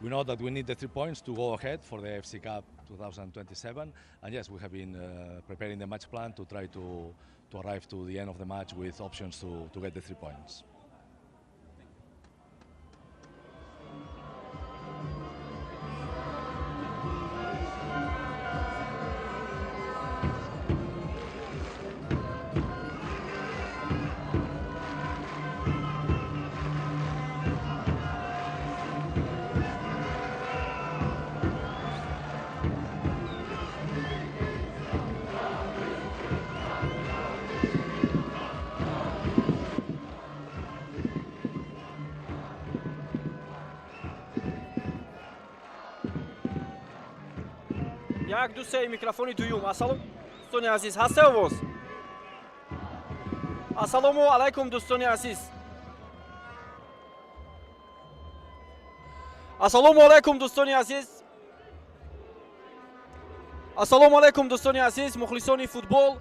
We know that we need the 3 points to go ahead for the AFC Cup 2027. And yes, we have been preparing the match plan to try to arrive to the end of the match with options to get the 3 points. Як, ду, се, микрофони дуюм. Ассалом, дӯстони азиз, ҳаста овоз? Ассалому алайкум, дӯстони азиз. Ассалому алайкум, дӯстони азиз. Ассалому алайкум, дӯстони азиз, мухлисони футбол.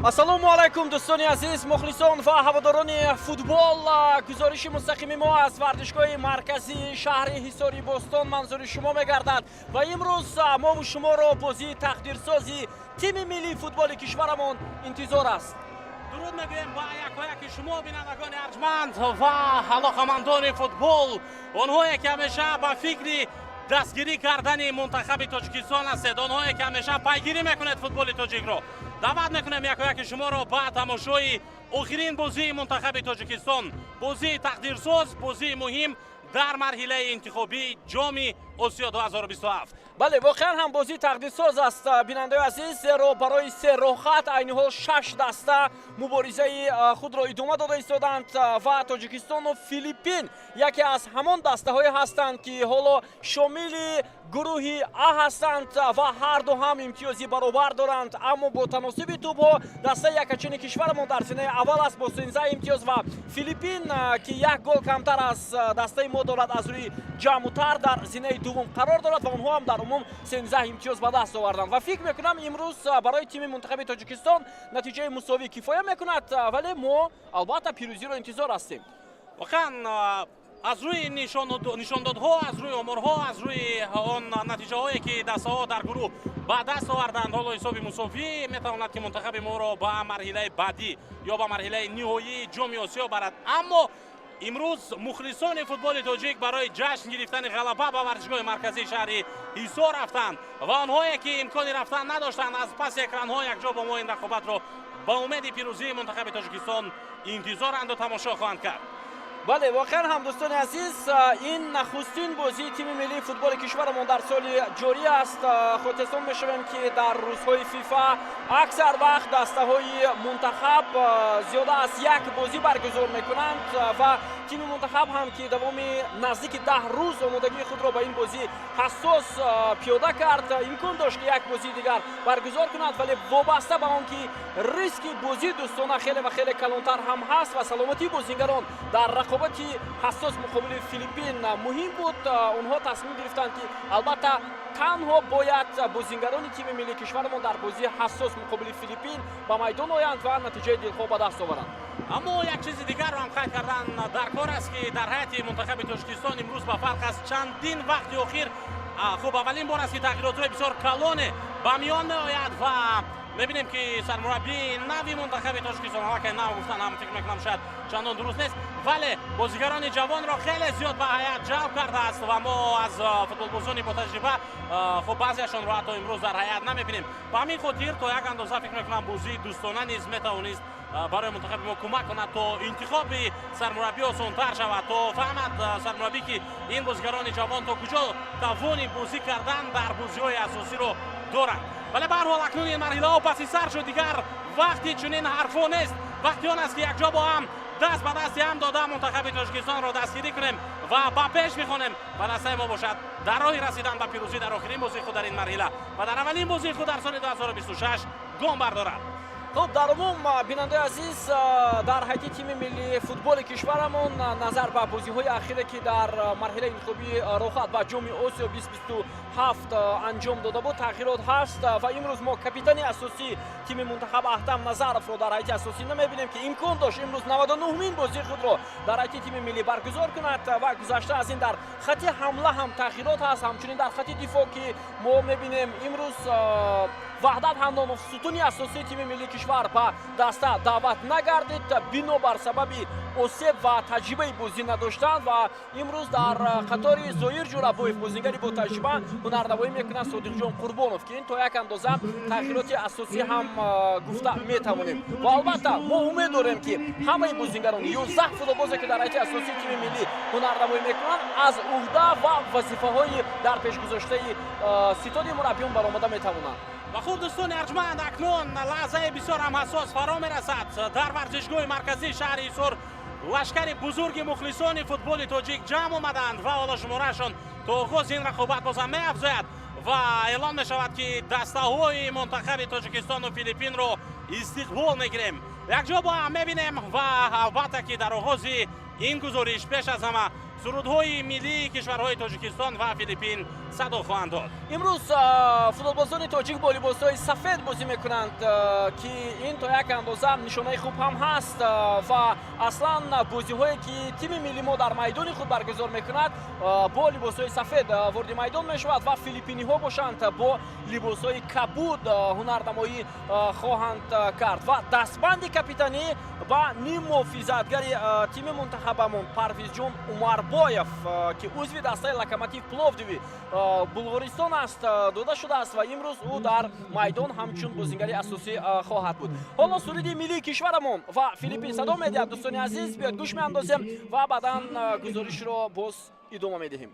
Ассалому алайкум, дӯстони азиз, мухлисон ва ҳаводорони футбол. Гузориши мустақими мо аз варзишгоҳи марказии шаҳри Ҳисори Бостон манзури шумо мегардад ва имрӯз мову шуморо бозии тақдирсози тими миллии футболи кишварамон интизор аст. Дуруд мегӯем ба якояки шумо, бинандагони арҷманд ва алоқамандони футбол, онҳое ки ҳамеша ба фикри дастгирӣ кардани мунтахаби Тоҷикистон ҳастед, онҳое ки ҳамеша пайгирӣ мекунед футболи тоҷикро. Даъват мекунем якояки шуморо ба тамошои охирин бозии мунтахаби Тоҷикистон, бозии тақдирсоз, бозии муҳим дар марҳилаи интихобии Ҷоми Осиё 2027. Бале, воқеан ҳам бозии тақдирсоз аст, бинандаи азиз, зеро барои се роҳхат айни ҳол шаш даста муборизаи худро идома дода истодаанд ва Тоҷикистону Филиппин яке аз ҳамон дастаҳое ҳастанд, ки ҳоло шомили гурӯҳи А ҳастанд ва ҳарду ҳам имтиёзи баробар доранд. Аммо бо таносиби тӯбҳо дастаи якачини кишварамон дар зинаи аввал аст бо 13 имтиёз ва Филиппин, ки як гол камтар аз дастаи мо дорад, аз рӯи ҷамъутар дар зинаи дуввум қарор дорад ва онҳо ҳам дар умум 13 имтиёз ба даст оварданд. Ва фикр мекунам, имрӯз барои тими мунтахаби Тоҷикистон натиҷаи мусовӣ кифоя мекунад, вале мо албатта пирӯзиро интизор ҳастем. Воқеан, аз рӯи нишондодҳо, аз рӯи оморҳо, аз рӯи он натиҷаҳое ки дастаҳо дар гурӯҳ ба даст оварданд, ҳоло ҳисоби мусовӣ метавонад ки мунтахаби моро ба марҳилаи баъдӣ ё ба марҳилаи ниҳоии Ҷоми Осиё барад. Аммо имрӯз мухлисони футболи тоҷик барои ҷашн гирифтани ғалаба ба варзишгоҳи марказии шаҳри Ҳисор рафтанд ва онҳое ки имкони рафтан надоштанд, аз паси экранҳо якҷо бо мо ин рақобатро ба умеди пирӯзии мунтахаби Тоҷикистон интизоранду тамошо хоҳанд кард. Бале, воқеан ҳам, дӯстони азиз, ин нахустин бозии тими миллии футболи кишварамон дар соли ҷорӣ аст. Хотирсон мешавем, ки дар рӯзҳои ФИФА аксар вақт дастаҳои мунтахаб зиёда аз як бозӣ баргузор мекунанд ва тими мунтахаб ҳам, ки давоми наздики 10 рӯз омодагии худро ба ин бозии ҳассос пиёда кард, имкон дошт, ки як бозии дигар баргузор кунад, вале вобаста ба он ки риски бозии дӯстона хеле ва хеле калонтар ҳам ҳаст ва саломатии бозигарон дар Рақобати ҳассос муқобили Филиппин муҳим буд. Онҳо тасмим гирифтанд, ки албатта танҳо бояд бозингарони тими миллии кишварамон дар бозии ҳассос муқобили Филиппин ба майдон оянд ва натиҷаи дилхоҳ ба даст оваранд. Аммо як чизи дигарро ҳам қайд кардан дар кор аст, ки дар ҳайати мунтахаби Тоҷикистон имрӯз ба фарқ аз чандин вақти охир, хуб, аввалин бор аст, ки тағйиротҳои бисёр калоне ба миён меояд ва мебинем, ки сармураббии нави мунтахаби Тоҷикистон, аллакай нав гуфтан ҳам фикр мекунам шояд чандон дуруст нест, вале бозигарони ҷавонро хеле зиёд ба ҳайат ҷалб кардааст ва мо аз футболбозони ботаҷриба, хуб, баъзеашонро ҳатто имрӯз дар ҳайат намебинем. Ба ҳамин хотир то як андоза фикр мекунам бозии дӯстона низ метавонист барои мунтахаби мо кӯмак кунад, то интихоби сармураббӣ осонтар шавад, то фаҳмад сармураббӣ, ки ин бозигарони ҷавон то куҷо тавони бозӣ кардан дар бозиҳои асосиро доранд. Вале ба ҳар ҳол акнун ин марҳилаҳо паси сар шуд, дигар вақти чунин ҳарфҳо нест. Вақти он аст, ки якҷо бо ҳам даст ба дасти ҳам дода мунтахаби Тоҷикистонро дастгирӣ кунем ва ба пеш бихонем ва дастаи мо бошад дар роҳи расидан ба пирӯзӣ дар охирин бозии худ дар ин марҳила ва дар аввалин бозии худ дар соли 2026 гом бардорад. Хуб, дар умум, бинандаи азиз, дар ҳайати тими миллии футболи кишварамон назар ба бозиҳои ахире, ки дар марҳилаи интихобии роҳхат ба Ҷоми Осиё 2027 анҷом дода буд, тағйирот ҳаст ва имрӯз мо капитани асосии тими мунтахаб Аҳтам Назаровро дар ҳайати асосӣ намебинем, ки имкон дошт имрӯз 99-мин бозии худро дар ҳайати тими миллӣ баргузор кунад. Ва гузашта аз ин, дар хати ҳамла ҳам тағйирот ҳаст, ҳамчунин дар хати дифоъ, ки мо мебинем имрӯз Ваҳдат Ҳандонов, сутуни асосии тими миллии кишвар, ба даста даъват нагардид бинобар сабаби осеб ва таҷрибаи бозӣ надоштан. Ва имрӯз дар қатори Зоир Ҷурабоев, бозингари ботаҷриба, ҳунарнамоӣ мекунад Содиқҷон Қурбонов, ки ин то як андоза тағйироти асосӣ ҳам гуфта метавонем. Ва албатта мо умед дорем, ки ҳамаи бозингарон, 11 футболбозе, ки дар ҳайати асосии тими миллӣ ҳунарнамоӣ мекунанд, аз уҳда ва вазифаҳои дар пешгузоштаи ситоди мураббиён баромада метавонанд. Ва хуб, дӯстони арҷманд, акнун лаҳзаи бисёр ҳам ҳассос фаро мерасад. Дар варзишгоҳи марказии шаҳри Ҳисор лашкари бузурги мухлисони футболи тоҷик ҷамъ омаданд ва ҳоло шумораашон то оғози ин рақобат бозам меафзояд ва эълон мешавад, ки дастаҳои мунтахаби Тоҷикистону Филиппинро истиқбол мегирем. Якҷо бо ҳам мебинем ва албатта ки дар оғози ин гузориш пеш аз ҳама сурудҳои миллии кишварҳои Тоҷикистон ва Филиппин садо хоҳанд дод. Имрӯз футболбозони тоҷик бо либосҳои сафед бозӣ мекунанд, ки ин то як андоза нишонаи хуб ҳам ҳаст. Ва аслан бозиҳое, ки тими милли мо дар майдони худ баргузор мекунад, бо либосҳои сафед вориди майдон мешавад ва филиппиниҳо бошанд, бо либосҳои кабуд ҳунарнамоӣ хоҳанд кард. Ва дастбанди капитанӣ ба ниммуҳофизатгари тими мунтахабамон Парвизҷон Умарбоев, ки узви дастаи Локомотив Пловдиви Булғористон аст, дода шудааст ва имрӯз ӯ дар майдон ҳамчун бозингари асосӣ хоҳад буд. Ҳоло суруди миллии кишварамон ва Филиппин садо медиҳад. Дӯстони азиз, биёед гӯш меандозем ва баъдан гузоришро боз идома медиҳем.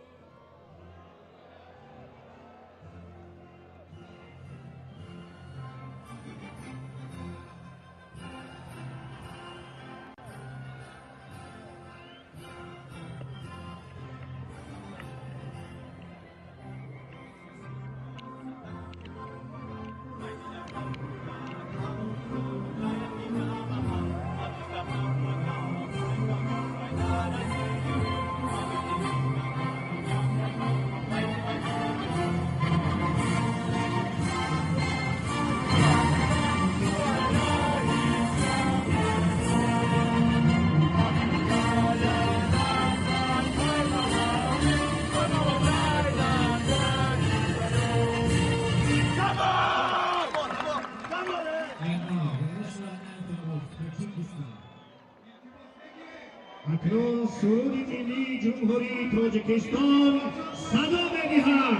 Акнун суруди миллии Ҷумҳурии Тоҷикистон садо медиҳад.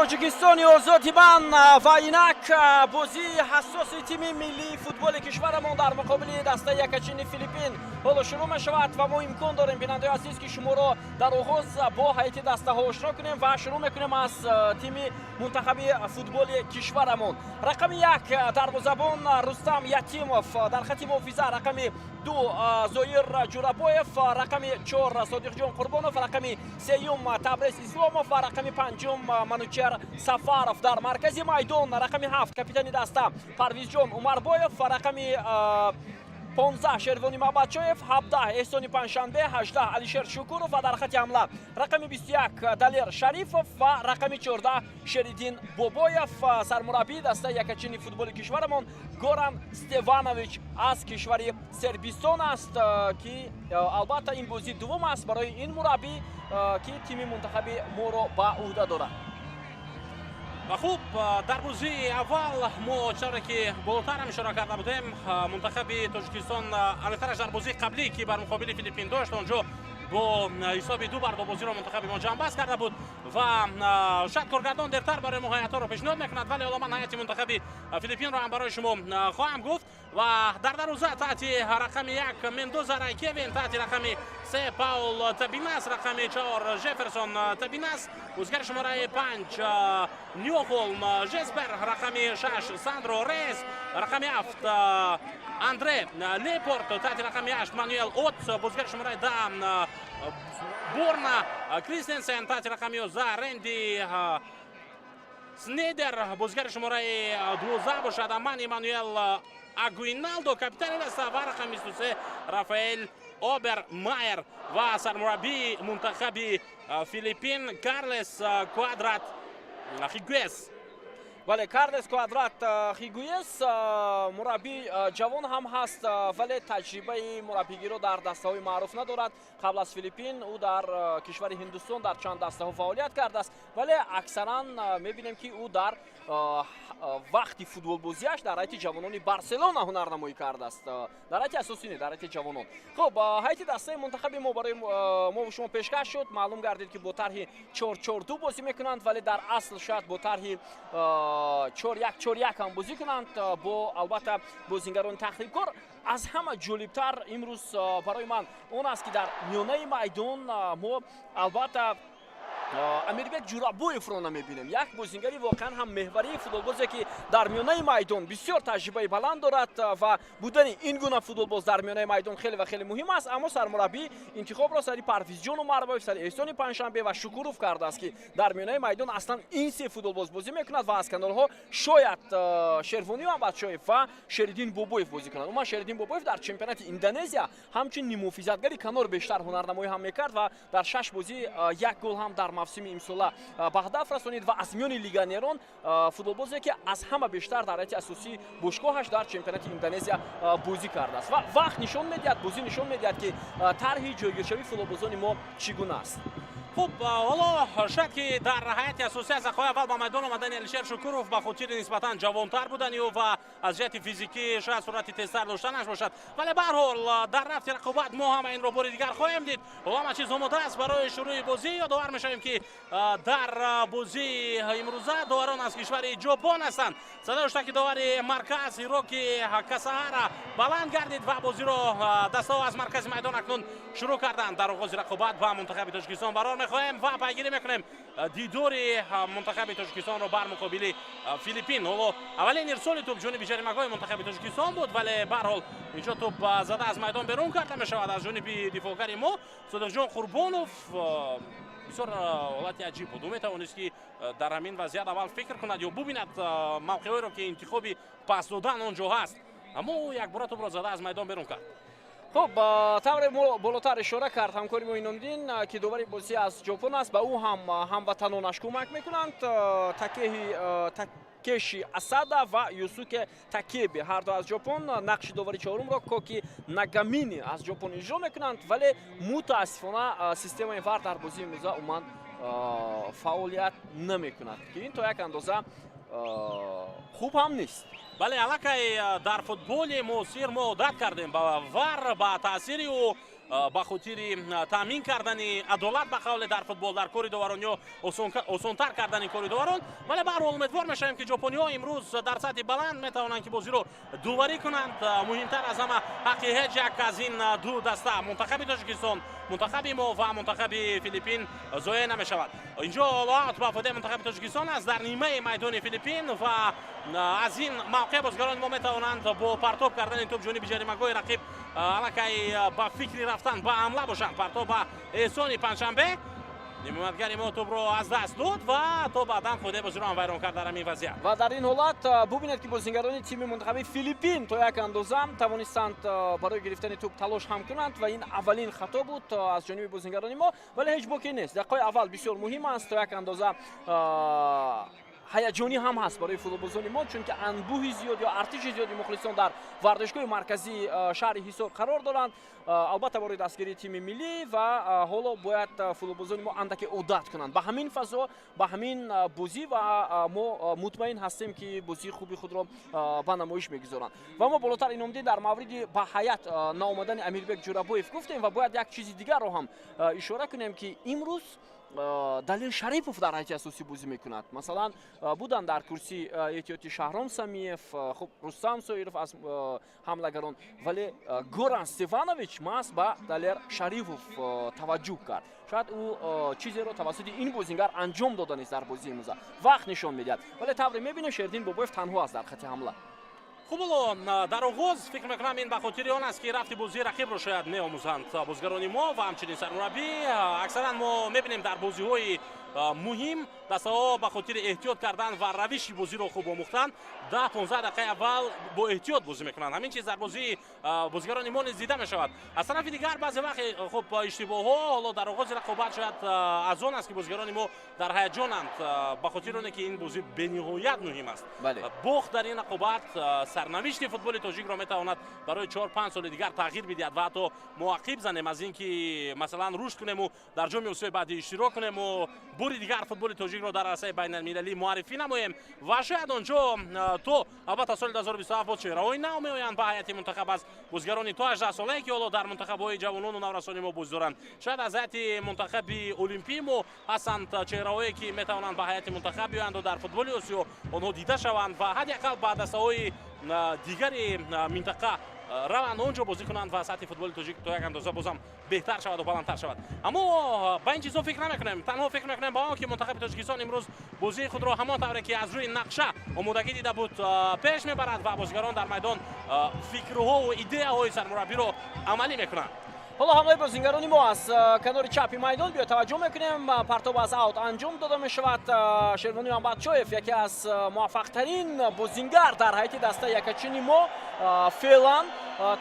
Тоҷикистони озоди ман. Ва инак бозии ҳассоси тими миллии футболи кишварамон дар муқобили дастаи якачини Филиппин ҳоло шурӯъ мешавад. Ва мо имкон дорем, бинандаи азиз, ки шуморо дар оғоз бо ҳайати дастаҳо ошно кунем ва шурӯъ мекунем аз тими мунтахаби футболи кишварамон. Рақами 1, дарвозабон Рустам Ятимов, дар хати муҳофиза рақами 2, Зоир Ҷурабоев, рақами 4, Содиқҷон Қурбонов, рақами сеюм, Табрез Исломов ва рақами панҷум, Манучер Сафаров. Дар маркази майдон рақами 7, капитани даста Парвизҷон Умарбоев, рақами 15, Шервони Мабадшоев, 17, Эҳсони Панҷшанбе, 18, Алишер Шукуров ва дар хати ҳамла рақами 21, Далер Шарифов ва рақами 14, Шериддин Бобоев. Сармураббии дастаи якачини футболи кишварамон Горан Стеванович аз кишвари Сербистон аст, ки албатта ин бозии дуввум аст барои ин мураббӣ, ки тими мунтахаби моро ба ӯҳда дорад. Ва хуб, дар бозии аввал мо, чавре ки болотарам ишора карда будем, мунтахаби Тоҷикистон, аниқтараш дар бозии қаблӣ, ки бар муқобили Филиппин дошт, он ҷо бо ҳисоби 2 бар 2 бозиро мунтахаби мо ҷамъбаст карда буд. Ва шояд коргардон дертар барои мо ҳайатҳоро пешниҳод мекунад, вале ҳоло ман ҳайати мунтахаби Филиппинро ҳам барои шумо хоҳам гуфт. Ва дар дарвоза таҳти рақами 1 Мендоза Рай Кевин, таҳти рақами 3 Паул Табинас, рақами 4 Жефферсон Табинас, бозигари шумораи 5 Ньохолм Жеспер, рақами 6 Сандро Рейс, рақами 7 Андре Лепорт, таҳти рақами 8 Мануэл От, бозигари шумораи 10 Борна Кристенсен, таҳти рақами 11 Ренди Снейдер, бозигари шумораи 12 бошад Аман Эммануэл Агуиналдо, капитани даста, ва рақами 23 Рафаэл Обермайер. Ва сармураббии мунтахаби Филиппин Карлес Квадрат Хигуес. Бале, Карлес Квадрат Хигуес мураббӣ ҷавон ҳам ҳаст, вале таҷрибаи мураббигиро дар дастаҳои маъруф надорад. Қабл аз Филиппин ӯ дар кишвари Ҳиндустон дар чанд дастаҳо фаъолият кардааст, вале аксаран мебинем, ки ӯ дар вақти футболбозиаш дар ҳайати ҷавонони Барселона ҳунарнамоӣ кардааст, дар ҳайати асосӣ не, дар ҳайати ҷавонон. Хуб, ҳайати дастаи мунтахаби мо барои мову шумо пешкаш шуд. Маълум гардид, ки бо тарҳи 4-4-2 бозӣ мекунанд, вале дар асл шояд бо тарҳи 4-1-4-1 ҳам бозӣ кунанд, бо албатта бозингарони тахрибкор. Аз ҳама ҷолибтар имрӯз барои ман он аст, ки дар миёнаи майдон мо албатта Амирбек Ҷурабоевро намебинем, як бозингари воқеан ҳам меҳварии футболбозе, ки дар миёнаи майдон бисёр таҷрибаи баланд дорад, ва будани ин гуна футболбоз дар миёнаи майдон хеле ва хеле муҳим аст. Аммо сармураббӣ интихобро сари Парвизҷон Умарбоев, сари Эҳсони Панҷшанбе ва Шукуров кардааст, ки дар миёнаи майдон аслан ин се футболбоз бозӣ мекунад ва аз канорҳо шояд Шервони Муҳаммадшоев ва Шериддин Бобоев бозӣ кунанд. Умуман, Шериддин Бобоев дар чемпионати Индонезия ҳамчун ниммуҳофизатгари канор бештар ҳунарнамоӣ ҳам мекард ва дар шаш бозӣ як гол ҳам дар мавсими имсола ба ҳадаф расонид ва аз миёни легионерон футболбозе, ки аз ҳама бештар дар ҳайати асосии бошгоҳаш дар чемпионати Индонезия бозӣ кардааст. Ва вақт нишон медиҳад, бозӣ нишон медиҳад, ки тарҳи ҷойгиршавии футболбозони мо чӣ гуна аст. Хуб, ҳоло шояд ки дар ҳайати асосӣ аз дақиқаҳои аввал ба майдон омадани Алишер Шукуров ба хотири нисбатан ҷавонтар будани ӯ ва аз ҷиҳати физикӣ шояд суръати тезтар доштанаш бошад, вале баҳрҳол дар рафти рақобат мо ҳама инро бори дигар хоҳем дид. Ҳоло ҳама чиз омода аст барои шурӯи бозӣ. Ёдовар мешавем, ки дар бозии имрӯза доварон аз кишвари Ҷопон ҳастанд. Садои ҳуштаки довари марказ Ҳироки Касаҳара баланд гардид ва бозиро дастаҳо аз маркази майдон акнун шурӯъ карданд. Дар оғози рақобат ба мунтахаби Тоҷикистон барор мехоҳем ва пайгирӣ мекунем дидори мунтахаби Тоҷикистонро бар муқобили Филиппин. Ҳоло аввалин ирсоли тӯб ҷониби ҷаримагоҳи мунтахаби Тоҷикистон буд, вале баҳрҳол инҷо тӯб зада аз майдон берун карда мешавад аз ҷониби дифоъгари мо Содиқҷон Қурбонов. Бисёр ҳолати аҷиб буд. Ӯ метавонист, ки дар ҳамин вазъият аввал фикр кунад ё бубинад мавқеъҳоеро, ки интихоби пас додан он ҷо ҳаст, аммо ӯ якбора тӯбро зада аз майдон берун кард. Хуб, тавре мо болотар ишора кард ҳамкори мо Иномиддин, ки довари бозӣ аз Ҷопон аст, ба ӯ ҳам ҳамватанонаш кӯмак мекунанд, Такеҳи Такеши Асада ва Юсуке Такеби, ҳарду аз Ҷопон. Нақши довари чорумро Коки Нагамини аз Ҷопон иҷро мекунанд, вале мутаассифона системаи ВАР дар бозии имрӯза умуман фаъолият намекунад, ки ин то як андоза хуб ҳам нест. Бале, аллакай дар футболи муосир мо одат кардем ба ВАР, ба таъсири ӯ. Ба хотири таъмин кардани адолат, ба қавле, дар футбол, дар кори доварон ё осонтар кардани кори доварон. Вале баҳрҳол умедвор мешавем, ки ҷопониҳо имрӯз дар сатҳи баланд метавонанд, ки бозиро дуварӣ кунанд. Муҳимтар аз ҳама, ҳаққи ҳеҷ як аз ин ду даста, мунтахаби Тоҷикистон, мунтахаби мо, ва мунтахаби Филиппин зоеъ намешавад. Инҷо аут ба фоидаи мунтахаби Тоҷикистон аст дар нимаи майдони Филиппин ва аз ин мавқеъ бозигарони мо метавонанд бо партоб кардани тӯб ҷониби ҷаримагоҳи рақиб аллакай ба фикри рафтан ба ҳамла бошанд. Партоб ба Эҳсони Панҷшанбе. Ҳимоятгари мо тӯбро аз даст дод ва то баъдан қоидаи бозиро ҳам вайрон кард дар ҳамин вазъият. Ва дар ин ҳолат бубинед, ки бозингарони тими мунтахаби Филиппин то як андоза тавонистанд барои гирифтани тӯб талош ҳам кунанд ва ин аввалин хато буд аз ҷониби бозингарони мо. Вале ҳеҷ боке нест, дақиқаи аввал бисёр муҳим аст. То як андоза ҳаяҷонӣ ҳам ҳаст барои футболбозони мо, чунки анбӯҳи зиёд ё артиши зиёди мухлисон дар варзишгоҳи марказии шаҳри Ҳисор қарор доранд, албатта, барои дастгирии тими миллӣ. Ва ҳоло бояд футболбозони мо андаке одат кунанд ба ҳамин фазо, ба ҳамин бозӣ ва мо мутмаин ҳастем, ки бозии хуби худро ба намоиш мегузоранд. Ва мо болотар, Иномдин, дар мавриди ба ҳайат наомадани Амирбек Ҷурабоев гуфтем ва бояд як чизи дигарро ҳам ишора кунем, ки имрӯз Далер Шарипов дар ҳайати асосӣ бозӣ мекунад. Масалан, буданд дар курсии эҳтиёти Шаҳром Самиев, хуб, Рустам Соиров аз ҳамлагарон, вале Горан Стефанович маҳз ба Далер Шарипов таваҷҷӯҳ кард. Шояд ӯ чизеро тавассути ин бозингар анҷом доданист дар бозии имрӯза, вақт нишон медиҳад. Вале тавре мебинем, Шердин Бобоев танҳо аст дар хати ҳамла. Хуб, ҳоло дар оғоз фикр мекунам, ин ба хотири он аст, ки рафти бозии рақибро шояд меомӯзанд бозигарони мо ва ҳамчунин сармураббӣ. Аксаран мо мебинем, дар бозиҳои муҳим дастаҳо ба хотири эҳтиёт кардан ва равиши бозиро хуб омӯхтан 10-15 дақиқаи аввал бо эҳтиёт бозӣ мекунанд. Ҳамин чиз дар бозии бозигарони мо низ дида мешавад. Аз тарафи дигар, баъзе вақт, хуб, иштибоҳҳо ҳоло дар оғози рақобат шояд аз он аст, ки бозигарони мо дар ҳаяҷонанд, ба хотири оне ки ин бозӣ бениҳоят муҳим аст. Бохт дар ин рақобат сарнавишти футболи тоҷикро метавонад барои 4-5 соли дигар тағйир бидиҳад ва ҳатто мо ақиб занем аз ин ки, масалан, рушд кунему дар Ҷоми Осиёи баъдӣ иштирок кунему бори дигар футболи тоҷикро дар арсаи байналмилалӣ муаррифӣ намоем. Ва шояд онҷо то, албатта, соли 2027 боз чеҳраҳои нав меоянд ба ҳайати мунтахаб аз бозигарони то 18 солае, ки ҳоло дар мунтахабҳои ҷавонону наврасони мо бозӣ доранд. Шояд аз ҳайати мунтахаби олимпии мо ҳастанд чеҳраҳое, ки метавонанд ба ҳайати мунтахаб биёянду дар футболи Осиё онҳо дида шаванд ва ҳадди ақал ба дастаҳои дигари минтақа раванд, он ҷо бозӣ кунанд ва сатҳи футболи тоҷик то як андоза бозам беҳтар шаваду баландтар шавад. Аммо ба ин чизҳо фикр намекунем, танҳо фикр мекунем ба он ки мунтахаби Тоҷикистон имрӯз бозии худро ҳамон тавре ки аз рӯи нақша омодагӣ дида буд, пеш мебарад ва бозигарон дар майдон фикрҳову идеяҳои сармураббиро амалӣ мекунанд. Ҳоло ҳамлаи бозингарони мо аз канори чапи майдон. Биё, таваҷҷӯҳ мекунем, партоб аз аут анҷом дода мешавад. Шервони Мамбадшоев, яке аз муваффақтарин бозингар дар ҳайати дастаи якачини мо, феълан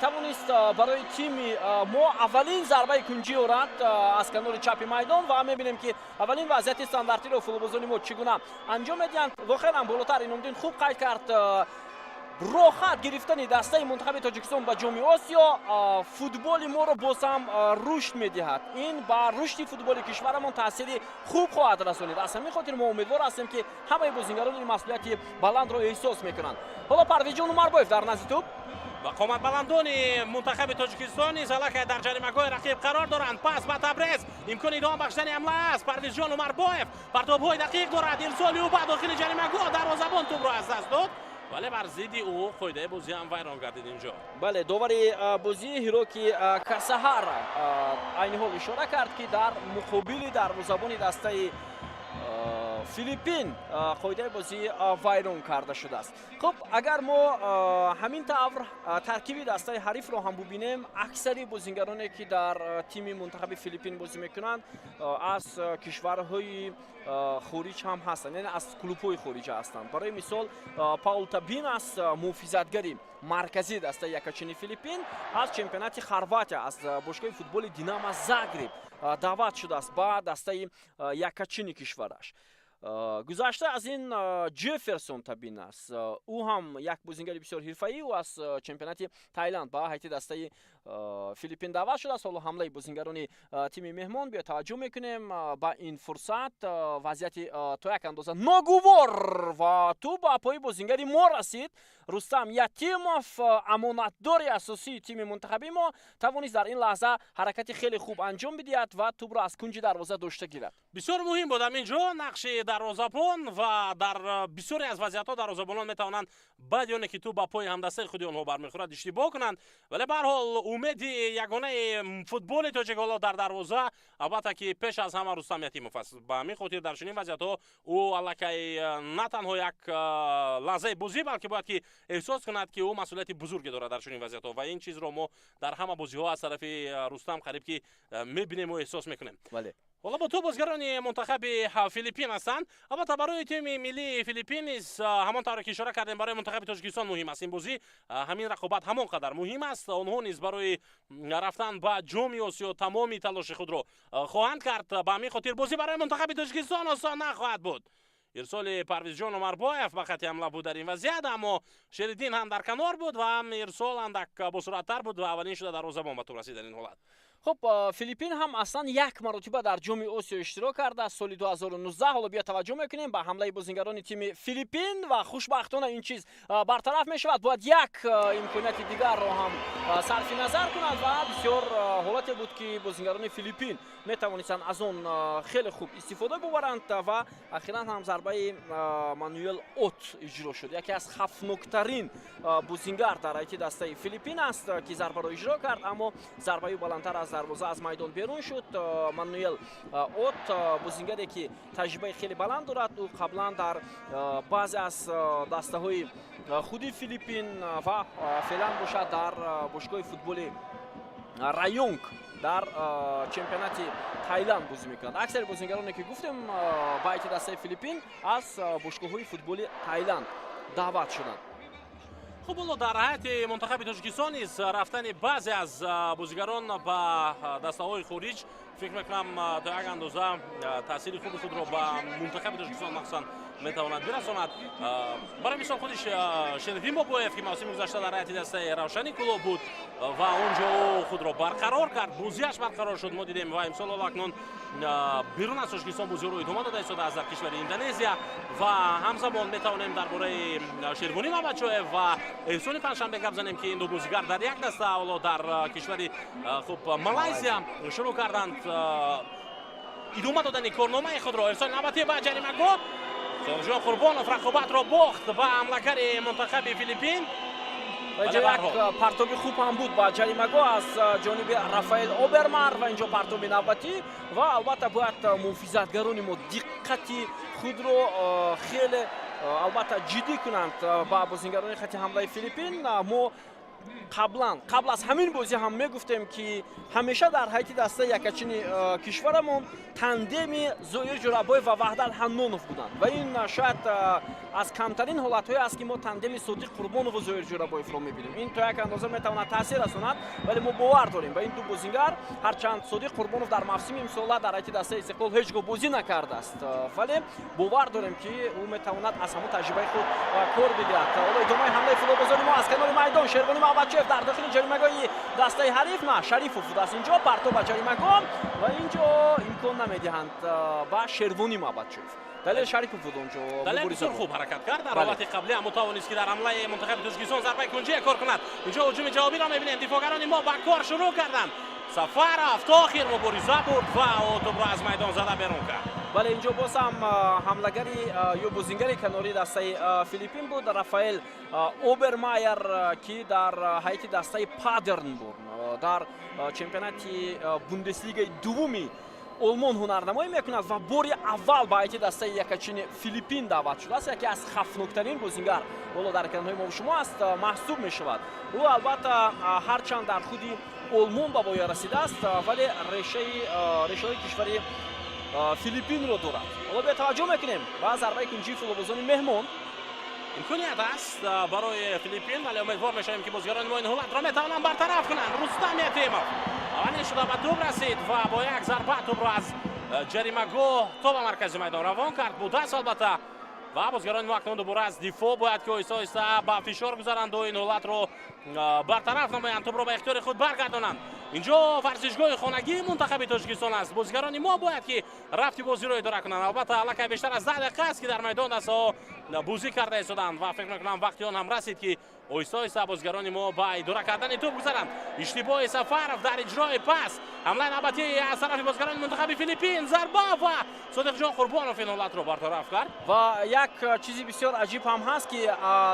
тавонист барои тими мо аввалин зарбаи кунҷӣ орад аз канори чапи майдон. Ва мебинем, ки аввалин вазъияти стандартиро футболбозони мо чӣ гуна анҷом медиҳанд. Воқеан ҳам, болотар Иномдин хуб қайд кард, роҳат гирифтани дастаи мунтахаби Тоҷикистон ба Ҷоми Осиё футболи моро боз ҳам рушд медиҳад. Ин ба рушди футболи кишварамон таъсири хуб хоҳад расонид. Аз ҳамин хотир мо умедвор ҳастем, ки ҳамаи бозингарон ин масъулияти баландро эҳсос мекунанд. Ҳоло Парвизҷон Умарбоев дар назди тӯб. Ва қоматбаландони мунтахаби Тоҷикистон низ аллакай дар ҷаримагоҳи рақиб қарор доранд. Пас ба Табрез, имкони идома бахшидани ҳамла аст. Парвизҷон Умарбоев партобҳои дақиқ дорад. Ирсоли ӯ ба дохили ҷаримагоҳ, дарвозабон тӯбро аз даст дод, вале бар зидди ӯ қоидаи бозӣ ҳам вайрон гардид инҷо. Бале, довари бозӣ Ҳироки Касаҳара айни ҳол ишора кард, ки дар муқобили дарвозабони дастаи Филиппин қоидаи бозӣ вайрон карда шудааст. Хуб, агар мо ҳамин тавр таркиби дастаи ҳарифро ҳам бубинем, аксари бозингароне, ки дар тими мунтахаби Филиппин бозӣ мекунанд, аз кишварҳои хориҷ ҳам ҳастанд, яъне аз клубҳои хориҷа ҳастанд. Барои мисол, Паул Табин аст, муҳофизатгари марказии дастаи якачини Филиппин, аз чемпионати Хорватия, аз бошгоҳи футболи Динамо Загреб даъват шудааст ба дастаи якачини кишвараш. Гузашта аз ин, Ҷефферсон Табин аст, ӯ ҳам як бозингари бисёр ҳирфаӣ. Ӯ аз чемпионати Таиланд ба ҳайати дастаи Филиппин даъват шудааст. Ҳоло ҳамлаи бозингарони тими меҳмон. Биё, таваҷҷӯҳ мекунем ба ин фурсат. Вазъияти то як андоза ногувор ва тӯб ба пои бозингари мо расид. Рустам Ятимов, амонатдори асосии тими мунтахаби мо, тавонист дар ин лаҳза ҳаракати хеле хуб анҷом бидиҳад ва тӯбро аз кунҷи дарвоза дошта гирад. Бисёр муҳим буд ҳамин ҷо нақши дарвозабон ва дар бисёре аз вазъиятҳо дарвозабонон метавонанд баъди оне ки тӯб ба пои ҳамдастаи худи онҳо бармехӯрад, иштибоҳ кунанд. Вале ба ҳар ҳол, умеди ягонаи футболи тоҷик ҳоло дар дарвоза, албатта ки, пеш аз ҳама Рустам Ятимов аст. Ба ҳамин хотир дар чунин вазъиятҳо ӯ аллакай на танҳо як лаҳзаи бозӣ, балки бояд ки эҳсос кунад, ки ӯ масъулияти бузурге дорад дар чунин вазъиятҳо, ва ин чизро мо дар ҳама бозиҳо аз тарафи Рустам қариб ки мебинему эҳсос мекунем. Ҳоло бо тӯб бозигарони мунтахаби Филиппин ҳастанд. Албатта, барои тими миллии Филиппин низ, ҳамон тавре ки ишора кардем, барои мунтахаби Тоҷикистон муҳим аст ин бозӣ, ҳамин рақобат ҳамон қадар муҳим аст. Онҳо низ барои рафтан ба Ҷоми Осиё тамоми талоши худро хоҳанд кард. Ба ҳамин хотир бозӣ барои мунтахаби Тоҷикистон осон нахоҳад буд. Ирсоли Парвизҷон Умарбоев ба хати ҳамла буд дар ин вазъият, аммо Шериддин ҳам дар канор буд ва ҳам ирсол андак босуръаттар буд ва аввалин шуда дарвозабон ба тӯб расид дар ин ҳолат. Хуб, Филиппин ҳам аслан як маротиба дар Ҷоми Осиё иштирок кардааст, соли 2019. Ҳоло биё, таваҷҷӯҳ мекунем ба ҳамлаи бозингарони тими Филиппин ва хушбахтона ин чиз бартараф мешавад. Бояд як имконияти дигарро ҳам сарфи назар кунанд ва бисёр ҳолате буд, ки бозингарони Филиппин метавонистанд аз он хеле хуб истифода бубаранд. Ва ахиран ҳам зарбаи Мануэл От иҷро шуд. Яке аз хавфноктарин бозингар дар ҳайати дастаи Филиппин аст, ки зарбаро иҷро кард, аммо зарбаи баландтар аз дарвоза аз майдон берун шуд. Мануэл От, бозингаре ки таҷрибаи хеле баланд дорад. Ӯ қаблан дар баъзе аз дастаҳои худи Филиппин ва феълан бошад, дар бошгоҳи футболи Районг дар чемпионати Тайланд бозӣ мекунад. Аксари бозингароне, ки гуфтем, ба ҳайати дастаи Филиппин аз бошгоҳҳои футболи Тайланд даъват шуданд. Хуб, ҳоло дар ҳайати мунтахаби Тоҷикистон низ рафтани баъзе аз бозигарон ба дастаҳои хориҷ, фикр мекунам, то як андоза таъсири хуби худро ба мунтахаби Тоҷикистон махсусан метавонад бирасонад. Барои мисол, худи Шериддин Бобоев, ки мавсими гузашта дар ҳайати дастаи Равшани Кӯлоб буд ва он ҷо ӯ худро барқарор кард, бозиаш барқарор шуд, мо дидем, ва имсол ҳоло акнун берун аз Тоҷикистон бозиҳоро идома дода истодааст дар кишвари Индонезия. Ва ҳамзамон метавонем дар бораи Шервонӣ Мамадшоев ва Эҳсони Панҷшанбе гап занем, ки ин ду бозигар дар як даста ҳоло дар кишвари, хуб, Малайзия шурӯъ карданд идома додани корномаи худро. Ирсоли навбатӣ ба ҷаримагоҳ. Соҳибҷон Қурбонов рақобатро бохт ба ҳамлагари мунтахаби Филиппин. Инҷо як партоби хуб ҳам буд ба ҷаримагоҳ аз ҷониби Рафаэл Обермар ва инҷо партоби навбатӣ. Ва албатта, бояд муҳофизатгарони мо диққати худро хеле, албатта, ҷиддӣ кунанд ба бозингарони хати ҳамлаи Филиппин. Мо қаблан, қабл аз ҳамин бозӣ ҳам мегуфтем, ки ҳамеша дар ҳайати дастаи якачини кишварамон тандеми Зоир Ҷурабоев ва Ваҳдат Ҳаннонов буданд ва ин шояд аз камтарин ҳолатҳое аст, ки мо тандеми Содиқ Қурбонову Зоир Ҷурабоевро мебинем. Ин то як андоза метавонад таъсир расонад, вале мо бовар дорем ба ин ду бозингар. Ҳарчанд Содиқ Қурбонов дар мавсими имсола дар ҳайати дастаи Истиқлол ҳеҷ гоҳ бозӣ накардааст, вале бовар дорем, ки ӯ метавонад аз ҳамон таҷрибаи худ кор бигирад. Ҳоло идомаи ҳамлаи футболбозони мо аз канори майдон. Шервони Муҳаммадшоев дар дохили ҷаримагоҳи дастаи ҳариф, на, Шарифов будааст инҷо. Партоб ба ҷаримагоҳ ва инҷо имкон намедиҳанд ба Шервони Муҳаммадшоев. Далел Шарипов буд онҷо. Далел бисёр хуб ҳаракат кард дар ҳолати қаблӣ, аммо тавонист, ки дар ҳамлаи мунтахаби Тоҷикистон зарбаи кунҷие кор кунад. Инҷо ҳуҷуми ҷавобиро мебинем. Дифоъгарони мо ба кор шурӯъ карданд. Сафаров то охир мубориза бурд ва ӯ тӯбро аз майдон зада берун кард. Бале, инҷо боз ҳам ҳамлагари ё бозингари канории дастаи Филиппин буд, Рафаэл Обермайер, ки дар ҳайати дастаи Падерборн дар чемпионати Бундеслигаи дуввуми Олмон ҳунарнамоӣ мекунад ва бори аввал ба ҳайати дастаи якачини Филиппин даъват шудааст. Яке аз хавфноктарин бозингар ҳоло дар экранҳои мо шумо аст, маҳсуб мешавад. Ӯ, албатта, ҳарчанд дар худи Олмон ба воя расидааст, вале решаҳои кишвари Филиппинро дорад. Ҳоло бетаваҷҷӯҳ мекунем ба зарбаи кунҷии футболбозони меҳмон. Имконият аст барои Филиппин, вале умедвор мешавем, ки бозигарони мо ин ҳолатро метавонанд бартараф кунанд. Рустам Ятимов аввалин шуда ба тӯб расид ва бо як зарба тӯбро аз ҷаримагоҳ то ба маркази майдон равон кард. Будааст, албатта, ва бозигарони мо акнун дубора аз дифоъ бояд ки оҳиста оҳиста ба фишор гузаранду ин ҳолатро бартараф намоянд, тӯбро ба ихтиёри худ баргардонанд. Инҷо варзишгоҳи хонагии мунтахаби Тоҷикистон аст. Бозигарони мо бояд ки рафти бозиро идора кунанд. Албатта, аллакай бештар аз 10 дақиқа аст, ки дар майдон дастаҳо бозӣ карда истоданд ва фикр мекунам, вақти он ҳам расид, ки оҳиста оҳиста бозигарони мо ба идора кардани тӯб гузаранд. Иштибоҳи Сафаров дар иҷрои пас. Ҳамлаи навбатӣ аз тарафи бозигарони мунтахаби Филиппин, зарба ва Содиқҷон Қурбонов ин ҳолатро бартараф кард. Ва як чизи бисёр аҷиб ҳам ҳаст, ки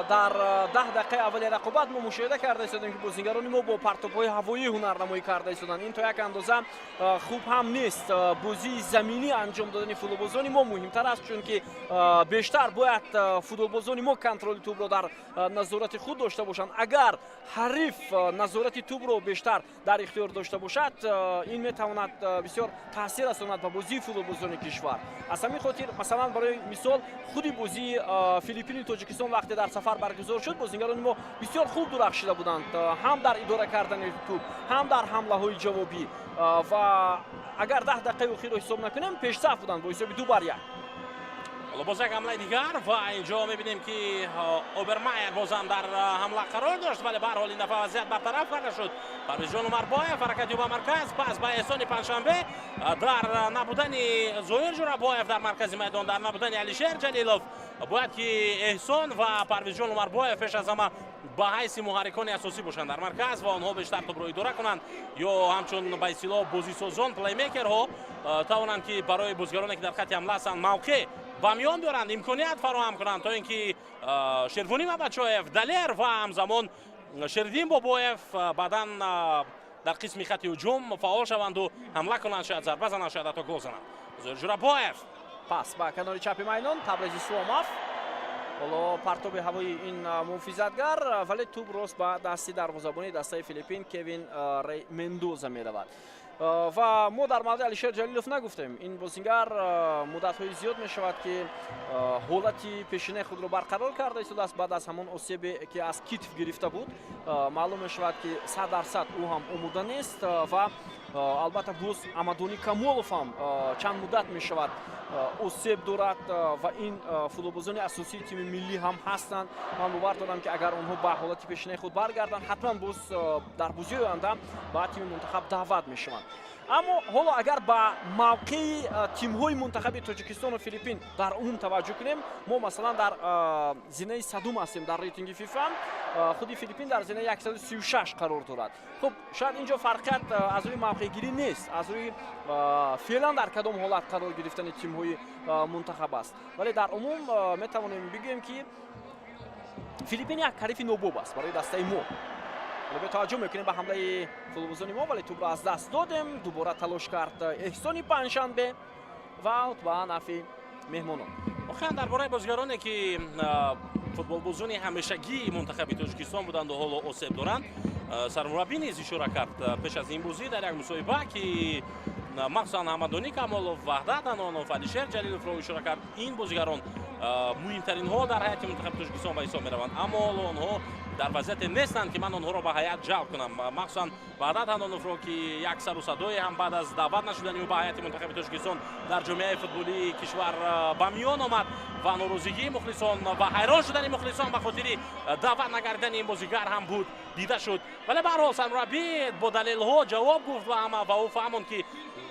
дар 10 дақиқаи аввали рақобат мо мушоҳида карда истодем, ки бозигарони мо бо партобҳои ҳавоӣ ҳунарнамоӣ карда истоданд. Ин то як андоза хуб ҳам нест. Бозии заминӣ анҷом додани футболбозони мо муҳимтар аст, чунки бештар бояд футболбозони мо контроли тӯбро дар назорати худ дошта бошанд. Агар ҳариф назорати тӯбро бештар дар ихтиёр дошта бошад, ин метавонад бисёр таъсир расонад ба бозии футболбозони кишвар. Аз ҳамин хотир, масалан, барои мисол, худи бозии Филиппини Тоҷикистон вақте дар сафар баргузор шуд, бозигарони мо бисёр хуб дурахшида буданд, ҳам дар идора кардани тӯб, ҳам дар ҳамлаҳои ҷавобӣ, ва агар 10 дақиқаи охирро ҳисоб накунем, пешсаф буданд бо ҳисоби 2-1. Ҳоло боз як ҳамлаи дигар ва инҷо мебинем, ки Обермайер бозам дар ҳамла қарор дошт, вале ба ҳар ҳол ин дафъа вазъият бартараф карда шуд. Парвизҷон Умарбоев, ҳаракати ӯ ба марказ, пас ба Эҳсони Панҷшанбе. Дар набудани Зоир Ҷурабоев дар маркази майдон, дар набудани Алишер Ҷалилов, бояд ки Эҳсон ва Парвизҷон Умарбоев пеш аз ҳама ба ҳайси муҳаррикони асосӣ бошанд дар марказ ва онҳо бештар тӯбро идора кунанд ё ҳамчун ба истилоҳ бозисозон, плеймейкерҳо, тавонанд, ки барои бозигароне, ки дар хатти ҳамла ҳастанд, мавқеъ ба миён биёранд, имконият фароҳам кунанд, то ин ки Шервонӣ Мабачоев, Далер ва ҳамзамон Шериддин Бобоев баъдан дар қисми хатти ҳуҷум фаъол шаванду ҳамла кунанд, шояд зарба зананд, шояд ҳатто гол зананд. Зоир Ҷурабоев. Пас ба канори чапи майдон, Табрези Исломов. Ҳоло партоби ҳавои ин муҳофизатгар, вале тӯб рост ба дасти дарвозабони дастаи Филиппин Кевин Рей Мендоза меравад. Ва мо дар мавриди Алишер Ҷалилов нагуфтем. Ин бозингар муддатҳои зиёд мешавад, ки ҳолати пешинаи худро барқарор карда истодааст баъд аз ҳамон осебе, ки аз китф гирифта буд. Маълум мешавад, ки 100% ӯ ҳам омода нест. Ва албатта, боз Амадони Камолов ҳам чанд муддат мешавад, осеб дорад ва ин футболбозони асосии тими миллӣ ҳам ҳастанд. Ман бовар дорам, ки агар онҳо ба ҳолати пешинаи худ баргарданд, ҳатман боз дар бозиҳои оянда ба тими мунтахаб даъват мешаванд. Аммо ҳоло агар ба мавқеи тимҳои мунтахаби Тоҷикистону Филиппин дар умум таваҷҷӯҳ кунем, мо, масалан, дар зинаи 100-ум ҳастем дар рейтинги ФИФА, худи Филиппин дар зинаи 136 қарор дорад. Хуб, шояд ин ҷо фарқият аз рӯи мавқеъгирӣ нест, аз рӯи феълан дар кадом ҳолат қарор гирифтани тимҳои мунтахаб аст, вале дар умум метавонем бигӯем, ки Филиппин як ҳарифи нобоб аст барои дастаи мо. Ҳоло таваҷҷӯҳ мекунем ба ҳамлаи футболбозони мо, вале тӯбро аз даст додем. Дубора талош кард Эҳсони Панҷшанбе ва аут ба нафъи меҳмонон. Воқеан, дар бораи бозигароне, ки футболбозони ҳамешагии мунтахаби Тоҷикистон буданду ҳоло осеб доранд, сармураббӣ низ ишора кард пеш аз ин бозӣ дар як мусоҳиба, ки махсусан Аҳмадонӣ Камолов, Ваҳдат Анонов, Алишер Ҷалиловро ишора кард. Ин бозигарон муҳимтаринҳо дар ҳайати мунтахаби Тоҷикистон ба ҳисоб мераванд, аммо ҳоло онҳо дар вазъияте нестанд, ки ман онҳоро ба ҳайат ҷалб кунам. Махсусан Ваҳдат Ҳаноновро, ки як сару садое ҳам баъд аз даъват нашудани ӯ ба ҳайати мунтахаби Тоҷикистон дар ҷомеаи футболии кишвар ба миён омад ва норозигии мухлисон ва ҳайрон шудани мухлисон ба хотири даъват нагардидани ин бозигар ҳам буд, дида шуд. Вале ба ҳар ҳол сармураббӣ бо далелҳо ҷавоб гуфт ва ҳама ва ӯ фаҳмонд, ки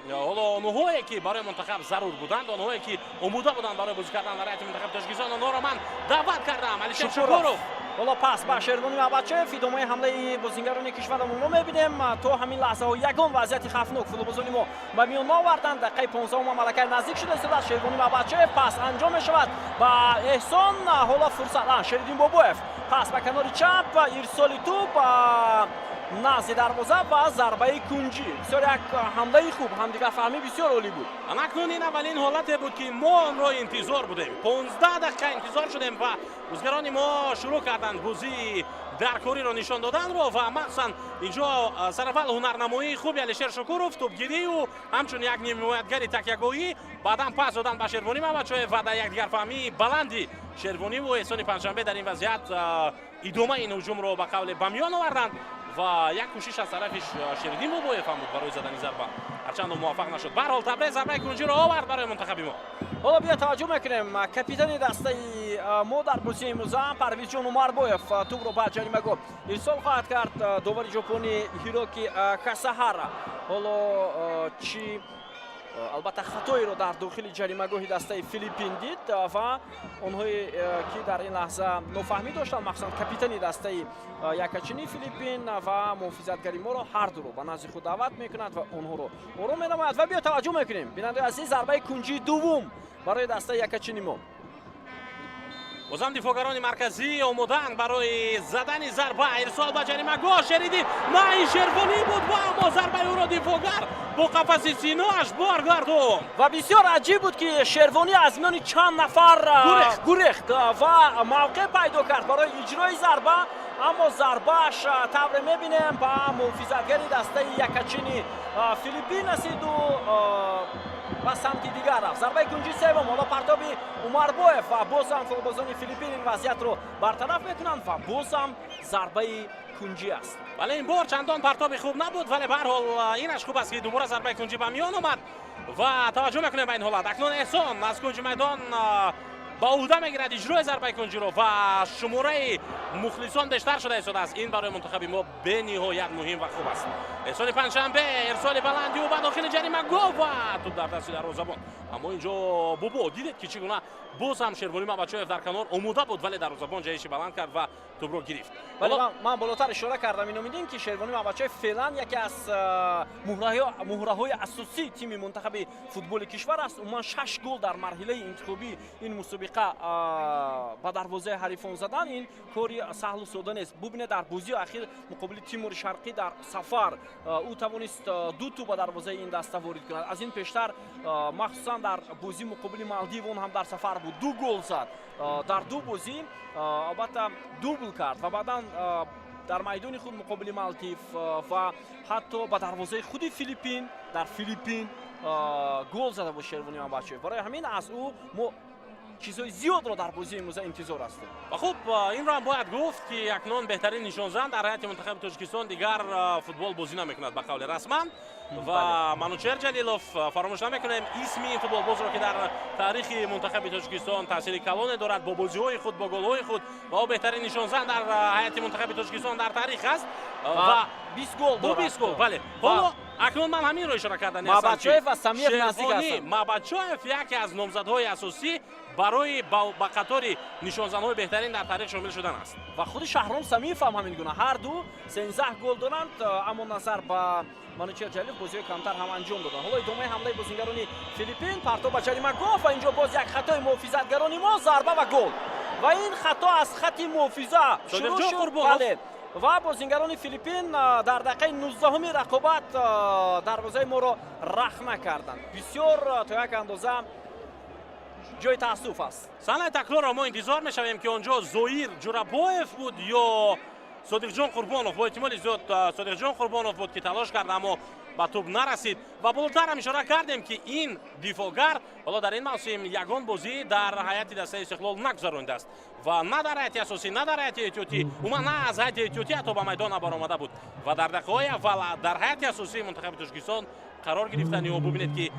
ҳоло онҳое, ки барои мунтахаб зарур буданд, онҳое, ки омода буданд барои бозӣ кардан дар ҳайати мунтахаби Тоҷикистон, онҳоро ман даъват кардам. Алишер Шукуров. Ҳоло пас ба Шервони Мабачев. Идомаи ҳамлаи бозингарони кишварамонро мебинем. То ҳамин лаҳзаҳо ягон вазъияти хавфнок футболбозони мо ба миён наоварданд. Дақиқаи 15-ум аллакай наздик шуда истодааст. Шервони Мабачев, пас анҷом мешавад ба Эҳсон. Ҳоло фурсат, Шериддин Бобоев, пас ба канори чап, ирсоли тӯб назди дарвоза ва зарбаи кунҷӣ. Бисёр як ҳамлаи хуб, ҳамдигарфаҳмӣ бисёр олӣ буд. Анакнун ин аввалин ҳолате буд, ки мо онро интизор будем. 15 дақиқа интизор шудем ва бозигарони мо шурӯъ карданд бозии даркориро нишон доданро. Ва махсусан инҷо сараввал ҳунарнамоии хуби Алишер Шукуров, тӯбгирию ҳамчун як нимҳимоятгари такягоҳӣ, баъдан пас додан ба Шервонӣ Мамадшоев ва дар якдигарфаҳмии баланди Шервониву Эҳсони Панҷшанбе дар ин вазъият идомаи ин ҳуҷумро ба қавле ба миён оварданд. Ва як кӯшиш аз тарафи Шериддин Бобоев ҳам буд барои задани зарба, ҳарчанд муваффақ нашуд. Ба ҳар ҳол, Табрез зарбаи кунҷиро овард барои мунтахаби мо. Ҳоло бия таваҷҷӯҳ мекунем, капитани дастаи мо дар бозии имрӯза Парвизҷон Умарбоев тӯбро ба ҷаримагоҳ ирсол хоҳад кард. Довари ҷопонӣ Ҳироки Касаҳара ҳоло чӣ албатта хатоеро дар дохили ҷаримагоҳи дастаи Филиппин дид ва онҳое, ки дар ин лаҳза нофаҳмӣ доштанд, махсусан капитани дастаи якачини Филиппин ва муҳофизатгари моро, ҳар дуро ба назди худ даъват мекунад ва онҳоро ором менамояд. Ва биё таваҷҷӯҳ мекунем, бинандаи азиз, зарбаи кунҷии дуввум барои дастаи якачини мо. Бозам дифоъгарони марказӣ омодаанд барои задани зарба. Ирсол ба ҷаримагоҳ, Шеридин, на, ин Шервонӣ буд ва аммо зарбаи ӯро дифоъгар бо қафаси синоаш баргардонд. Ва бисёр аҷиб буд, ки Шервонӣ аз миёни чанд нафар гурехт ва мавқеъ пайдо кард барои иҷрои зарба, аммо зарбааш, тавре мебинем, ба муҳофизатгари дастаи якачини Филиппин расиду ба самти дигар рафт. Зарбаи кунҷи севум, ҳоло партоби Умарбоев ва боз ҳам футболбозони Филиппин ин вазъиятро бартараф мекунанд ва боз ҳам зарбаи кунҷӣ аст. Вале ин бор чандон партоби хуб набуд, вале ба ҳар ҳол инаш хуб аст, ки дубора зарбаи кунҷӣ ба миён омад. Ва таваҷҷӯҳ мекунем ба ин ҳолат. Акнун Эҳсон аз кунҷи майдон ба ӯҳда мегирад иҷрои зарбаи кунҷиро ва шумораи мухлисон бештар шуда истодааст. Ин барои мунтахаби мо бениҳоят муҳим ва хуб аст. Эҳсони Панҷшанбе, ирсоли баланди ӯ ба дохили ҷаримагоҳ ва туп дар дасти дарвозабон. Аммо инҷо, бобо, дидед, ки чӣ гуна боз ҳам Шервонӣ Мабачоев дар канор омода буд, вале дарвозабон ҷаҳиши баланд кард ва тупро гирифт. Вале ман болотар ишора кардам, иномидин, ки Шервонӣ Мабачоев феълан яке аз муҳраҳои асосии тими мунтахаби футболи кишвар аст. Умуман шаш гол дар марҳилаи интихобии ин мусобиқа ба дарвозаи ҳарифон задан, ин кори саҳлу сода нест. Бубинед, дар бозии ахир муқобили Тимури Шарқӣ дар сафар ӯ тавонист ду тӯб ба дарвозаи ин даста ворид кунад. Аз ин пештар, махсусан дар бозии муқобили Малдив, он ҳам дар сафар буд, ду гол зад. Дар ду бозӣ албатта дубл кард ва баъдан дар майдони худ муқобили Малдив ва ҳатто ба дарвозаи худи Филиппин дар Филиппин гол зада буд Шервони Мабачоев. Барои ҳамин аз ӯ мо чизҳои зиёдро дар бозии имрӯза интизор ҳастем. Ва хуб, инро ҳам бояд гуфт, ки акнун беҳтарин нишонзан дар ҳайати мунтахаби Тоҷикистон дигар футбол бозӣ намекунад, ба қавли расман, ва Манучер Ҷалилов. Фаромӯш намекунем исми ин футболбозро, ки дар таърихи мунтахаби Тоҷикистон таъсири калоне дорад бо бозиҳои худ, бо голҳои худ, ва ӯ беҳтарин нишонзан дар ҳайати мунтахаби Тоҷикистон дар таърих аст ва 20 гол. Бо 20 гол, бале. Ҳоло акнун ман ҳаминро ишора кардани. Мабачоев ва Самиев наздик ҳастанд. Мабачоев яке аз номзадҳои асосӣ барои ба қатори нишонзанҳои беҳтарин дар таърих шомил шудан аст. Ва худи Шаҳром Самиев ҳам ҳамин гуна, ҳар ду 13 гол доранд, аммо назар ба Манучер Ҷалилов бозиҳои камтар ҳам анҷом доданд. Ҳоло идомаи ҳамлаи бозингарони Филиппин, партоб ба ҷаримагоҳ ва инҷо боз як хатои муҳофизатгарони мо, зарба ва гол. Ва ин хато аз хати муҳофиза шурӯъ шуд, бале, ва бозингарони Филиппин дар дақиқаи 19-уми рақобат дарвозаи моро рахна карданд. Бисёр то як андоза ҷои таассуф аст. Саҳнаи такрорро мо интизор мешавем, ки он ҷо Зоир Ҷурабоев буд ё Содиқҷон Қурбонов. Бо эҳтимоли зиёд Содиқҷон Қурбонов буд, ки талош кард, аммо ба тӯб нарасид. Ва болотарам ишора кардем, ки ин дифоъгар ҳоло дар ин мавсим ягон бозӣ дар ҳайати дастаи Истиқлол нагузаронидааст ва на дар ҳайати асосӣ, на дар ҳайати эҳтиётӣ, умуман на аз ҳайати эҳтиётӣ ҳатто ба майдон набаромада буд. Ва дар дақиқаҳои аввал дар ҳайати асосии мунтахаби Тоҷикистон қарор гирифтани ӯ, бубинед, ки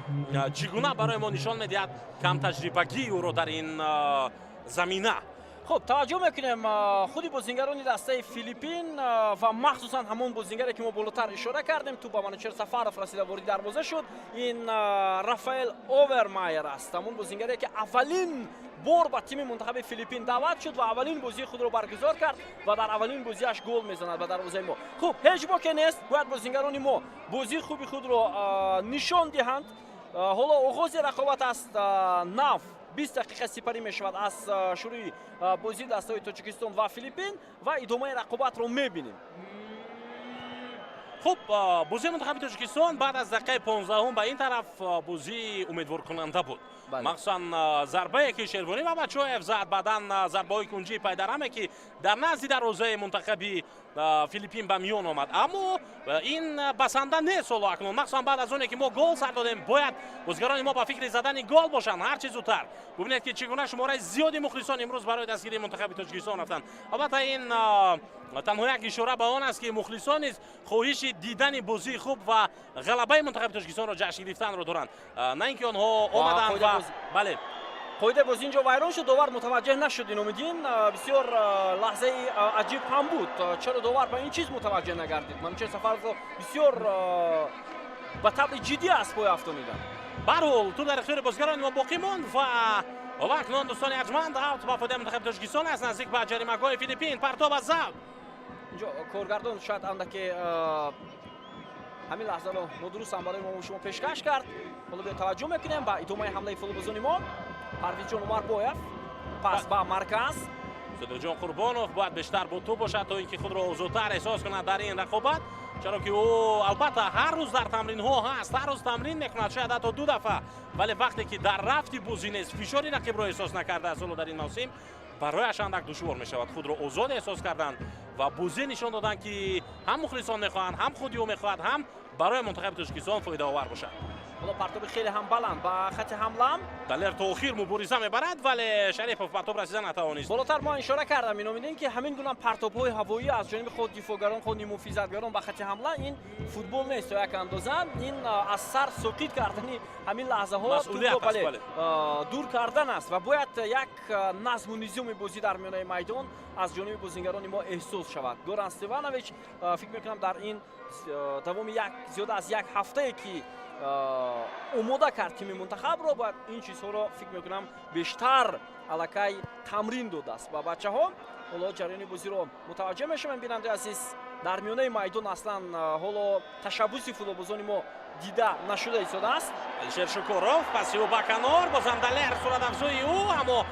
чӣ гуна барои мо нишон медиҳад камтаҷрибагии ӯро дар ин замина. Хуб, таваҷҷӯҳ мекунем, худи бозингарони дастаи Филиппин ва махсусан ҳамон бозингаре, ки мо болотар ишора кардем, тӯб ба Манучер Сафаров расида, вориди дарвоза шуд. Ин Рафаэл Овермайер аст, ҳамон бозингаре, ки аввалин бор ба тими мунтахаби Филиппин даъват шуд ва аввалин бозии худро баргузор кард ва дар аввалин бозиаш гол мезанад ба дарвозаи мо. Хуб, ҳеҷ боке нест, бояд бозингарони мо бозии хуби худро нишон диҳанд. Ҳоло оғози рақобат аст, нав 20 дақиқа сипарӣ мешавад аз шурӯи бозии дастаҳои Тоҷикистон ва Филиппин ва идомаи рақобатро мебинем. Хуб, бозии мунтахаби Тоҷикистон баъд аз дақиқаи 15-ум ба ин тараф бозии умедворкунанда буд, махсусан зарбае, ки Шервонӣ Мамадшоев зад, баъдан зарбаҳои кунҷии пайдараме, ки дар назди дарвозаи мунтахаби Филиппин ба миён омад, аммо ин басанда нест. Ҳоло акнун, махсусан баъд аз оне ки мо гол сар додем, бояд бозигарони мо ба фикри задани гол бошанд ҳар чи зудтар. Бубинед, ки чӣ гуна шумораи зиёди мухлисон имрӯз барои дастгирии мунтахаби Тоҷикистон рафтанд. Албатта, ин танҳо як ишора ба он аст, ки мухлисон низ хоҳиши дидани бозии хуб ва ғалабаи мунтахаби Тоҷикистонро ҷашн гирифтанро доранд, на ин ки онҳо омаданд ва бале. Қоидаи бозӣ инҷо вайрон шуд, довар мутаваҷҷеҳ нашуд. Иномиддин, бисёр лаҳзаи аҷиб ҳам буд. Чаро довар ба ин чиз мутаваҷҷеҳ нагардид? Манучер Сафаровро бисёр ба таври ҷиддӣ аз пой афтониданд. Барҳол, тӯб дар ихтиёри бозигарони мо боқӣ монд ва акнун, дӯстони арҷманд, аут ба фоидаи мунтахаби Тоҷикистон аст. Наздик ба ҷаримагоҳи Филиппин партоб аз зав. Инҷо коргардон шояд андаке ҳамин лаҳзаро нодуруст ҳам барои мо шумо пешкаш кард. Ҳоло биё таваҷҷӯҳ мекунем ба идомаи ҳамлаи футболбозони мо. Парвизҷон Умарбоев, пас ба марказ. Содиқҷон Қурбонов бояд бештар бо тӯб бошад, то ин ки худро озодтар эҳсос кунад дар ин рақобат, чаро ки ӯ албатта ҳар рӯз дар тамринҳо ҳаст, ҳар рӯз тамрин мекунад, шояд ҳатто ду дафъа, вале вақте ки дар рафти бозӣ нест, фишори рақибро эҳсос накардааст ҳоло дар ин мавсим, барояш андак душвор мешавад худро озод эҳсос кардан ва бозӣ нишон додан, ки ҳам мухлисон мехоҳанд, ҳам худи ӯ мехоҳад, ҳам барои мунтахаби Тоҷикистон фоидаовар бошад. Ҳоло партоби хеле ҳам баланд ба хати ҳамла. Далер то охир мубориза мебарад, вале Шарипов ба тоб расида натавонист. Болотар мо ишора кардам, иномидин, ки ҳамин гуна партобҳои ҳавоӣ аз ҷониби худ дифоъгарон, худ нимуҳофизатгарон ба хати ҳамла, ин футбол нест то як андоза. Ин аз сар соқит кардани ҳамин лаҳзаҳо, бале, дур кардан аст ва бояд як назму низоми бозӣ дар миёнаи майдон аз ҷониби бозингарони мо эҳсос шавад. Горан Стеванович, фикр мекунам, дар ин давоми як зиёда аз як ҳафтае ки омода кард тими мунтахабро, бояд ин чизҳоро, фикр мекунам, бештар аллакай тамрин додааст ба бачаҳо. Ҳоло ҷараёни бозиро мутаваҷҷеҳ мешавем, бинандаи азиз. Дар миёнаи майдон аслан ҳоло ташаббуси футболбозони мо дида нашуда истодааст. Алишер Шукуров, паси ӯ ба канор, бозам Далер, суратафзои ӯ, аммо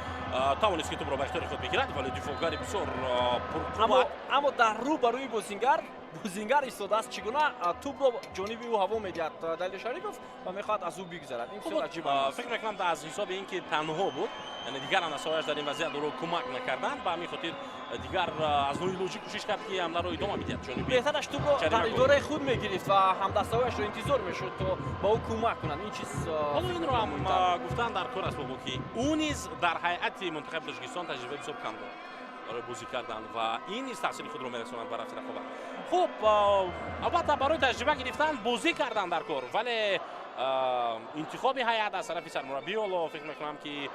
тавонист, ки тӯбро ба ихтиёри худ бигирад, вале дифоъгари бисёр пурқувват. Аммо дар рӯ ба рӯи бозингар истодааст. Чӣ гуна тӯбро ҷониби ӯ ҳаво медиҳад Далер Шарипов ва мехоҳад аз ӯ бигзарад? Ин бисёр аҷиб. Фикр мекунам, аз ҳисоби ин ки танҳо буд, яъне дигар ҳамдастаҳояш дар ин вазъият ӯро кӯмак накарданд, ба ҳамин хотир дигар аз ноилоҷӣ кӯшиш кард, ки ҳамларо идома бидиҳад ҷониби Беҳтараш тӯбро дар идораи худ мегирифт ва ҳамдастаҳояшро интизор мешуд, то ба ӯ кӯмак кунанд. Ин чиз Ҳоло инро ҳам гуфтан дар кор аст, бобо, ки ӯ низ дар ҳайати мунтахаби Тоҷикистон таҷрибаи бисёр кам дорад барои бозӣ кардан ва ин низ таъсири худро мерасонад ба рафти рақобат. Хуб, албатта, барои таҷриба гирифтан бозӣ кардан дар кор, вале интихоби ҳайат аз тарафи сармураббӣ ҳоло фикр мекунам, ки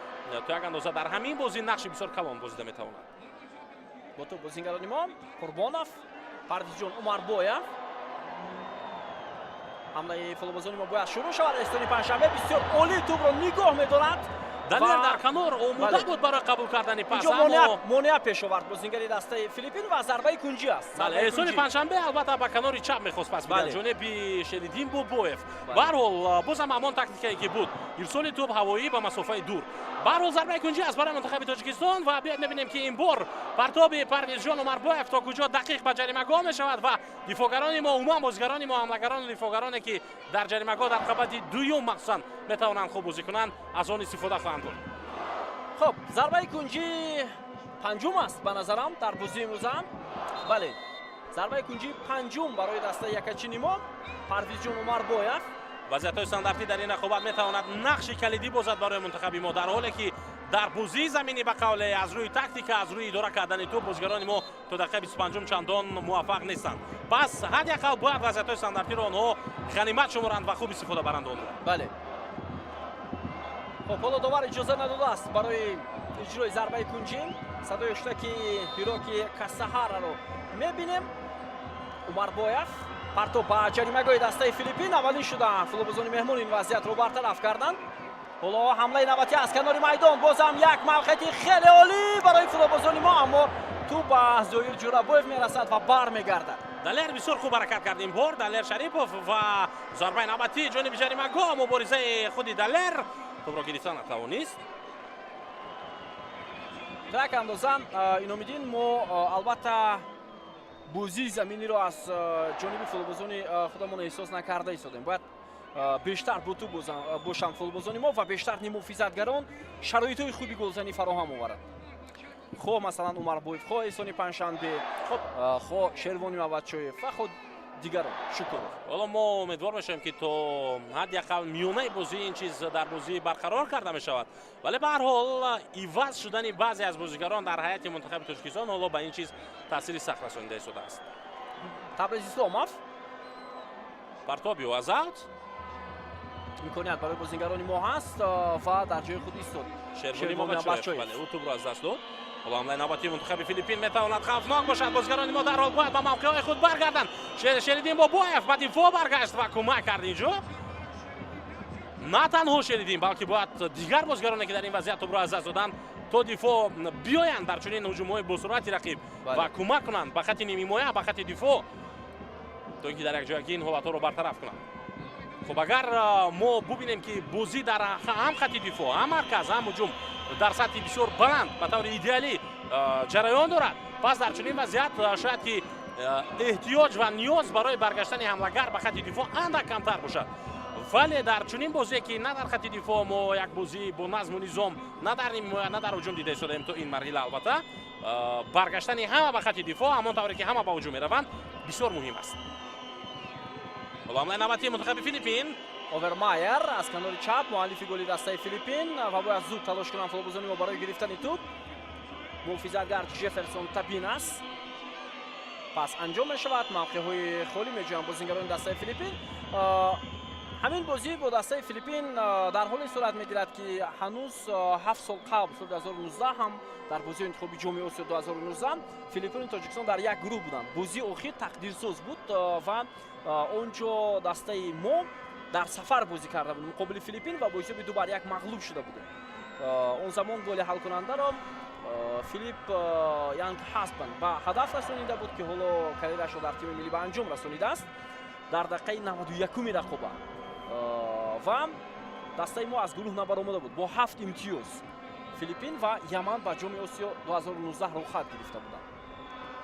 то як андоза дар ҳамин бозӣ нақши бисёр калон бозида метавонад. Бо тӯб бозингарони мо: Қурбонов, Парвизҷон Умарбоев. Ҳамлаи футболбозони мо бояд шурӯъ шавад. Эҳсони Панҷшанбе бисёр олӣ тӯбро нигоҳ медорад. Далер дар канор омода буд барои қабул кардани пас. Монеа пеш овард бозингари дастаи Филиппин ва зарбаи кунҷӣ аст. Бале, Эҳсони Панҷшанбе албатта ба канори чап мехост пас бидиҳад ҷониби Шериддин Бобоев. Баҳрҳол, бозам ҳамон тактикае ки буд, ирсоли тӯб ҳавоӣ ба масофаи дур. Баҳрҳол, зарбаи кунҷӣ аст барои мунтахаби Тоҷикистон ва биёед мебинем, ки ин бор партоби Парвизҷон Умарбоев то куҷо дақиқ ба ҷаримагоҳ мешавад ва дифоъгарони мо, умуман бозигарони мо, ҳамлагарону дифоъгароне, ки дар ҷаримагоҳ дар қабати дуюм махсусан метавонанд хуб бозӣ кунанд, аз он истифода хоҳанд бурд. Хуб, зарбаи кунҷӣ панҷум аст ба назарам дар бозии имрӯза. Бале, зарбаи кунҷии панҷум барои дастаи якачини мо, Парвизҷон Умарбоев. Вазъиятҳои стандартӣ дар ин рақобат метавонад нақши калидӣ бозад барои мунтахаби мо, дар ҳоле ки дар бозии заминӣ, ба қавле, аз рӯи тактика, аз рӯи идора кардани тӯб бозигарони мо то дақиқаи 25-ум чандон муваффақ нестанд. Пас ҳадди ақал бояд вазъиятҳои стандартиро онҳо ғанимат шуморанд ва хуб истифода баранд онро. Бале, хуб, ҳоло довар иҷоза надодааст барои иҷрои зарбаи кунҷӣ. Садои ҳуштаки Ҳироки Касаҳараро мебинем. Умарбоев, партоб ба ҷаримагоҳи дастаи Филиппин. Аввалин шуда футболбозони меҳмон ин вазъиятро бартараф карданд. Ҳоло ҳамлаи навбатӣ аз канори майдон, бозам як мавқеияти хеле олӣ барои футболбозони мо, аммо тӯб ба Зоир Ҷурабоев мерасад ва бармегардад. Далер бисёр хуб ҳаракат кард ин бор, Далер Шарипов, ва зарбаи навбатӣ ҷониби ҷаримагоҳ, муборизаи худи Далер, тӯбро гирифта натавонист. То як андоза, Иномиддин, мо албатта бозии заминиро аз ҷониби футболбозони худамон эҳсос накарда истодем. Бояд бештар бо тӯб бошанд футболбозони мо ва бештар нимуҳофизатгарон шароитҳои хуби голзанӣ фароҳам оваранд. Хо масалан Умарбоев, хо Эҳсони Панҷшанбе, хо Шервони Мабадчоев ва хо дигарон, Шукуров. Ҳоло мо умедвор мешавем, ки то ҳадди ақал миёнаи бозӣ ин чиз дар бозӣ барқарор карда мешавад, вале ба ҳар ҳол иваз шудани баъзе аз бозигарон дар ҳайати мунтахаби Тоҷикистон ҳоло ба ин чиз таъсири сахт расонида истодааст. Табриз Исломов. Партоб ё аз аут. Имконият барои бозингарони мо ҳаст ва дар ҷои худ истод. Шервони Мабадчоев, бале, ӯ тӯбро аз даст дод. Ҳоло ҳамлаи навбатии мунтахаби Филиппин метавонад хавфнок бошад. Бозигарони мо дарҳол бояд ба мавқеъҳои худ баргарданд. Шериддин Бобоев ба дифоъ баргашт ва кӯмак кард. Инҷо на танҳо Шериддин, балки бояд дигар бозигароне, ки дар ин вазъият тӯбро аз даст доданд, то дифоъ биёянд дар чунин ҳуҷумҳои босуръати рақиб ва кӯмак кунанд ба хатти нимҳимоя, ба хатти дифоъ, то ин ки дар якҷоягӣ ин ҳолатҳоро бартараф кунанд. Хуб, агар мо бубинем, ки бозӣ дар ҳам хатти дифоъ, ҳам марказ, ҳам ҳуҷум дар сатҳи бисёр баланд, ба таври идеалӣ ҷараён дорад, пас дар чунин вазъият шояд ки эҳтиёҷ ва ниёз барои баргаштани ҳамлагар ба хатти дифоъ андак камтар бошад. Вале дар чунин бозие, ки на дар хатти дифоъ мо як бозӣ бо назму низом, на дар нимҳимоя, на дар ҳуҷум дида истодаем то ин марҳила, албатта баргаштани ҳама ба хатти дифоъ, ҳамон тавре ки ҳама ба ҳуҷум мераванд, бисёр муҳим аст. Ҳоло ҳамлаи навбатии мунтахаби Филиппин. Овермайер аз канори чап, муаллифи голи дастаи Филиппин, ва бояд зуд талош кунанд футболбозони мо барои гирифтани тӯб. Муҳофизатгар Ҷефферсон Табинас. Пас анҷом мешавад, мавқеъҳои холӣ меҷӯянд бозингарони дастаи Филиппин. Ҳамин бозӣ бо дастаи Филиппин дар ҳоле сурат мегирад, ки ҳанӯз 7 сол қабл, соли 2019 ҳам дар бозии интихоби Ҷоми Осиё 2019 Филиппину Тоҷикистон дар як гурӯҳ буданд. Бозии охир тақдирсоз буд ва он ҷо дастаи мо дар сафар бозӣ карда буд муқобили Филиппин ва бо ҳисоби 2-1 мағлуб шуда будем. Он замон голи ҳалкунандаро Филип Янг Ҳасбанд ба ҳадаф расонида буд, ки ҳоло карьерашро дар тими миллӣ ба анҷом расонидааст, дар дақиқаи 91-уми рақобат, ва дастаи мо аз гурӯҳ набаромада буд. Бо ҳафт имтиёз Филиппин ва Яман ба Ҷоми Осиё 2019 роҳхат гирифта буданд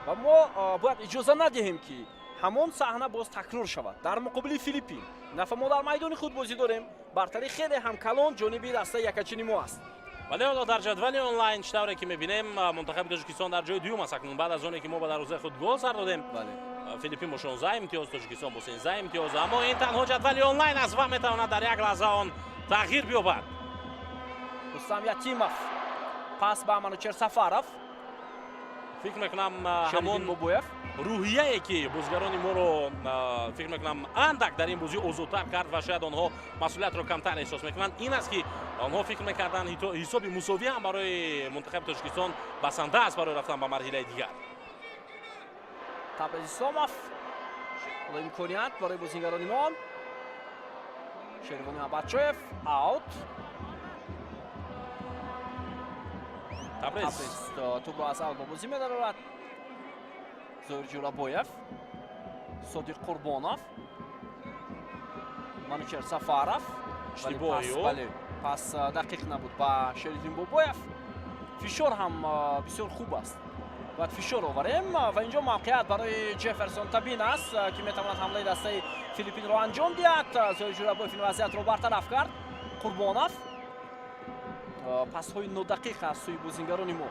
ва мо бояд иҷоза надиҳем, ки ҳамон саҳна боз такрор шавад дар муқобили Филиппин. Нафа мо дар майдони худ бозӣ дорем, бартарӣ хеле ҳам калон ҷониби дастаи якачини мо аст. Вале ҳоло дар ҷадвали онлайн, чӣ тавре ки мебинем, мунтахаби Тоҷикистон дар ҷои дуюм аст акнун, баъд аз оне ки мо ба дарвозаи худ гол сар додем. Филиппин бо 16 имтиёз, Тоҷикистон бо 13 имтиёз. Аммо ин танҳо ҷадвали онлайн аст ва метавонад дар як лаҳза он тағйир биёбад. Рустам Ятимов, пас ба Манучер Сафаров. Фикр мекунам, ҳамон Бобоев. рӯҳияе, ки бозигарони моро, фикр мекунам, андак дар ин бозӣ озодтар кард ва шояд онҳо масъулиятро камтар эҳсос мекунанд, ин аст, ки онҳо фикр мекарданд, ҳисоби мусовӣ ҳам барои мунтахаби Тоҷикистон басанда аст барои рафтан ба марҳилаи дигар. Табриз Исломов. Ҳоло имконият барои бозингарони мо. Шервони Абадчоев, аут. Табриз тӯбро аз аут ба бозӣ медарорад. Зоир Ҷӯрабоев, Содиқ Қурбонов, Манучер Сафаров. Бале, пас дақиқ набуд ба Шериддин Бобоев. Фишор ҳам бисёр хуб аст, бояд фишор оварем ва инҷо мавқеият барои Ҷефферсон Табин аст, ки метавонад ҳамлаи дастаи Филиппинро анҷом диҳад. Зоир Ҷӯрабоев ин вазъиятро бартараф кард. Қурбонов. Пасҳои нодақиқ аз сӯи бозингарони мо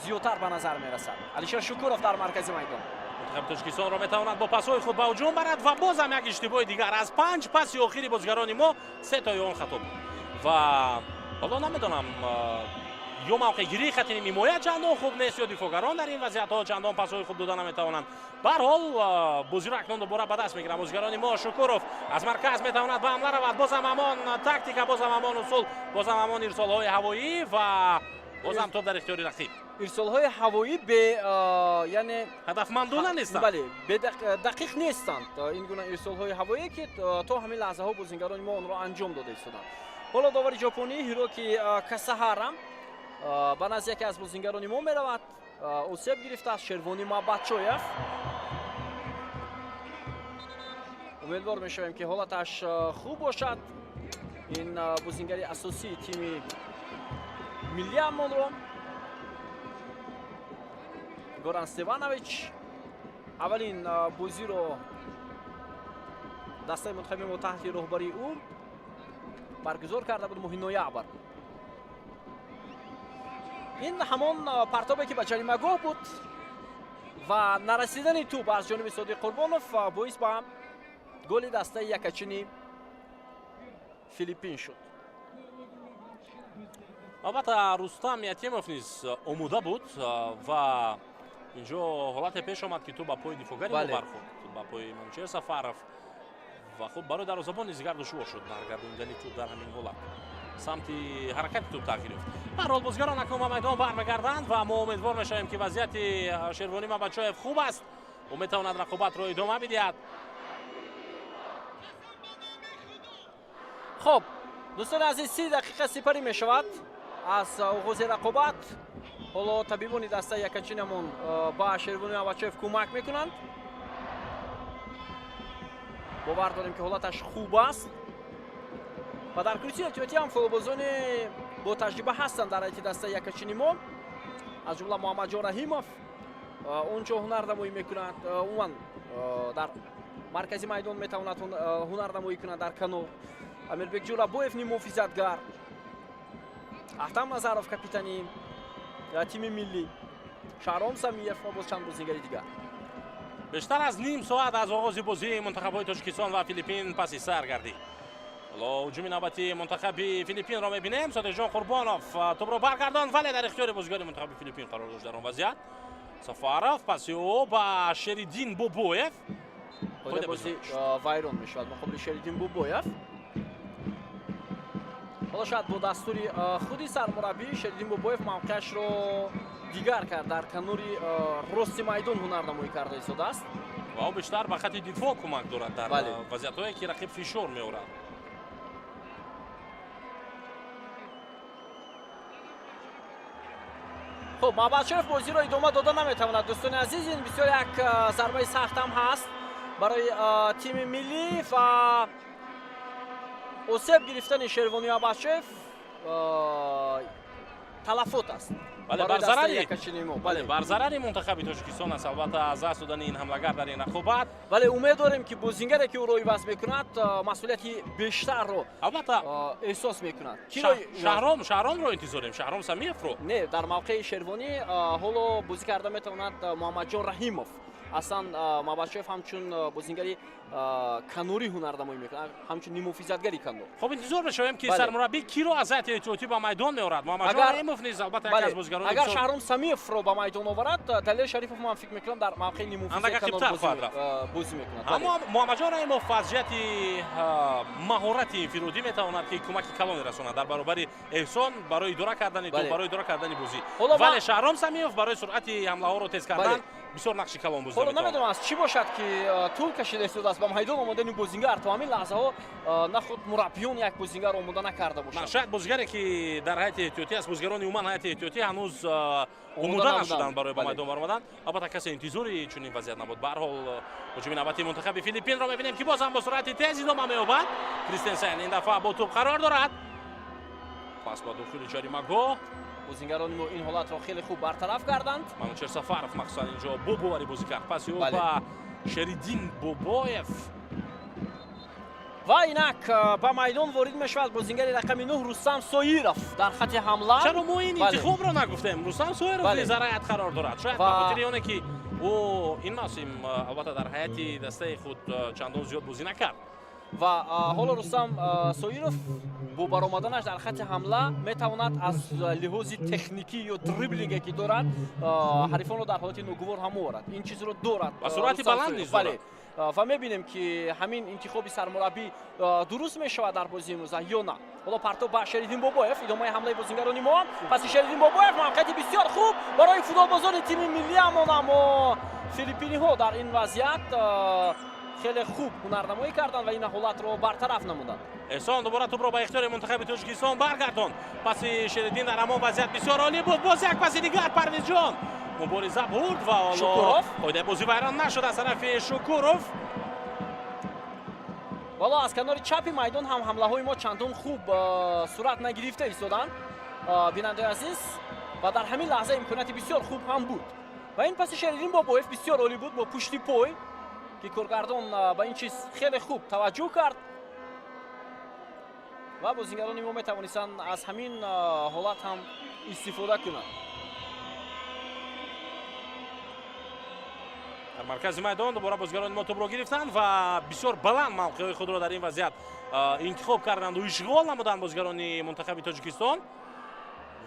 зиёдтар ба назар мерасад. Алишер Шукуров дар маркази майдон. Мунтахаби Тоҷикистонро метавонад бо пасҳои худ ба ҳуҷум барад ва бозам як иштибоҳи дигар. Аз панҷ паси охири бозигарони мо се тои он хато буд ва ҳоло намедонам, ё мавқеъгирии хати нимҳимоя чандон хуб нест, ё дифоъгарон дар ин вазъиятҳо чандон пасҳои хуб дода наметавонанд. Ба ҳар ҳол, бозиро акнун дубора ба даст мегиранд бозигарони мо. Шукуров аз марказ метавонад ба ҳамла равад. Бозам ҳамон тактика, бозам ҳамон усул, бозам ҳамон ирсолҳои ҳавоӣ ва бозам топ дар ихтиёри рақиб. Ирсолҳои ҳавоӣ бе, яъне ҳадафмандона нестанд. Бале, дақиқ нестанд ин гуна ирсолҳои ҳавоӣ, ки то ҳамин лаҳзаҳо бозингарони мо онро анҷом дода истоданд. Ҳоло довари ҷопонӣ Ҳироки Касаҳара ба назди яке аз бозингарони мо меравад. Осеб гирифтааст Шервони Мабадчоев. Умедвор мешавем, ки ҳолаташ хуб бошад. Ин бозингари асосии тими миллиамонро Горан Стеванович аввалин бозиро дастаи мунтахаби мо таҳти роҳбарии ӯ баргузор карда буд моҳи ноябр. Ин ҳамон партобе, ки ба ҷаримагоҳ буд ва нарасидани тӯб аз ҷониби Содиқ Қурбонов боис ба голи дастаи якачини Филиппин шуд. Албатта, Рустам Ятимов низ омода буд ва инҷо ҳолате пеш омад, ки тӯб ба пои дифоъгари мо бархӯрд, ба пои Манучеҳр Сафаров, ва хуб, барои дарвозабон низ дигар душвор шуд баргардонидани тӯб. Дар ҳамин ҳолат самти ҳаракати тӯб тағйир ёфт. Баҳрҳол, бозигарон акнун ба майдон бармегарданд ва мо умедвор мешавем, ки вазъияти Шервонӣ Мабачоев хуб аст, ӯ метавонад рақобатро идома бидиҳад. Хуб, дӯстони азиз, 30 дақиқа сипарӣ мешавад аз оғози рақобат. Ҳоло табибони дастаи якачинамон ба Шервони Мабачоев кӯмак мекунанд. Бовар дорем, ки ҳолаташ хуб аст ва дар курсии эҳтиётӣ ҳам футболбозони бо таҷриба ҳастанд дар ҳайати дастаи якачини мо, аз ҷумла Муҳаммадҷон Раҳимов онҷо ҳунарнамоӣ мекунад, умуман дар маркази майдон метавонад ҳунарнамоӣ кунад. Дар канор Амирбек Ҷӯрабоев, ниммуҳофизатгар, Ахтам Назаров, капитани тими миллӣ, Шаҳром Самиев ва боз чанд бозигари дигар. Бештар аз ним соат аз оғози бозии мунтахабҳои Тоҷикистон ва Филиппин паси сар гардид. Ҳоло ҳуҷуми навбатии мунтахаби Филиппинро мебинем. Содиқҷон Қурбонов тӯбро баргардонд, вале дар ихтиёри бозигари мунтахаби Филиппин қарор дошт. Дар он вазъият Сафаров, паси ӯ ба Шериддин Бобоев. Бозӣ вайрон мешавад муқобили Шериддин Бобоев. Ҳоло шояд бо дастури худи сармураббӣ Шериддин Бобоев мавқеашро дигар кард, дар канори рости майдон ҳунарнамоӣ карда истодааст. Ва ӯ бештар ба хати дифоъ кӯмак дорад дар вазъиятҳое, ки рақиб фишор меорад. Хуб, Мабачоев бозиро идома дода наметавонад, дӯстони азиз. Ин бисёр як зарбаи сахт ҳам ҳаст барои тими миллӣ ва осеб гирифтани Шервони Мабачоев талафот аст. Бале, бар зарари мунтахаби Тоҷикистон аст, албатта, аз даст додани ин ҳамлагар дар ин рақобат. Вале умед дорем, ки бозингаре, ки ӯро иваз мекунад, масъулияти бештарро албатта эҳсос мекунад. Шаҳромро интизорем, Шаҳром Самиевро. Не, дар мавқеи Шервонӣ ҳоло бозӣ карда метавонад Муҳаммадҷон Раҳимов. Аслан Мабачоев ҳамчун бозингари канорӣ ҳунарнамоӣ мекунад, ҳамчун ниммуҳофизатгари канор. Хуб, интизор мешавем, ки сармураббӣ киро аз ҳайати эҳтиётӣ ба майдон меорад. Муҳаммадҷон Раҳимов низ албатта яке аз бозигарони Агар Шаҳром Самиевро ба майдон оварад, Далер Шарифов, ман фикр мекунам, дар мавқеи ниммуҳофизати канор бозӣ мекунад. Аммо Муҳаммадҷон Раҳимов аз ҷиҳати маҳорати инфиродӣ метавонад, ки кӯмаки калоне расонад дар баробари Эҳсон барои идора кардани тӯб, барои идора кардани бозӣ, вале Шаҳром Самиев барои суръати ҳамлаҳоро тез кардан бисёр нақши калон бозида. Ҳоло намедонам, аз чӣ бошад, ки тӯл кашида истодааст ба майдон омадани бозингар. То ҳамин лаҳзаҳо нахуд мураббиён як бозингар омода накарда бошанд. Шояд бозигаре, ки дар ҳайати эҳтиётӣ аст, бозигарони умуман ҳайати эҳтиётӣ ҳанӯз омода нашуданд барои ба майдон баромадан. Албатта, касе интизори чунин вазъият набуд. Ба ҳар ҳол, ҳуҷуми навбатии мунтахаби Филиппинро мебинем, ки боз ҳам бо суръати тез идома меёбад. Кристенсен ин дафъа бо тӯб қарор дорад, пас ба дохили ҷаримагоҳ. Бозингарони мо ин ҳолатро хеле хуб бартараф карданд. Манучер Сафаров махсусан инҷо бо боварӣ бозӣ кард, паси ӯ ба Шериддин Бобоев. Ва инак ба майдон ворид мешавад бозингари рақами 9 Рустам Соиров дар хати ҳамла. Чаро мо ин интихобро нагуфтем? Рустам Соиров низ дар ҳайат қарор дорад, шояд ба хотири оне, ки ӯ ин мавсим албатта дар ҳайати дастаи худ чандон зиёд бозӣ накард. Ва ҳоло Рустам Соиров бо баромаданаш дар хати ҳамла метавонад аз лиҳози техникӣ ё дриблинге, ки дорад, ҳарифонро дар ҳолати ногувор ҳам оварад. Ин чизро дорад. Ва суръати баланд низ дорад. Ва мебинем, ки ҳамин интихоби сармураббӣ дуруст мешавад дар бозии имрӯза ё на. Ҳоло партоб ба Шериддин Бобоев, идомаи ҳамлаи бозингарони мо. Паси Шериддин Бобоев, мавқеияти бисёр хуб барои футболбозони тими миллиамон, аммо филиппиниҳо дар ин вазъият хеле хуб ҳунарнамоӣ карданд ва ин ҳолатро бартараф намуданд. Эҳсон дубора тӯбро ба ихтиёри мунтахаби Тоҷикистон баргардонд. Паси Шериддин дар ҳамон вазъият бисёр олӣ буд. Боз як паси дигар, Парвизҷон мубориза бурд ва ҳоло қоидаи бозӣ вайрон нашуд аз тарафи Шукуров. Вало аз канори чапи майдон ҳам ҳамлаҳои мо чандон хуб сурат нагирифта истоданд, бинандаи азиз, ва дар ҳамин лаҳза имконияти бисёр хуб ҳам буд ва ин паси Шериддин Бобоев бисёр олӣ буд бо пушти пой, ки коргардон ба ин чиз хеле хуб таваҷҷӯҳ кард. Ва бозингарони мо метавонистанд аз ҳамин ҳолат ҳам истифода кунанд. Дар маркази майдон дубора бозигарони мо тӯбро гирифтанд ва бисёр баланд мавқеъҳои худро дар ин вазъият интихоб карданду ишғол намуданд бозигарони мунтахаби Тоҷикистон,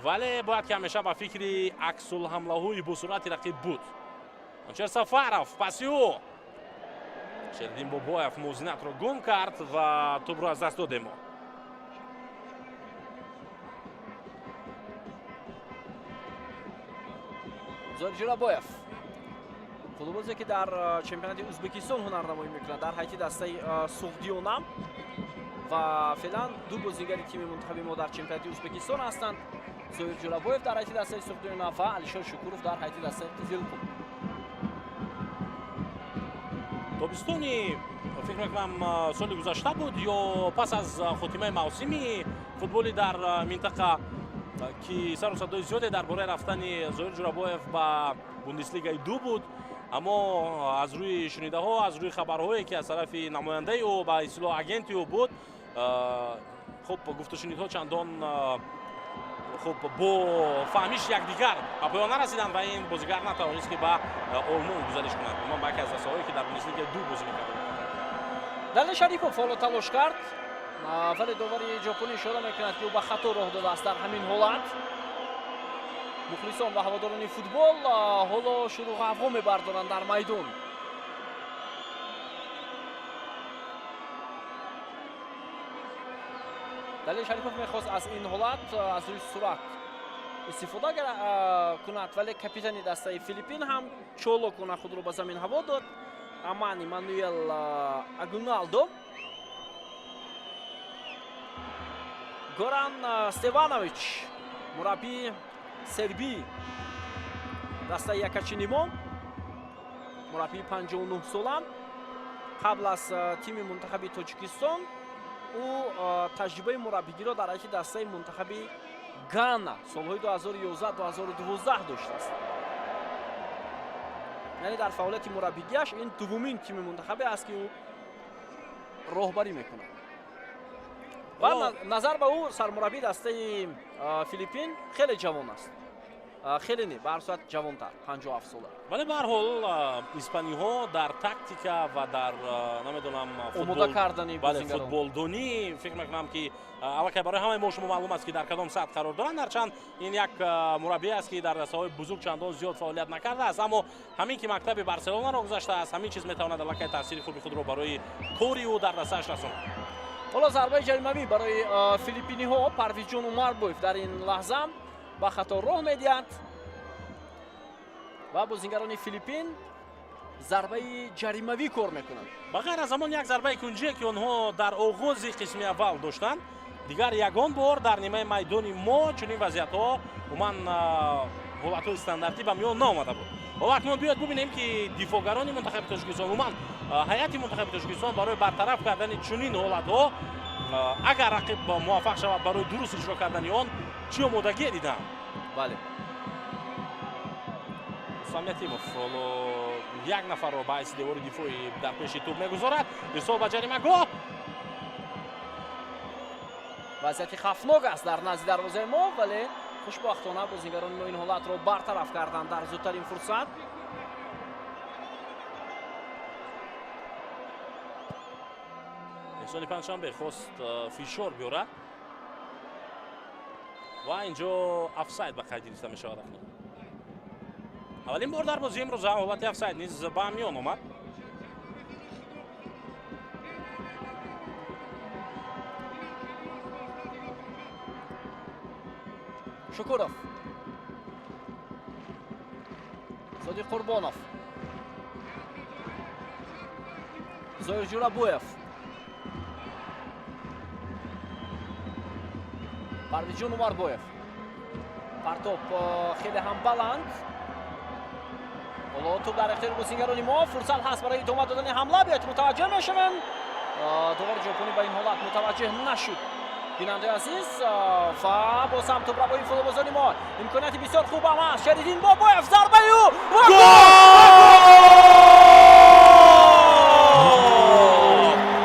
вале бояд ки ҳамеша ба фикри аксулҳамлаҳои босуръати рақиб буд. Манучер Сафаров, паси ӯ Шериддин Бобоев мувозинатро гум кард ва тӯбро аз даст додем мо. Зоир Ҷӯрабоев, футболбозе ки дар чемпионати Ӯзбекистон ҳунарнамоӣ мекунад дар ҳайати дастаи Суғдиёна, ва феълан ду бозигари тими мунтахаби мо дар чемпионати Ӯзбекистон ҳастанд: Зоир Ҷӯрабоев дар ҳайати дастаи Суғдиёна ва Алишер Шукуров дар ҳайати дастаи Қизилқум. Тобистони, фикр мекунам, соли гузашта буд ё пас аз хотимаи мавсими футболи дар минтақа, ки сару садои зиёде дар бораи рафтани Зоир Ҷӯрабоев ба Бундеслигаи ду буд, аммо аз рӯи шунидаҳо, аз рӯи хабарҳое ки аз тарафи намояндаи ӯ, ба истилоҳ агенти ӯ буд, хуб, гуфтушунидҳо чандон хуб бо фаҳмиш якдигар ба поён нарасиданд ва ин бозигар натавонист ки ба Олмон гузариш кунад, умуман ба яке аз дастаҳое ки дар Бундеслигаи ду бозӣ мекард. Далер Шарипов ҳоло талош кард, вале довари ҷопонӣ ишора мекунад, ки ӯ ба хато роҳ додааст. Дар ҳамин ҳолат мухлисон ва ҳаводорони футбол ҳоло шурӯъ ғавғо мебардоранд дар майдон. Далер Шарипов мехост аз ин ҳолат аз рӯи суръат истифода кунад, вале капитани дастаи Филиппин ҳам чолокона худро ба замин ҳаво дод. Амани Мануэл Агуналдо. Горан Стеванович, мураббии сербӣ дастаи якачини мо, мураббии 59 сола, қабл аз тими мунтахаби Тоҷикистон ӯ таҷрибаи мураббигиро дар ҳайати дастаи мунтахаби Гана солҳои 2011-2012 доштааст. Яъне дар фаъолияти мураббигиаш ин дуввумин тими мунтахабе аст, ки ӯ роҳбарӣ мекунад, ва назар ба ӯ сармураббии дастаи Филиппин хеле ҷавон аст, хеле не, ба ҳар сурат ҷавонтар, 57 сола. Вале ба ҳар ҳол испаниҳо дар тактика ва дар, намедонам, омода кардани бале, футболдонӣ, фикр мекунам, ки аллакай барои ҳамаи мо шумо маълум аст, ки дар кадом сатҳ қарор доранд. Ҳарчанд ин як мураббие аст, ки дар дастаҳои бузург чандон зиёд фаъолият накардааст, аммо ҳамин ки мактаби Барселонаро гузаштааст, ҳамин чиз метавонад аллакай таъсири хуби худро барои кори ӯ дар дастааш расонад. Ҳоло зарбаи ҷаримавӣ барои филиппиниҳо. Парвизҷон Умарбоев дар ин лаҳза ба хато роҳ медиҳад ва бозингарони Филиппин зарбаи ҷаримавӣ кор мекунанд. Ба ғайр аз ҳамон як зарбаи кунҷие, ки онҳо дар оғози қисми аввал доштанд, дигар ягон бор дар нимаи майдони мо чунин вазъиятҳо, умуман ҳолатҳои стандартӣ ба миён наомада буд. Ҳоло акнун биёед бубинем, ки дифоъгарони мунтахаби Тоҷикистон, умуман ҳайати мунтахаби Тоҷикистон барои бартараф кардани чунин ҳолатҳо, агар рақиб муваффақ шавад барои дуруст иҷро кардани он, чӣ омодагие диданд. Бале. Рустам Ятимов ҳоло як нафарро ба ҳайси девори дифоӣ дар пеши тӯб мегузорад. Ирсол ба ҷаримагоҳ. Вазъияти хавфнок аст дар назди дарвозаи мо, вале хушбахтона бозингарони мо ин ҳолатро бартараф карданд дар зудтарин фурсат. Эҳсони Панҷшанбе хост фишор биёрад ва инҷо офсайд ба қайд гирифта мешавад. Акнун аввалин бор дар бозии имрӯза ҳолати офсайд низ ба миён омад. Шукуров, Содиқ Қурбонов, Зоир Ҷӯрабоев, Парвизҷон Умарбоев. Партоб хеле ҳам баланд. Ҳоло тӯб дар ихтиёри бозингарони мо. Фурсат ҳаст барои идома додани ҳамла. Биёед мутаваҷҷеҳ мешавем. Довари ҷопонӣ ба ин ҳолат мутаваҷҷеҳ нашуд. Бинандаи азиз, ва боз ҳам тӯбрабои футболбозони мо. Имконияти бисёр хуб ҳам ҳаст. Шериддин Бобоев, зарбаи ӯ ва гол!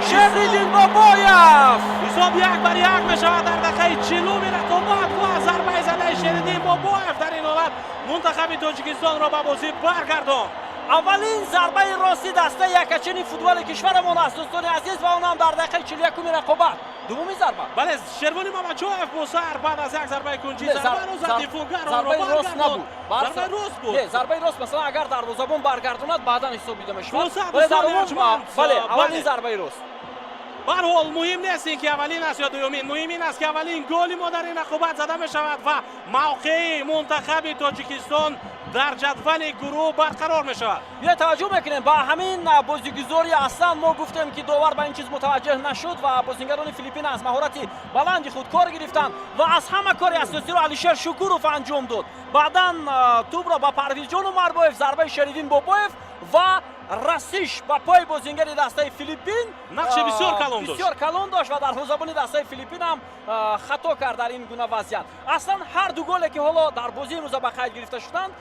Шериддин Бобоев! Бобоев! Ҳисоб 1-1 мешавад дар дақиқаи 40-уми рақобат ва зарбаи задаи Шериддин Бобоев дар ин ҳолат мунтахаби Тоҷикистонро ба бозӣ баргардонд. Аввалин зарбаи рости дастаи якачини футболи кишварамон аст, дӯстони азиз, ва он ҳам дар дақиқаи 41-уми рақобат. Дуввумин зарба. Бале, Шервони Мамаҷоев бо сар баъд аз як зарбаи кунҷӣ зарбаро зад, дифоъгар зарбаи рост набуд. Зарбаи рост буд. Не, зарбаи рост, масалан, агар дарвозабон баргардонад, баъдан ҳисоб дида мешавад. Бале, аввалин зарбаи рост. Ба ҳар ҳол, муҳим нест ин ки аввалин аст ё дуюмин, муҳим ин аст, ки аввалин голи мо дар ин рақобат зада мешавад ва мавқеи мунтахаби Тоҷикистон дар ҷадвали гурӯҳ барқарор мешавад. Биё, таваҷҷӯҳ мекунем ба ҳамин бозигузорӣ. Аслан мо гуфтем, ки довар ба ин чиз мутаваҷҷеҳ нашуд ва бозингарони Филиппин аз маҳорати баланди худ кор гирифтанд ва аз ҳама кори асосиро Алишер Шукуров анҷом дод. Баъдан тӯбро ба Парвизҷон Умарбоев, зарбаи Шериддин Бобоев ва расиш ба пои бозингари дастаи Филиппин нақши бисёр калон дошт. Бисёр калон дошт ва дарвозабони дастаи Филиппин ҳам хато кард дар ин гуна вазъият. Аслан ҳар ду голе, ки ҳоло дар бозии имрӯза ба қайд гирифта шуданд,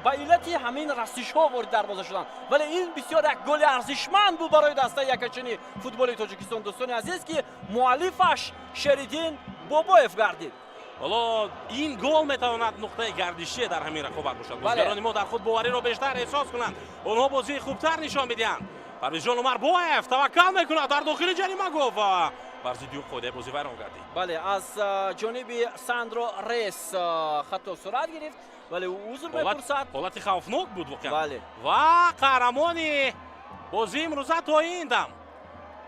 ба иллати ҳамин расишҳо ворид дарвоза шуданд. Вале ин бисёр як голи арзишманд буд барои дастаи якачини футболи Тоҷикистон, дӯстони азиз, ки муаллифаш Шериддин Бобоев гардид. Ҳоло ин гол метавонад нуқтаи гардишие дар ҳамин рақобат бошад. Бозигарони мо дар худ бовариро бештар эҳсос кунанд, онҳо бозии хубтар нишон медиҳанд. Парвизҷон Умарбоев таваккал мекунад дар дохили ҷаримагоҳ ва бар зидди ӯ қоидаи бозӣ вайрон гардид. Бале, аз ҷониби Сандро Рес хато сурат гирифт, вале ӯ узр мепурсад. Ҳолати хавфнок буд воқеан. Ва қаҳрамони бозии имрӯза то ин дам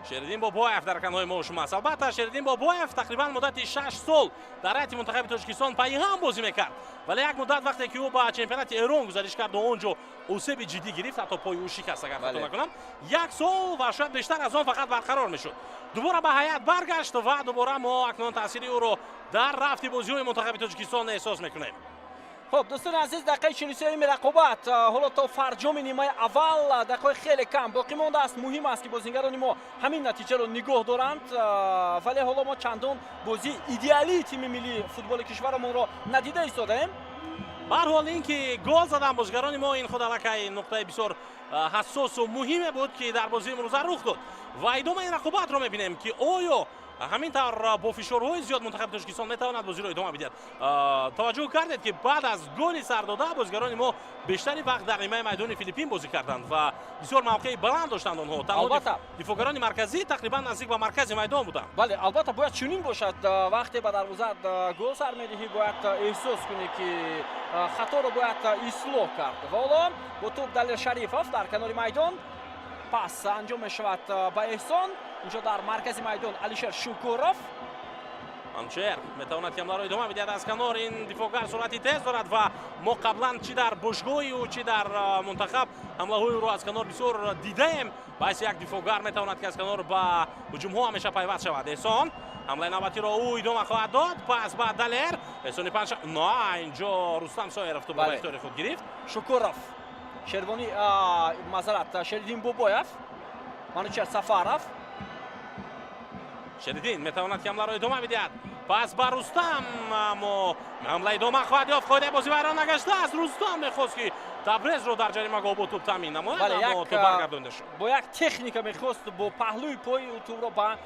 Шериддин Бобоев дар канҳои мо шумо аст. Албатта, Шериддин Бобоев тақрибан муддати 6 сол дар ҳайати мунтахаби Тоҷикистон пайҳам бозӣ мекард, вале як муддат, вақте ки ӯ ба чемпионати Эрон гузариш кард, он ҷо осеби ҷиддӣ гирифт, ҳатто пои ӯ шикаст, агар хато накунам. Як сол ва шояд бештар аз он фақат барқарор мешуд, дубора ба ҳайат баргашт ва дубора мо акнун таъсири ӯро дар рафти бозиҳои мунтахаби Тоҷикистон эҳсос мекунем. Хуб, дӯстони азиз, дақиқаи 43-юми рақобат. Ҳоло то фарҷоми нимаи аввал дақиқаи хеле кам боқӣ мондааст. Муҳим аст, ки бозингарони мо ҳамин натиҷаро нигоҳ доранд, вале ҳоло мо чандон бозии идеалии тими миллии футболи кишварамонро надида истодаем. Ба ҳар ҳол, ин ки гол задан бозигарони мо, ин худ аллакай нуқтаи бисёр ҳассосу муҳиме буд, ки дар бозии имрӯза рух дод. Ва идомаи рақобатро мебинем, ки оё ҳамин тавр бо фишорҳои зиёд мунтахаби Тоҷикистон метавонад бозиро идома бидиҳад. Таваҷҷӯҳ кардед, ки баъд аз голи сардода бозигарони мо бештари вақт дар нимаи майдони Филиппин бозӣ карданд ва бисёр мавқеи баланд доштанд онҳо. Албатта. Дифоъгарони марказӣ тақрибан наздик ба маркази майдон буданд. Бале, албатта, бояд чунин бошад. Вақте ба дарвоза гол сар медиҳӣ, бояд эҳсос кунӣ, ки хаторо бояд ислоҳ кард. Ва ҳоло бо тӯб Далер Шарифов дар канори майдон, пас анҷом мешавад ба Эҳсон. Инҷо дар маркази майдон Алишер Шукуров. Манучер метавонад ки ҳамларо идома бидиҳад аз канор. Ин дифоъгар суръати тез дорад ва мо қаблан чӣ дар бошгоҳи ӯ, чӣ дар мунтахаб ҳамлаҳои ӯро аз канор бисёр дидаем. Ба ҳайси як дифоъгар метавонад, ки аз канор ба ҳуҷумҳо ҳамеша пайваст шавад. Эҳсон, ҳамлаи навбатиро ӯ идома хоҳад дод. Пас ба Далер, Эҳсони Панша, на, инҷо Рустам Соиров тӯбро ба ихтиёри худ гирифт. Шукуров, Шервони, мазарат, Шериддин Бобоев, Манучер Сафаров. Шериддин метавонад, ки ҳамларо идома бидиҳад. Пас ба Рустам, аммо ҳамла идома хоҳад ёфт, қоидаи бозӣ вайрон нагаштааст. Рустам мехост, ки Табрезро дар ҷаримагоҳ бо тӯб таъмин намояд, аммо тӯб баргардонида шуд. Бо як техника мехост бо паҳлӯи пои тӯбро ба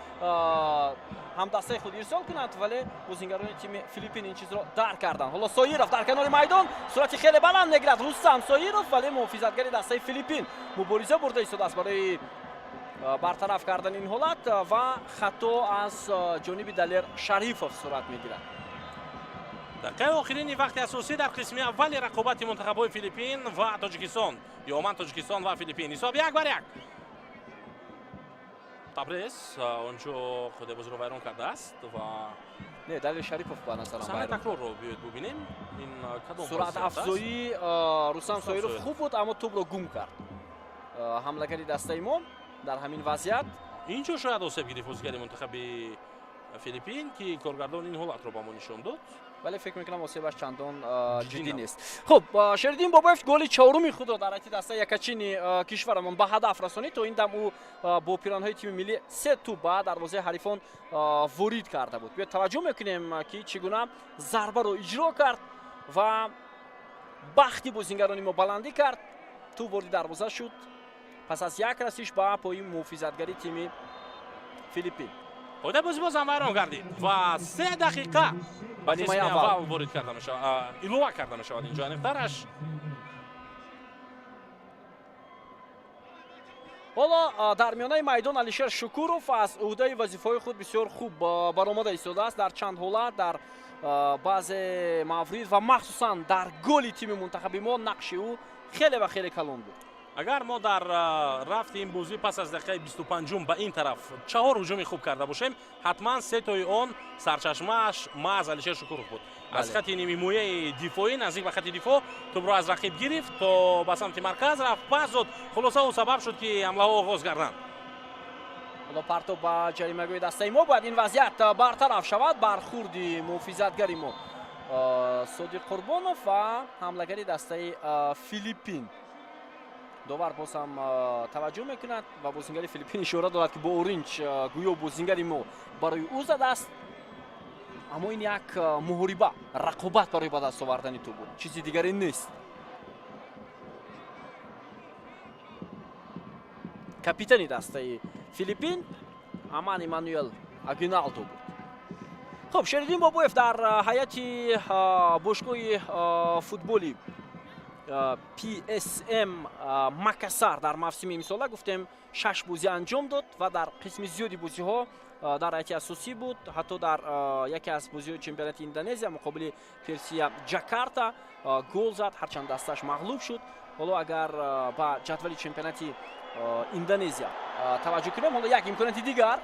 ҳамдастаи худ ирсол кунад, вале бозингарони тими Филиппин ин чизро дарк карданд. Ҳоло Соиров дар канори майдон суръати хеле баланд мегирад, Рустам Соиров, вале муҳофизатгари дастаи Филиппин мубориза бурда истодааст барои бартараф кардани ин ҳолат ва хато аз ҷониби Далер Шарифов сурат мегирад. Дақиқаи охирини вақти асосӣ дар қисми аввали рақобати мунтахабҳои Филиппин ва Тоҷикистон, ё ман, Тоҷикистон ва Филиппин, ҳисоб 1-1. Табрез онҷо қоидаи бозиро вайрон кардааст ва Не, Далер Шарипов ба назарам. Саҳнаи такрорро биёед бубинем, ин кадом? Суръат афзоии Рустам Соиров хуб буд, аммо тӯбро гум кард ҳамлагари дастаи мо дар ҳамин вазъият. Инҷо шояд осеб гирифт бозигари мунтахаби Филиппин, ки коргардон ин ҳолатро ба мо нишон дод. Вале фикр мекунам, осебаш чандон ҷиддӣ нест. Хуб, Шериддин Бобоев голи чоруми худро дар ҳайати дастаи якачини кишварамон ба ҳадаф расонид. То ин дам ӯ бо пиранҳои тими миллӣ се тӯб ба дарвозаи ҳарифон ворид карда буд. Биёед, таваҷҷӯҳ мекунем, ки чӣ гуна зарбаро иҷро кард ва бахти бозингарони мо баландӣ кард, тӯб вориди дарвоза шуд пас аз як расиш ба пои муҳофизатгари тими Филиппин. Қоидаи бозӣ боз ҳам вайрон гардид ва 3 дақиқа ба қисми аввал ворид карда мешавад, илова карда мешавад. Инҷо аниқтараш. Ҳоло дар миёнаи майдон Алишер Шукуров аз ӯҳдаи вазифаҳои худ бисёр хуб баромада истодааст. Дар чанд ҳолат, дар баъзе маврид ва махсусан дар голи тими мунтахаби мо нақши ӯ хеле ва хеле калон буд. Агар мо дар рафти ин бозӣ пас аз дақиқаи 25-ум ба ин тараф чаҳор ҳуҷуми хуб карда бошем, ҳатман сетои он сарчашмааш маҳз Алишер Шукуров буд. Аз хати нимҳимояи дифоӣ, наздик ба хати дифоъ, тӯбро аз рақиб гирифт, то ба самти марказ рафт, пас дод. Хулоса, ӯ сабаб шуд, ки ҳамлаҳо оғоз гарданд. Ҳоло партоб ба ҷаримагоҳи дастаи мо. Бояд ин вазъият бартараф шавад. Бархурди муҳофизатгари мо Содиқ Қурбонов ва ҳамлагари дастаи Филиппин. Довар боз ҳам таваҷҷӯҳ мекунад ва бозингари Филиппин ишора дорад, ки бо оринҷ гӯё бозингари мо барои ӯ задааст. Аммо ин як муҳориба, рақобат барои ба даст овардани тӯб буд, чизи дигаре нест. Капитани дастаи Филиппин Аман Эммануэл Агиналдо буд. Хуб, Шериддин Бобоев дар ҳайати бошгоҳи футболи ПСМ Макасар дар мавсими имсола, гуфтем, шаш бозӣ анҷом дод ва дар қисми зиёди бозиҳо дар ҳайати асосӣ буд. Ҳатто дар яке аз бозиҳои чемпионати Индонезия муқобили Персия Ҷакарта гол зад, ҳарчанд дастааш мағлуб шуд. Ҳоло агар ба ҷадвали чемпионати Индонезия таваҷҷӯҳ кунем, ҳоло як имконияти дигар,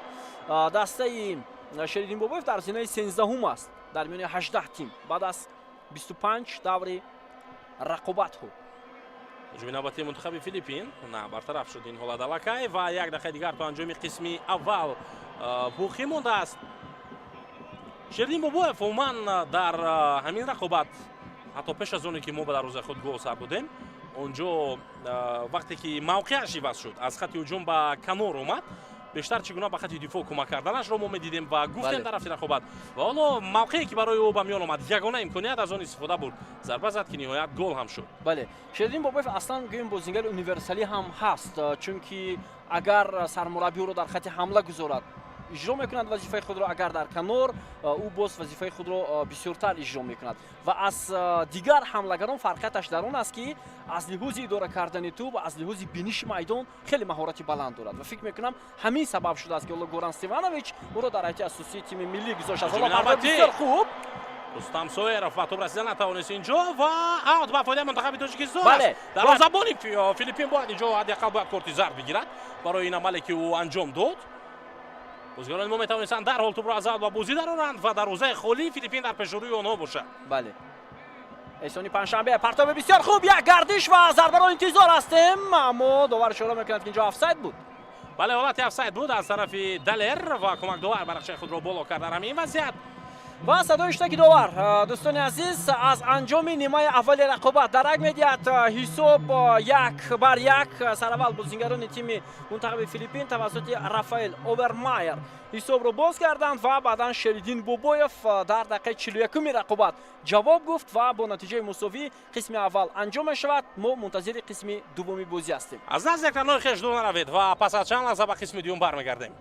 дастаи Шериддин Бобоев дар зинаи 13-ҳум аст дар миёни 18 тим баъд аз 25 даври рақобатҳо. Ҳуҷуми навбатии мунтахаби Филиппин на бартараф шуд ин ҳолат аллакай ва як дақиқаи дигар то анҷоми қисми аввал боқӣ мондааст. Шериддин Бобоев умуман дар ҳамин рақобат, ҳатто пеш аз оне ки мо ба дарвозаи худ гол сар додем, онҷо вақте ки мавқеаш иваз шуд, аз хати ҳуҷум ба канор омад, бештар чӣ гуна ба хати дифоъ кӯмак карданашро мо медидем ва гуфтем дар рафти рақобат. Ва ҳоло мавқее ки барои ӯ ба миён омад, ягона имконият, аз он истифода бурд, зарба зад, ки ниҳоят гол ҳам шуд. Бале, Шериддин Бобоев аслан гӯем бозингари универсалӣ ҳам ҳаст, чунки агар сармураббӣ ӯро дар хати ҳамла гузорад, иҷро мекунад вазифаи худро, агар дар канор, ӯ боз вазифаи худро бисёртар иҷро мекунад. Ва аз дигар ҳамлагарон фарқияташ дар он аст, ки аз лиҳози идора кардани тӯб, аз лиҳози биниши майдон хеле маҳорати баланд дорад ва фикр мекунам, ҳамин сабаб шудааст, ки ҳоло Горан Стеванович ӯро дар ҳайати асосии тими миллӣ гузоштааст. Бисёр хуб. Рустам Соеров ба тӯб расида натавонист инҷо ва аут ба фоидаи мунтахаби Тоҷикистон аст. Дарвозабони Филиппин бояд инҷо ҳадди ақал бояд корти зард бигирад барои ин амале, ки ӯ анҷом дод. Бозигарони мо метавонистанд дарҳол тӯбро аз аут ба бозӣ дароранд ва дарвозаи холии Филиппин дар пешрӯи онҳо бошад. Бале, Эҳсони Панҷшанбе, партоби бисёр хуб, як гардиш ва зарбаро интизор ҳастем, аммо довар ишора мекунад, ки инҷо офсайд буд. Бале, ҳолати офсайд буд аз тарафи Далер ва кӯмакдовар барақчаи худро боло кард дар ҳамин вазъият. Ва садои иштироки довар, дӯстони азиз, аз анҷоми нимаи аввали рақобат дарак медиҳад. Ҳисоб 1-1. Сараввал бозингарони тими мунтахаби Филиппин тавассути Рафаэл Овермайер ҳисобро боз карданд ва баъдан Шериддин Бобоев дар дақиқаи 41-уми рақобат ҷавоб гуфт ва бо натиҷаи мусовӣ қисми аввал анҷом мешавад. Мо мунтазири қисми дуввуми бозӣ ҳастем. Аз назди экранҳои хеш дур наравед ва пас аз чанд лаҳза ба қисми дуюм бармегардем.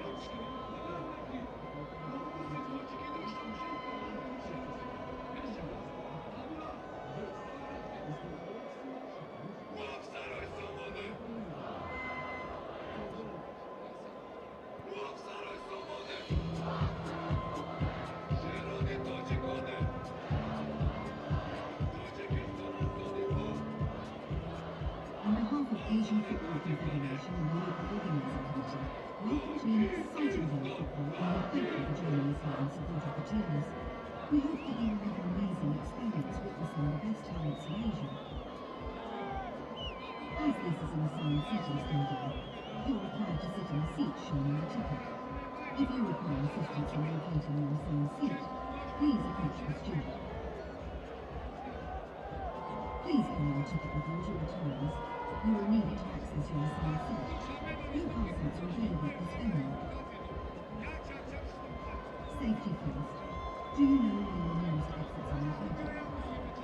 On behalf of Asian Football Confederation and the local organising committee, welcome to an exciting day of football, and we thank you for joining us here in support of the teams. We hope that you will have an amazing experience witnessing the best talents in Asia. As this is an assigned seating stadium, you're required to sit in the seat shown on the ticket. If you require assistance in locating your assigned seat, please approach the steward. Please carry your ticket with you at all times. You will need it to access your assigned seat. No passports are available at this venue. Safety first. Do you know where your nearest exits are located?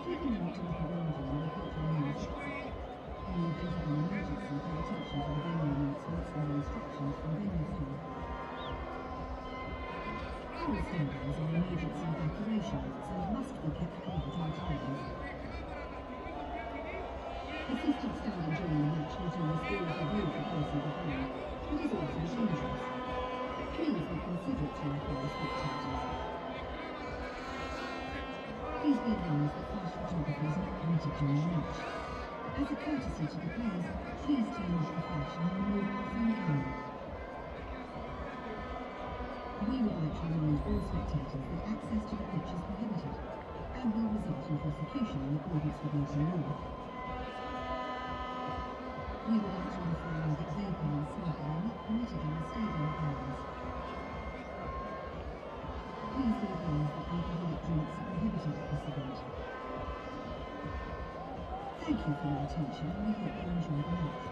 Take a moment to look around you and locate your nearest exit. In the event of an emergency, pay attention to the venue announcements and the instructions from venue staff. All stairwells are emergency evacuation routes and must be kept clear at all times. Assisted standing during the match not only spoils the view of the person behind, but is also dangerous. Please be considerate to your fellow spectators. Please be advised that flash photography is not permitted during the match. As a courtesy to the players, please turn off the flash and your mobile phone camera. We would like to remind all spectators that access to the pitch is prohibited and will result in prosecution in accordance with local law. We would like to inform you that vaping and smoking are not permitted in the stadium grounds. Please be advised that alcoholic drinks are prohibited at this event. Thank you for your attention, and we hope you enjoy the match.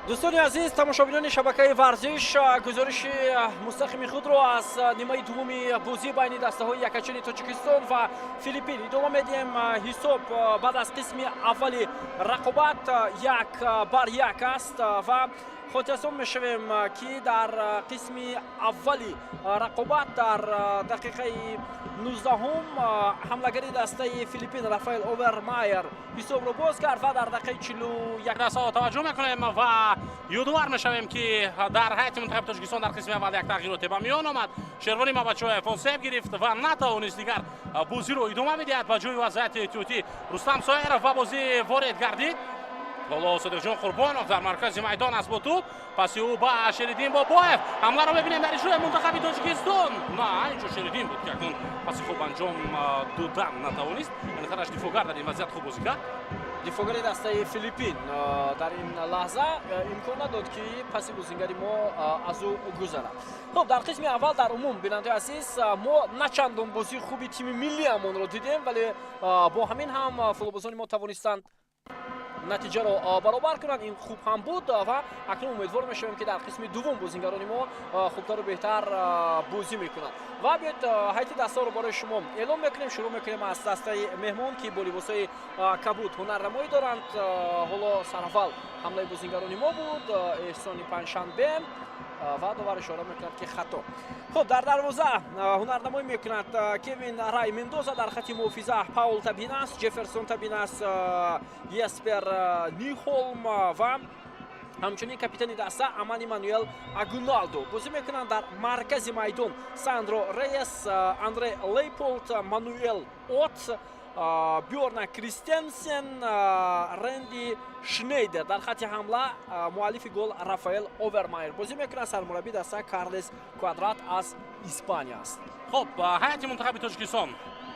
Дӯстони азиз, тамошобинони шабакаи варзиш, гузориши мустақими худро аз нимаи дуввуми бозӣ байни дастаҳои якачини Тоҷикистон ва Филиппин идома медиҳем. Ҳисоб баъд аз қисми аввали рақобат 1-1 аст ва хотиррасон мешавем, ки дар қисми аввали рақобат дар дақиқаи 19-ум ҳамлагари дастаи Филиппин Рафаэл Овермайер ҳисобро боз кард ва дар дақиқаи 41 Дастаҳо таваҷҷӯҳ мекунем ва ёдовар мешавем, ки дар ҳайати мунтахаби Тоҷикистон дар қисми аввал як тағйироте ба миён омад. Шервони Мабачоев осеб гирифт ва натавонист дигар бозиро идома бидиҳад. Ба ҷои вазъияти эҳтиётӣ Рустам Соиров ба бозӣ ворид гардид. Ҳоло Содиқҷон Қурбонов дар маркази майдон аст бо тӯб, паси ӯ ба Шериддин Бобоев. Ҳамларо мебинем дар иҷрои мунтахаби Тоҷикистон. На, инҷо Шериддин буд, ки акнун паси хуб анҷом додан натавонист, яъне худаш дифоъгар дар ин вазъият хуб бозӣ кард. Дифоъгари дастаи Филиппин дар ин лаҳза имкон надод, ки паси бозингари мо аз ӯ гузарад. Хуб, дар қисми аввал дар умум, бинандаи азиз, мо на чандон бозии хуби тими миллиамонро дидем, вале бо ҳамин ҳам футболбозони мо тавонистанд натиҷаро баробар кунанд. Ин хуб ҳам буд ва акнун умедвор мешавем, ки дар қисми дуввум бозингарони мо хубтару беҳтар бозӣ мекунанд. Ва биёед, ҳайати дастаҳоро барои шумо эълон мекунем. Шурӯъ мекунем аз дастаи меҳмон, ки бо либосҳои кабуд ҳунарнамоӣ доранд. Ҳоло сараввал ҳамлаи бозингарони мо буд, Эҳсони Панҷшанбе, ва довар ишора мекунад, ки хато. Хуб, дар дарвоза ҳунарнамоӣ мекунад Кевин Рай Мендоза, дар хати муҳофиза Паул Табинас, Ҷефферсон Табинас, Еспер Нихолм ва ҳамчунин капитани даста Амани Мануэл Агуналдо бозӣ мекунанд. Дар маркази майдон Сандро Рейес, Андре Лейполд, Мануэл От, Бёрна Кристенсен, Ренди Шнейдер. Дар хати ҳамла муаллифи гол Рафаэл Овермайер бозӣ мекунад. Сармурабби даста Карлес Квадрат аз Испания аст. Хуб, ҳайати мунтахаби Тоҷикистон: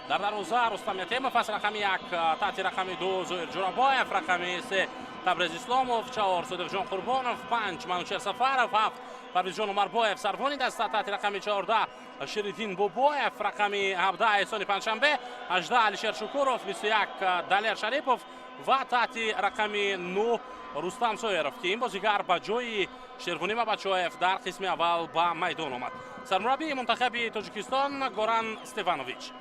дар дарвоза Рустам Ятемов аст, рақами 1, таҳти рақами 2 Зоир Ҷурабоев, рақами 3 Табрез Исломов, 4 Содиқҷон Қурбонов, 5 Манучер Сафаров, 7 Парвизҷон Умарбоев, сарвони даста, таҳти рақами 14 Шериддин Бобоев, рақами 17 Эҳсони Панҷшанбе, 18 Алишер Шукуров, 21 Далер Шарипов ва таҳти рақами 9 Рустам Соиров, ки ин бозигар ба ҷои Шервонӣ Мабачоев дар қисми аввал ба майдон омад. Сармураббии мунтахаби Тоҷикистон Горан Стефанович.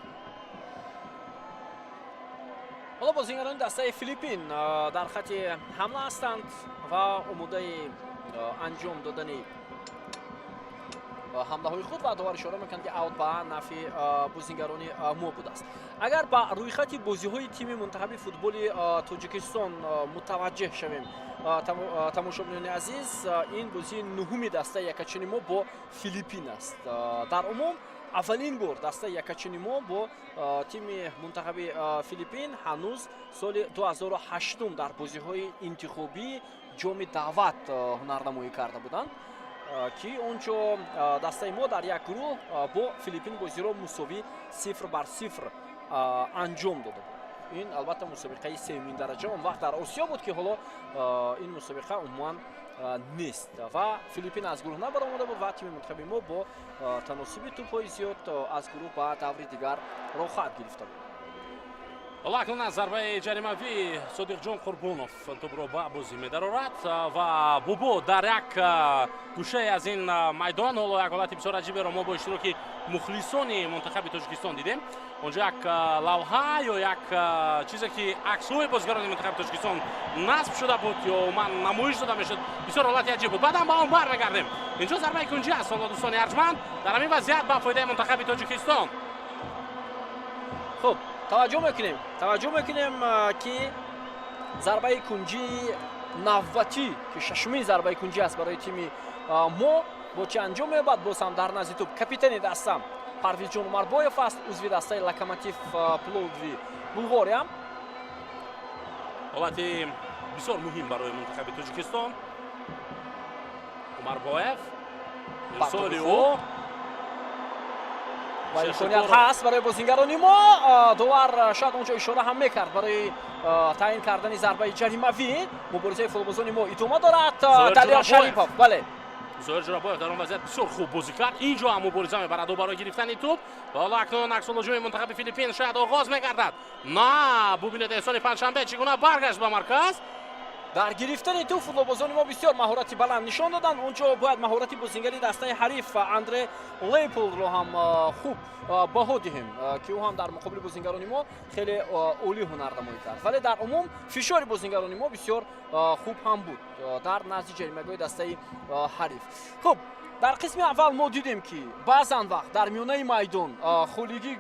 Ҳоло бозингарони дастаи Филиппин дар хати ҳамла ҳастанд ва омодаи анҷом додани ҳамлаҳои худ ва довар ишора мекунад, ки аут ба нафъи бозингарони мо будааст. Агар ба рӯйхати бозиҳои тими мунтахаби футболи Тоҷикистон мутаваҷҷеҳ шавем, тамошобинони азиз, ин бозии нуҳуми дастаи якачини мо бо Филиппин аст. Дар умум аввалин бор дастаи якачини мо бо тими мунтахаби Филиппин ҳанӯз соли 2008 дар бозиҳои интихобии ҷоми даъват ҳунарнамоӣ карда буданд, ки он ҷо дастаи мо дар як гурӯҳ бо Филиппин бозиро мусовӣ 0-0 анҷом дода буд. Ин албатта мусобиқаи сеюмин дараҷа он вақт дар Осиё буд, ки ҳоло ин мусобиқа умуман нест ва Филиппин аз гурӯҳ набаромада буд ва тими мунтахаби мо бо таносиби тӯбҳои зиёд аз гурӯҳ ба даври дигар роҳхат гирифта буд. Ҳоло акнун аз зарбаи ҷаримавӣ Содиқҷон Қурбонов тӯбро ба бозӣ медарорад ва Бобо дар як гӯшае аз ин майдон. Ҳоло як ҳолати бисёр аҷиберо мо бо иштироки мухлисони мунтахаби Тоҷикистон дидем. Онҷо як лавҳа ё як чизе, ки аксҳои бозигарони мунтахаби Тоҷикистон насб шуда буд ё умуман намоиш дода мешуд, бисёр ҳолати аҷиб буд. Баъдан ба он бармегардем. Инҷо зарбаи кунҷӣ аст ҳоло, дӯстони арҷманд, дар ҳамин вазъият ба фоидаи мунтахаби Тоҷикистон. Хуб, таваҷҷӯҳ мекунем, ки зарбаи кунҷии навбатӣ, ки шашумин зарбаи кунҷӣ аст барои тими мо, бо чӣ анҷом меёбад. Боз ҳам дар назди тӯб капитани даста Парвизҷон Умарбоев аст, узви дастаи Локомотив Пловдиви Булғория. Ҳолати бисёр муҳим барои мунтахаби Тоҷикистон. Умарбоев, ирсоли ӯ Ва имконият ҳаст барои бозингарони мо. Довар шояд онҷо ишора ҳам мекард барои таъин кардани зарбаи ҷаримавӣ. Муборизаи футболбозони мо идома дорад. Далер Шарипов, бале. Зоир Ҷурабоев дар он вазъият бисёр хуб бозӣ кард. Инҷо ҳам мубориза мебарад ӯ барои гирифтани тӯб ва ҳоло акнун аксулҳуҷуми мунтахаби Филиппин шояд оғоз мегардад. На, бубинед, Эҳсони Панҷшанбе чӣ гуна баргашт ба марказ. Дар гирифтани тӯб футболбозони мо бисёр маҳорати баланд нишон доданд. Он ҷо бояд маҳорати бозингари дастаи ҳариф Андре Лейполро ҳам хуб баҳо диҳем, ки ӯ ҳам дар муқобили бозингарони мо хеле олӣ ҳунарнамоӣ кард. Вале дар умум фишори бозингарони мо бисёр хуб ҳам буд дар назди ҷаримагоҳи дастаи ҳариф. Хуб, дар қисми аввал мо дидем, ки баъзан вақт дар миёнаи майдон холигӣ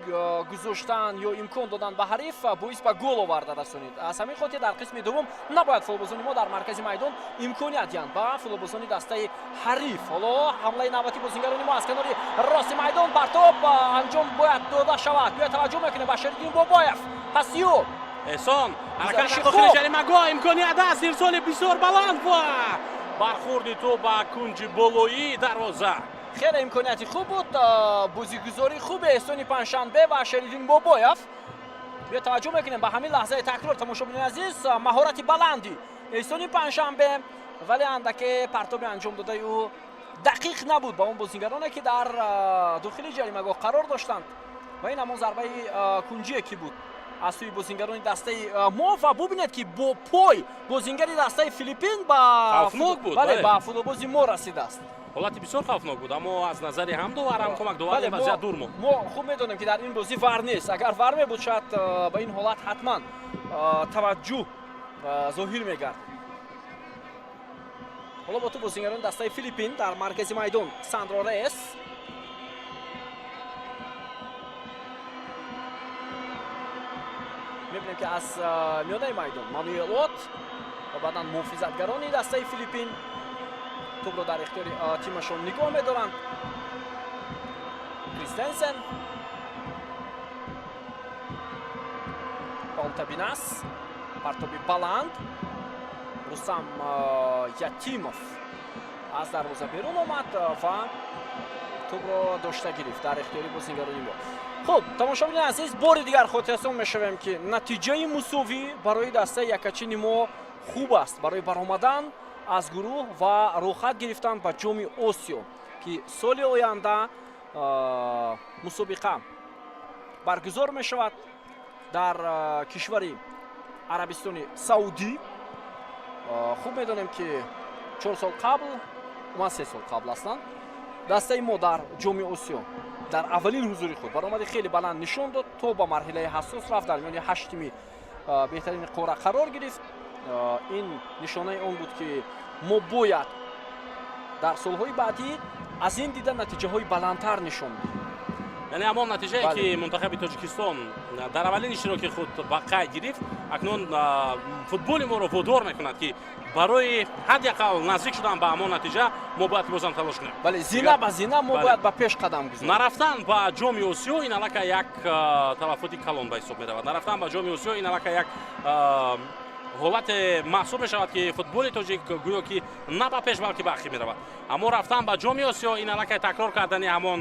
гузоштан ё имкон додан ба ҳариф боис ба гол оварда расонид. Аз ҳамин хотир дар қисми дуввум набояд футболбозони мо дар маркази майдон имконият диҳанд ба футболбозони дастаи ҳариф. Ҳоло ҳамлаи навбатии бозингарони мо аз канори рости майдон, партоб анҷом бояд дода шавад. Биё таваҷҷӯҳ мекунем ба Шариддин Бобоев, пасиё Эҳсон, ҳаракат дар дохили ҷаримагоҳ, имконият аст, ирсоли бисёр баланд ва бархӯрди тӯб ба кунҷи болоии дарвоза. Хеле имконияти хуб буд, бозигузории хуби Эҳсони Панҷшанбе ва Шариддин Бобоев. Биё таваҷҷӯҳ мекунем ба ҳамин лаҳзаи такрор, тамошобинони азиз, маҳорати баланди Эҳсони Панҷшанбе, вале андаке партоби анҷом додаи ӯ дақиқ набуд ба он бозингароне, ки дар дохили ҷаримагоҳ қарор доштанд. Ва ин ҳамон зарбаи кунҷие ки буд аз сӯи бозингарони дастаи мо. Ва бубинед, ки бо пой бозингари дастаи Филиппин ба Хавфнок буд. Бале, ба футболбози мо расидааст. Ҳолати бисёр хавфнок буд, аммо аз назари ҳам довар, ҳам кӯмакдовар вазъият дур монд. Мо хуб медонем, ки дар ин бозӣ VAR нест. Агар VAR мебуд, шояд ба ин ҳолат ҳатман таваҷҷӯҳ зоҳир мегард. Ҳоло бо тӯб бозингарони дастаи Филиппин дар маркази майдон Сандро Рес. Мебинем, ки аз миёнаи майдон Мануэл От ва баъдан муҳофизатгарони дастаи Филиппин тӯбро дар ихтиёри тимашон нигоҳ медоранд. Кристенсен, Паул Табинас, партоби баланд, Рустам Ятимов аз дарвоза берун омад ва тӯбро дошта гирифт дар ихтиёри бозингарони мо. Хуб, тамошобинони азиз, бори дигар хотиррасон мешавем, ки натиҷаи мусовӣ барои дастаи якачини мо хуб аст барои баромадан аз гурӯҳ ва роҳхат гирифтан ба Ҷоми Осиё, ки соли оянда мусобиқа баргузор мешавад дар кишвари Арабистони Саудӣ. Хуб медонем, ки 4 сол қабл, уман 3 сол қабл аслан, дастаи мо дар Ҷоми Осиё дар аввалин ҳузури худ баромади хеле баланд нишон дод, то ба марҳилаи ҳассос рафт, дар миёни ҳашт тими беҳтарини қора қарор гирифт. Ин нишонаи он буд, ки мо бояд дар солҳои баъдӣ аз ин дида натиҷаҳои баландтар нишон диҳем. Яъне ҳамон натиҷае, ки мунтахаби Тоҷикистон дар аввалин иштироки худ ба қайд гирифт, акнун футболи моро водор мекунад, ки барои ҳадди ақал наздик шудан ба ҳамон натиҷа мо бояд бозам талош кунем. Бале, зина ба зина мо бояд ба пеш қадам гузорем. Нарафтан ба Ҷоми Осиё ин аллакай як талафоти калон ба ҳисоб меравад. Нарафтан ба Ҷоми Осиё ин аллакай як ҳолате маҳсуб мешавад, ки футболи тоҷик гӯё ки на ба пеш, балки ба ақиб меравад. Аммо рафтан ба Ҷоми Осиё ин аллакай такрор кардани ҳамон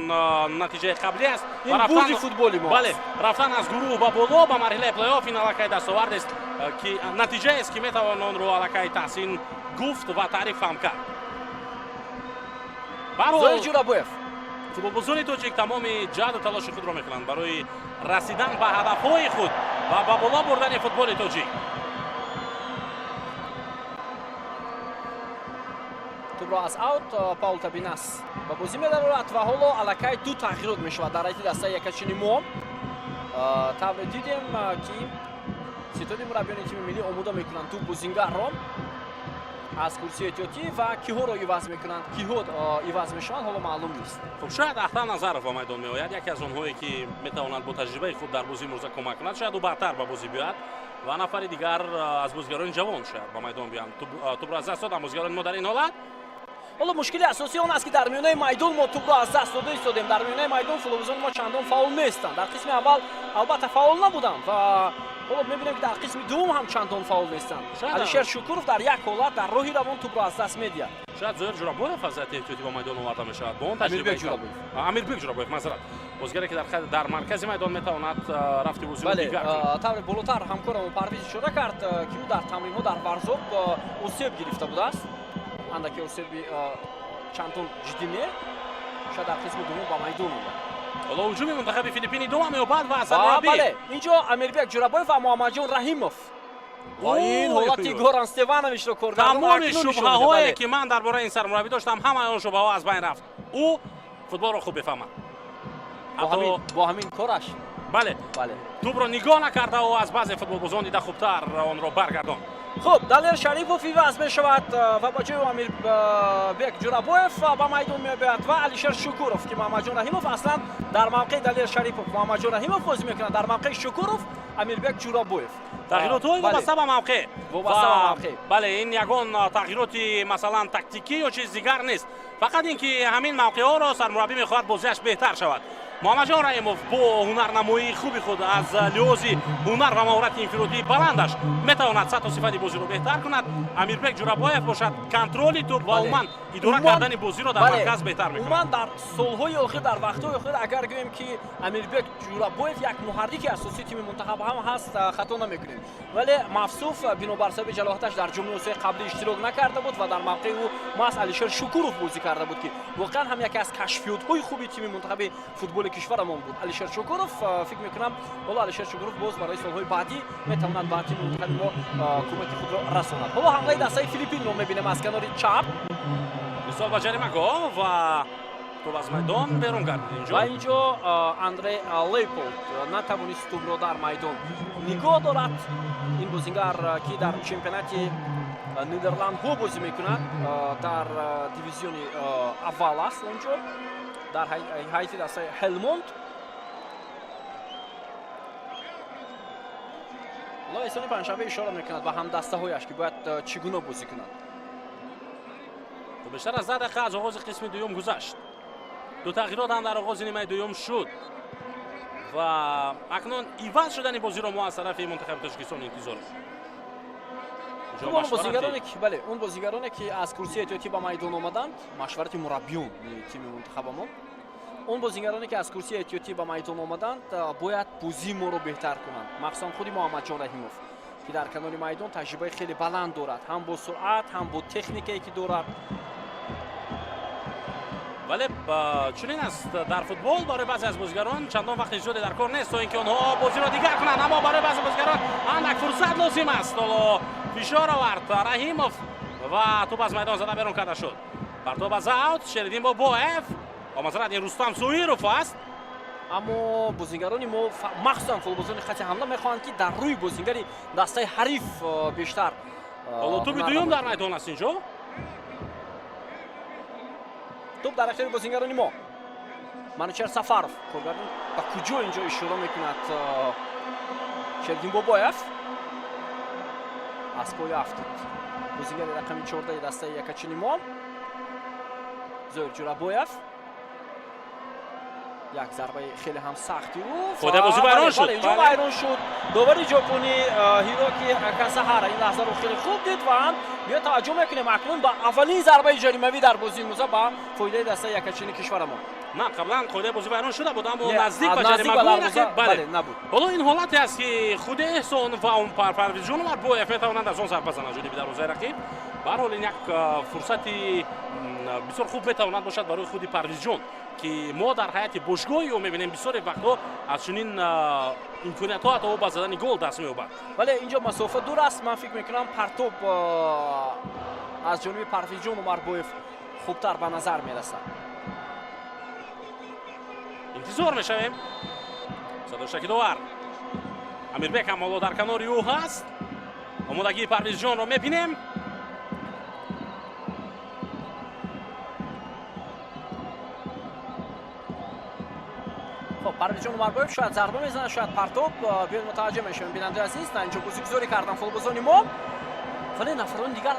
натиҷаи қаблӣ аст. Ин бурди футболи мо. Бале, рафтан аз гурӯҳ ба боло, ба марҳилаи плей-офф, ин аллакай дастовардест, ки натиҷаест, ки метавон онро аллакай таҳсин гуфт ва таъриф ҳам кард. Зоир Ҷурабоев. Футболбозони тоҷик тамоми ҷаҳду талоши худро мекунанд барои расидан ба ҳадафҳои худ ва ба боло бурдани футболи тоҷик. Тӯбро аз аут Паул Табинас ба бозӣ медарорад ва ҳоло аллакай ду тағйирот мешавад дар ҳайати дастаи якачини мо. Тавре дидем, ки ситоди мураббиёни тими миллӣ омода мекунанд ду бозингарро аз курсии эҳтиётӣ ва киҳоро иваз мекунанд, киҳо иваз мешаванд, ҳоло маълум нест. Хуб, шояд Ахтар Назаров ба майдон меояд, яке аз онҳое, ки метавонад бо таҷрибаи худ дар бозии имрӯза кӯмак кунад. Шояд ӯ баъдтар ба бозӣ биёяд ва нафари дигар аз бозигарони ҷавон шояд ба майдон биёянд. Тӯбро аз даст доданд бозигарони мо дар ин ҳолат. Ҳоло мушкили асосии он аст, ки дар миёнаи майдон мо тӯбро аз даст дода истодем. Дар миёнаи майдон футболбозони мо чандон фаъол нестанд. Дар қисми аввал албатта фаъол набуданд ва ҳоло мебинем, ки дар қисми дуввум ҳам чандон фаъол нестанд. Алишер Шукуров дар як ҳолат дар роҳи равон тӯбро аз даст медиҳад. Шояд Зоир Ҷурабоев аз ҳайати эҳтиётӣ ба майдон оварда мешавад бо он Амирбек Ҷурабоев. Амирбек Ҷурабоев, маъзарат, бозигаре, ки дар маркази майдон метавонад рафти бозиро дигар. Тавре болотар ҳамкорамон Парвиз ишора кард, ки ӯ дар тамринҳо дар Варзоб осеб гирифта будааст, андаке осеби чандон ҷиддӣ не, шояд дар қисми дуввум ба майдон ояд. Ҳоло ҳуҷуми мунтахаби Филиппин идома меёбад ва сармураббӣ Бале, инҷо Амирбек Ҷурабоев ва Муҳаммадҷон Раҳимов. Ва ин ҳолати Горан Стевановичро коргардон Тамоми шубҳаҳое, ки ман дар бораи ин сармураббӣ доштам, ҳамаи он шубҳаҳо аз байн рафт. Ӯ футболро хуб мефаҳмад. Бо ҳамин кораш. Бале, тӯбро нигоҳ накарда, ӯ аз баъзе футболбозон дида хубтар онро баргардонд. Хуб, Далер Шарипов иваз мешавад ва ба ҷои Амирбек Ҷурабоев ба майдон меояд ва Алишер Шукуров, ки Муҳаммадҷон Раҳимов аслан дар мавқеи Далер Шарипов Муҳаммадҷон Раҳимов бозӣ мекунад, дар мавқеи Шукуров Амирбек Ҷурабоев. Тағйиротҳои вобаста ба мавқеъ. Вобаста ба мавқеъ. Бале, ин ягон тағйироти, масалан, тактикӣ ё чиз дигар нест, фақат ин ки ҳамин мавқеъҳоро сармураббӣ мехоҳад бозиаш беҳтар шавад. Муҳаммадҷон Раҳимов бо ҳунарнамоии хуби худ, аз лиҳози ҳунар ва маҳорати инфиродии баландаш, метавонад сатҳу сифати бозиро беҳтар кунад. Амирбек Ҷурабоев бошад, контроли тӯб ва умуман идора кардани бозиро дар марказ беҳтар мекунад. Умуман, дар солҳои охир, дар вақтҳои охир, агар гӯем, ки Амирбек Ҷурабоев як муҳаррики асосии тими мунтахаб ҳам ҳаст, хато намекунем. Вале мавсуф бинобар сабаби ҷалоҳаташ дар ҷоми Осиёи қаблӣ иштирок накарда буд ва дар мавқеи ӯ маҳз Алишер Шукуров бозӣ карда буд, ки воқеан ҳам яке аз кашфиётҳои хуби тими мунтахаби футболи кишварамон буд Алишер Шукуров. Фикр мекунам, ҳоло Алишер Шукуров боз барои солҳои баъдӣ метавонад ба тими мунтахаби мо кӯмаки худро расонад. Ҳоло ҳамлаи дастаи Филиппинро мебинем аз канори чап. Мисол ба ҷаримагоҳ ва тӯб аз майдон берун гардид инҷо. Ва инҷо Андре Лейполд натавонист тӯбро дар майдон нигоҳ дорад. Ин бозингар, ки дар чемпионати Нидерландҳо бозӣ мекунад, дар дивизиони аввал аст, онҷо дар ҳайати дастаи Ҳелмонд. Ҳоло Эҳсони Панҷшанбе ишора мекунад ба ҳамдастаҳояш, ки бояд чӣ гуна бозӣ кунад. Бештар аз 10 дақиқа аз оғози қисми дуюм гузашт. Ду тағйирот ҳам дар оғози нимаи дуюм шуд ва акнун иваз шудани бозиро мо аз тарафи мунтахаби Тоҷикистон интизорем. Он бозигароне ки, бале, он бозигароне, ки аз курсии эҳтиётӣ ба майдон омаданд, машварати мураббиёни тими мунтахабамон, он бозигароне, ки аз курсии эҳтиётӣ ба майдон омаданд, бояд бозии моро беҳтар кунанд. Махсусан худи Муҳаммадҷон Раҳимов, ки дар канори майдон таҷрибаи хеле баланд дорад, ҳам бо суръат, ҳам бо техникае, ки дорад. Вале чунин аст дар футбол: барои баъзе аз бозигарон чандон вақти зиёде дар кор нест, то ин ки онҳо бозиро дигар кунанд, аммо барои баъзе бозигарон андак фурсат лозим аст. Ҳоло фишор овард Раҳимов ва тӯб аз майдон зада берун карда шуд. Партоб аз аут, Шериддин Бобоев омазрат, ин Рустам Зоиров аст. Аммо бозигарони мо, махсусан футболбозони хати ҳамла, мехоҳанд, ки дар рӯи бозингари дастаи ҳариф бештар. Ҳоло тӯби дуюм дар майдон аст инҷо. Тӯб дар ихтиёри бозингарони мо. Манучер Сафаров, коргардон, ба куҷо инҷо ишора мекунад? Шердин Бобоев аз пой афтид, бозингари рақами 14-и дастаи якачини мо Зоир Ҷурабоев. Як зарбаи хеле ҳам сахти ӯ. Қоидаи бозӣ вайрон шуд. Инҷо вайрон шуд. Довари ҷопонӣ Ҳироки Касаҳара ин лаҳзаро хеле хуб дид ва биё таваҷҷӯҳ мекунем акнун ба аввалин зарбаи ҷаримавӣ дар бозии имрӯза ба фоидаи дастаи якачини кишварамон. На, қаблан қоидаи бозӣ вайрон шуда буд, аммо наздик ба ҷаримагоҳ, бале, набуд. Ҳоло ин ҳолате аст, ки худи Эҳсон ва он Парвизҷон Умарбоев метавонанд аз он зарба зананд ҷониби дарвозаи рақиб. Ба ҳар ҳол, ин як фурсати бисёр хуб метавонад бошад барои худи Парвизҷон, ки мо дар ҳайати бошгоҳи ӯ мебинем, бисёре вақтҳо аз чунин имкониятҳо ҳатто ӯ ба задани гол даст меёбад. Вале инҷо масофа дур аст. Ман фикр мекунам, партоб аз ҷониби Парвизҷон Умарбоев хубтар ба назар мерасад. Интизор мешавем садоштаки довар. Амирбек ҳам ҳоло дар канори ӯ ҳаст. Омодагии Парвизҷонро мебинем. Хоб, Парвизҷон Умарбоев шояд зарба мезанад, шояд партоб. Биёед, мутаваҷҷӯҳ мешавем, бинандаи азиз. На, инҷо бозигузорӣ карданд футболбозони мо, вале нафарони дигар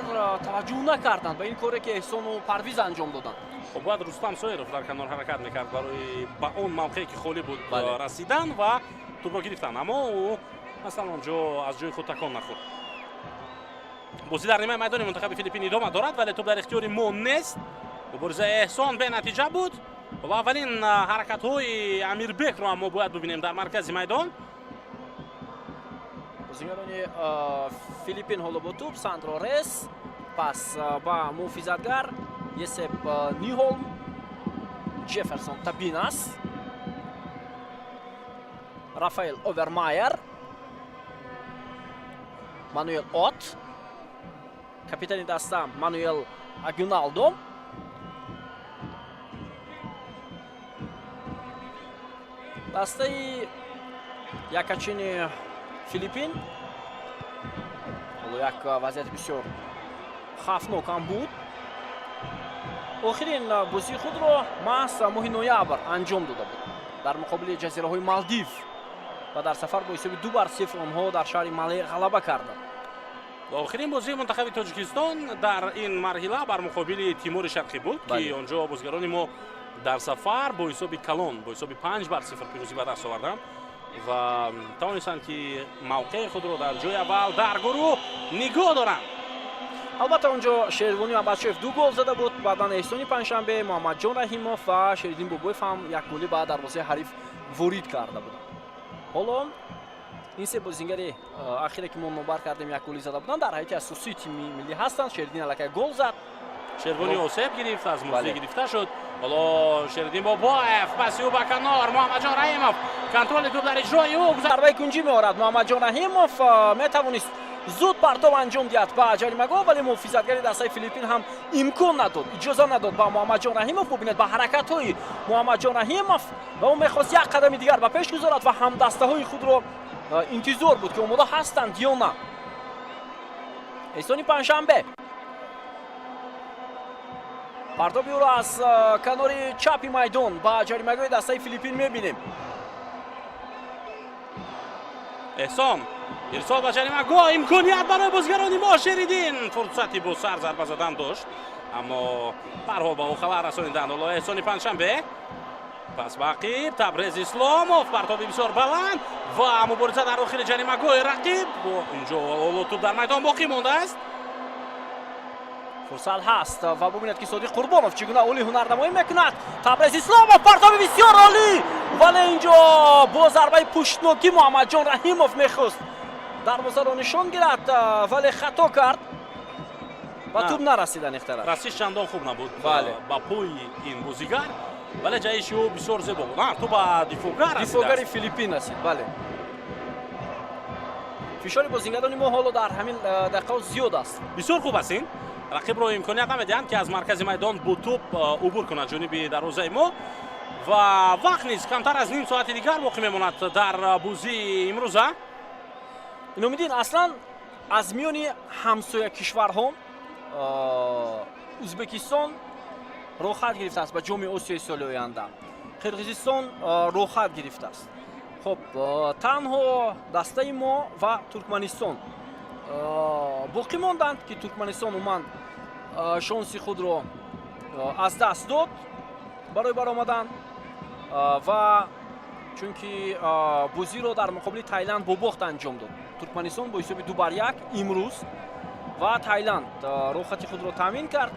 таваҷҷӯҳ накарданд ба ин коре, ки Эҳсону Парвиз анҷом доданд. Хоб, бояд Рустам Соиров дар канор ҳаракат мекард барои ба он мавқее, ки холӣ буд, расидан ва тӯбро гирифтан, аммо ӯ аслан он ҷо аз ҷои худ такон нахӯрд. Бозӣ дар нимаи майдони мунтахаби Филиппин идома дорад, вале тӯб дар ихтиёри мо нест. Муборизаи Эҳсон бенатиҷа буд ва аввалин ҳаракатҳои Амирбекро ҳам мо бояд бубинем дар маркази майдон. Бозигарони Филиппин ҳоло бо тӯб. Сандро Рес, пас ба муҳофизатгар Есеп Ниҳолм, Ҷефферсон Табинас, Рафаэл Овермайер. Мануэл От, капитани даста Мануэл Агюналдо. Дастаи якачини Филиппин ҳоло як вазъияти бисёр хавфнок ҳам буд. Охирин бозии худро маҳз моҳи ноябр анҷом дода буд дар муқобили ҷазираҳои Малдив ва дар сафар бо ҳисоби 2-0 онҳо дар шаҳри Мале ғалаба карданд. Охирин бозии мунтахаби Тоҷикистон дар ин марҳила бар муқобили Тимури Шарқӣ буд, ки онҷо бозигарони мо дар сафар бо ҳисоби калон, бо ҳисоби 5-0 пирӯзӣ ба даст оварданд ва тавонистанд, ки мавқеи худро дар ҷои аввал дар гурӯҳ нигоҳ доранд. Албатта, онҷо Шервони Абадшоев 2 гол зада буд, баъдан Эҳсони Панҷшанбе, Муҳаммадҷон Раҳимов ва Шериддин Бобоев ҳам як голӣ ба дарвозаи ҳариф ворид карда буданд. Ҳоло ин се бозингари ахире, ки мо номбар кардем, як голӣ зада буданд, дар ҳайати асосии тими миллӣ ҳастанд. Шериддин аллакай гол зад. Шервони осеб гирифт, аз музди гирифта шуд. Ҳоло Шериддин Бобоев, паси ӯ ба канор, Муҳаммадҷон Раҳимов, контроли тӯб дар иҷрои ӯ. Зарбаи кунҷӣ меорад Муҳаммадҷон Раҳимов, метавонист зуд партов анҷом диҳад ба ҷаримагоҳ, вале муҳофизатгари дастаи Филиппин ҳам имкон надод, иҷоза надод ба Муҳаммадҷон Раҳимов. Бубинед ба ҳаракатҳои Муҳаммадҷон Раҳимов, ва ӯ мехост як қадами дигар ба пеш гузорад ва ҳамдастаҳои худро интизор буд, ки омода ҳастанд ё на. Эҳсони Панҷшанбе партоби ӯро аз канори чапи майдон ба ҷаримагоҳи дастаи Филиппин мебинем. Эҳсон ирсол ба ҷаримагоҳ, имконият барои бозигарони мо. Шериддин фурсати бо сар зарба задан дошт, аммо барҳол ба ӯ халал расониданд. Ҳоло Эҳсони Панҷшанбе, пас ба ақиб Табрез Исломов, партоби бисёр баланд ва мубориза дар охири ҷаримагоҳи рақиб. Инҷо ҳоло тӯб дар майдон боқӣ мондааст. Фурсат ҳаст ва бубинед, ки Содиқ Қурбонов чӣ гуна олӣ ҳунарнамоӣ мекунад. Табрез Исломов, партоби бисёр олӣ, вале инҷо бо зарбаи пуштнокӣ Муҳаммадҷон Раҳимов мехост дарвозаро нишон гирад, вале хато кард ва тӯб нарасид аниқтараш. Расиш чандон хуб набуд ба пои ин бозигар, вале ҷаҳиши ӯ бисёр зебо буд. Тӯб ба дифоъгар. Дифоъгари Филиппин расид, бале. Фишори бозингарони мо ҳоло дар ҳамин дақиқаҳо зиёд аст. Бисёр хуб аст ин. Рақибро имконият намедиҳанд, ки аз маркази майдон бо тӯб убур кунад ҷониби дарвозаи мо, ва вақт низ камтар аз ним соати дигар боқӣ мемонад дар бозии имрӯза. Иномиддин, аслан аз миёни ҳамсоя кишварҳо Ӯзбекистон роҳхат гирифтааст ба Ҷоми Осиёи соли оянда, Қирғизистон роҳхат гирифтааст. Хуб, танҳо дастаи мо ва Туркманистон боқӣ монданд, ки Туркманистон умуман шонси худро аз даст дод барои баромадан, ва чунки бозиро дар муқобили Тайланд бо бохт анҷом дод Туркманистон бо ҳисоби 2-1 имрӯз, ва Тайланд роҳхати худро таъмин кард.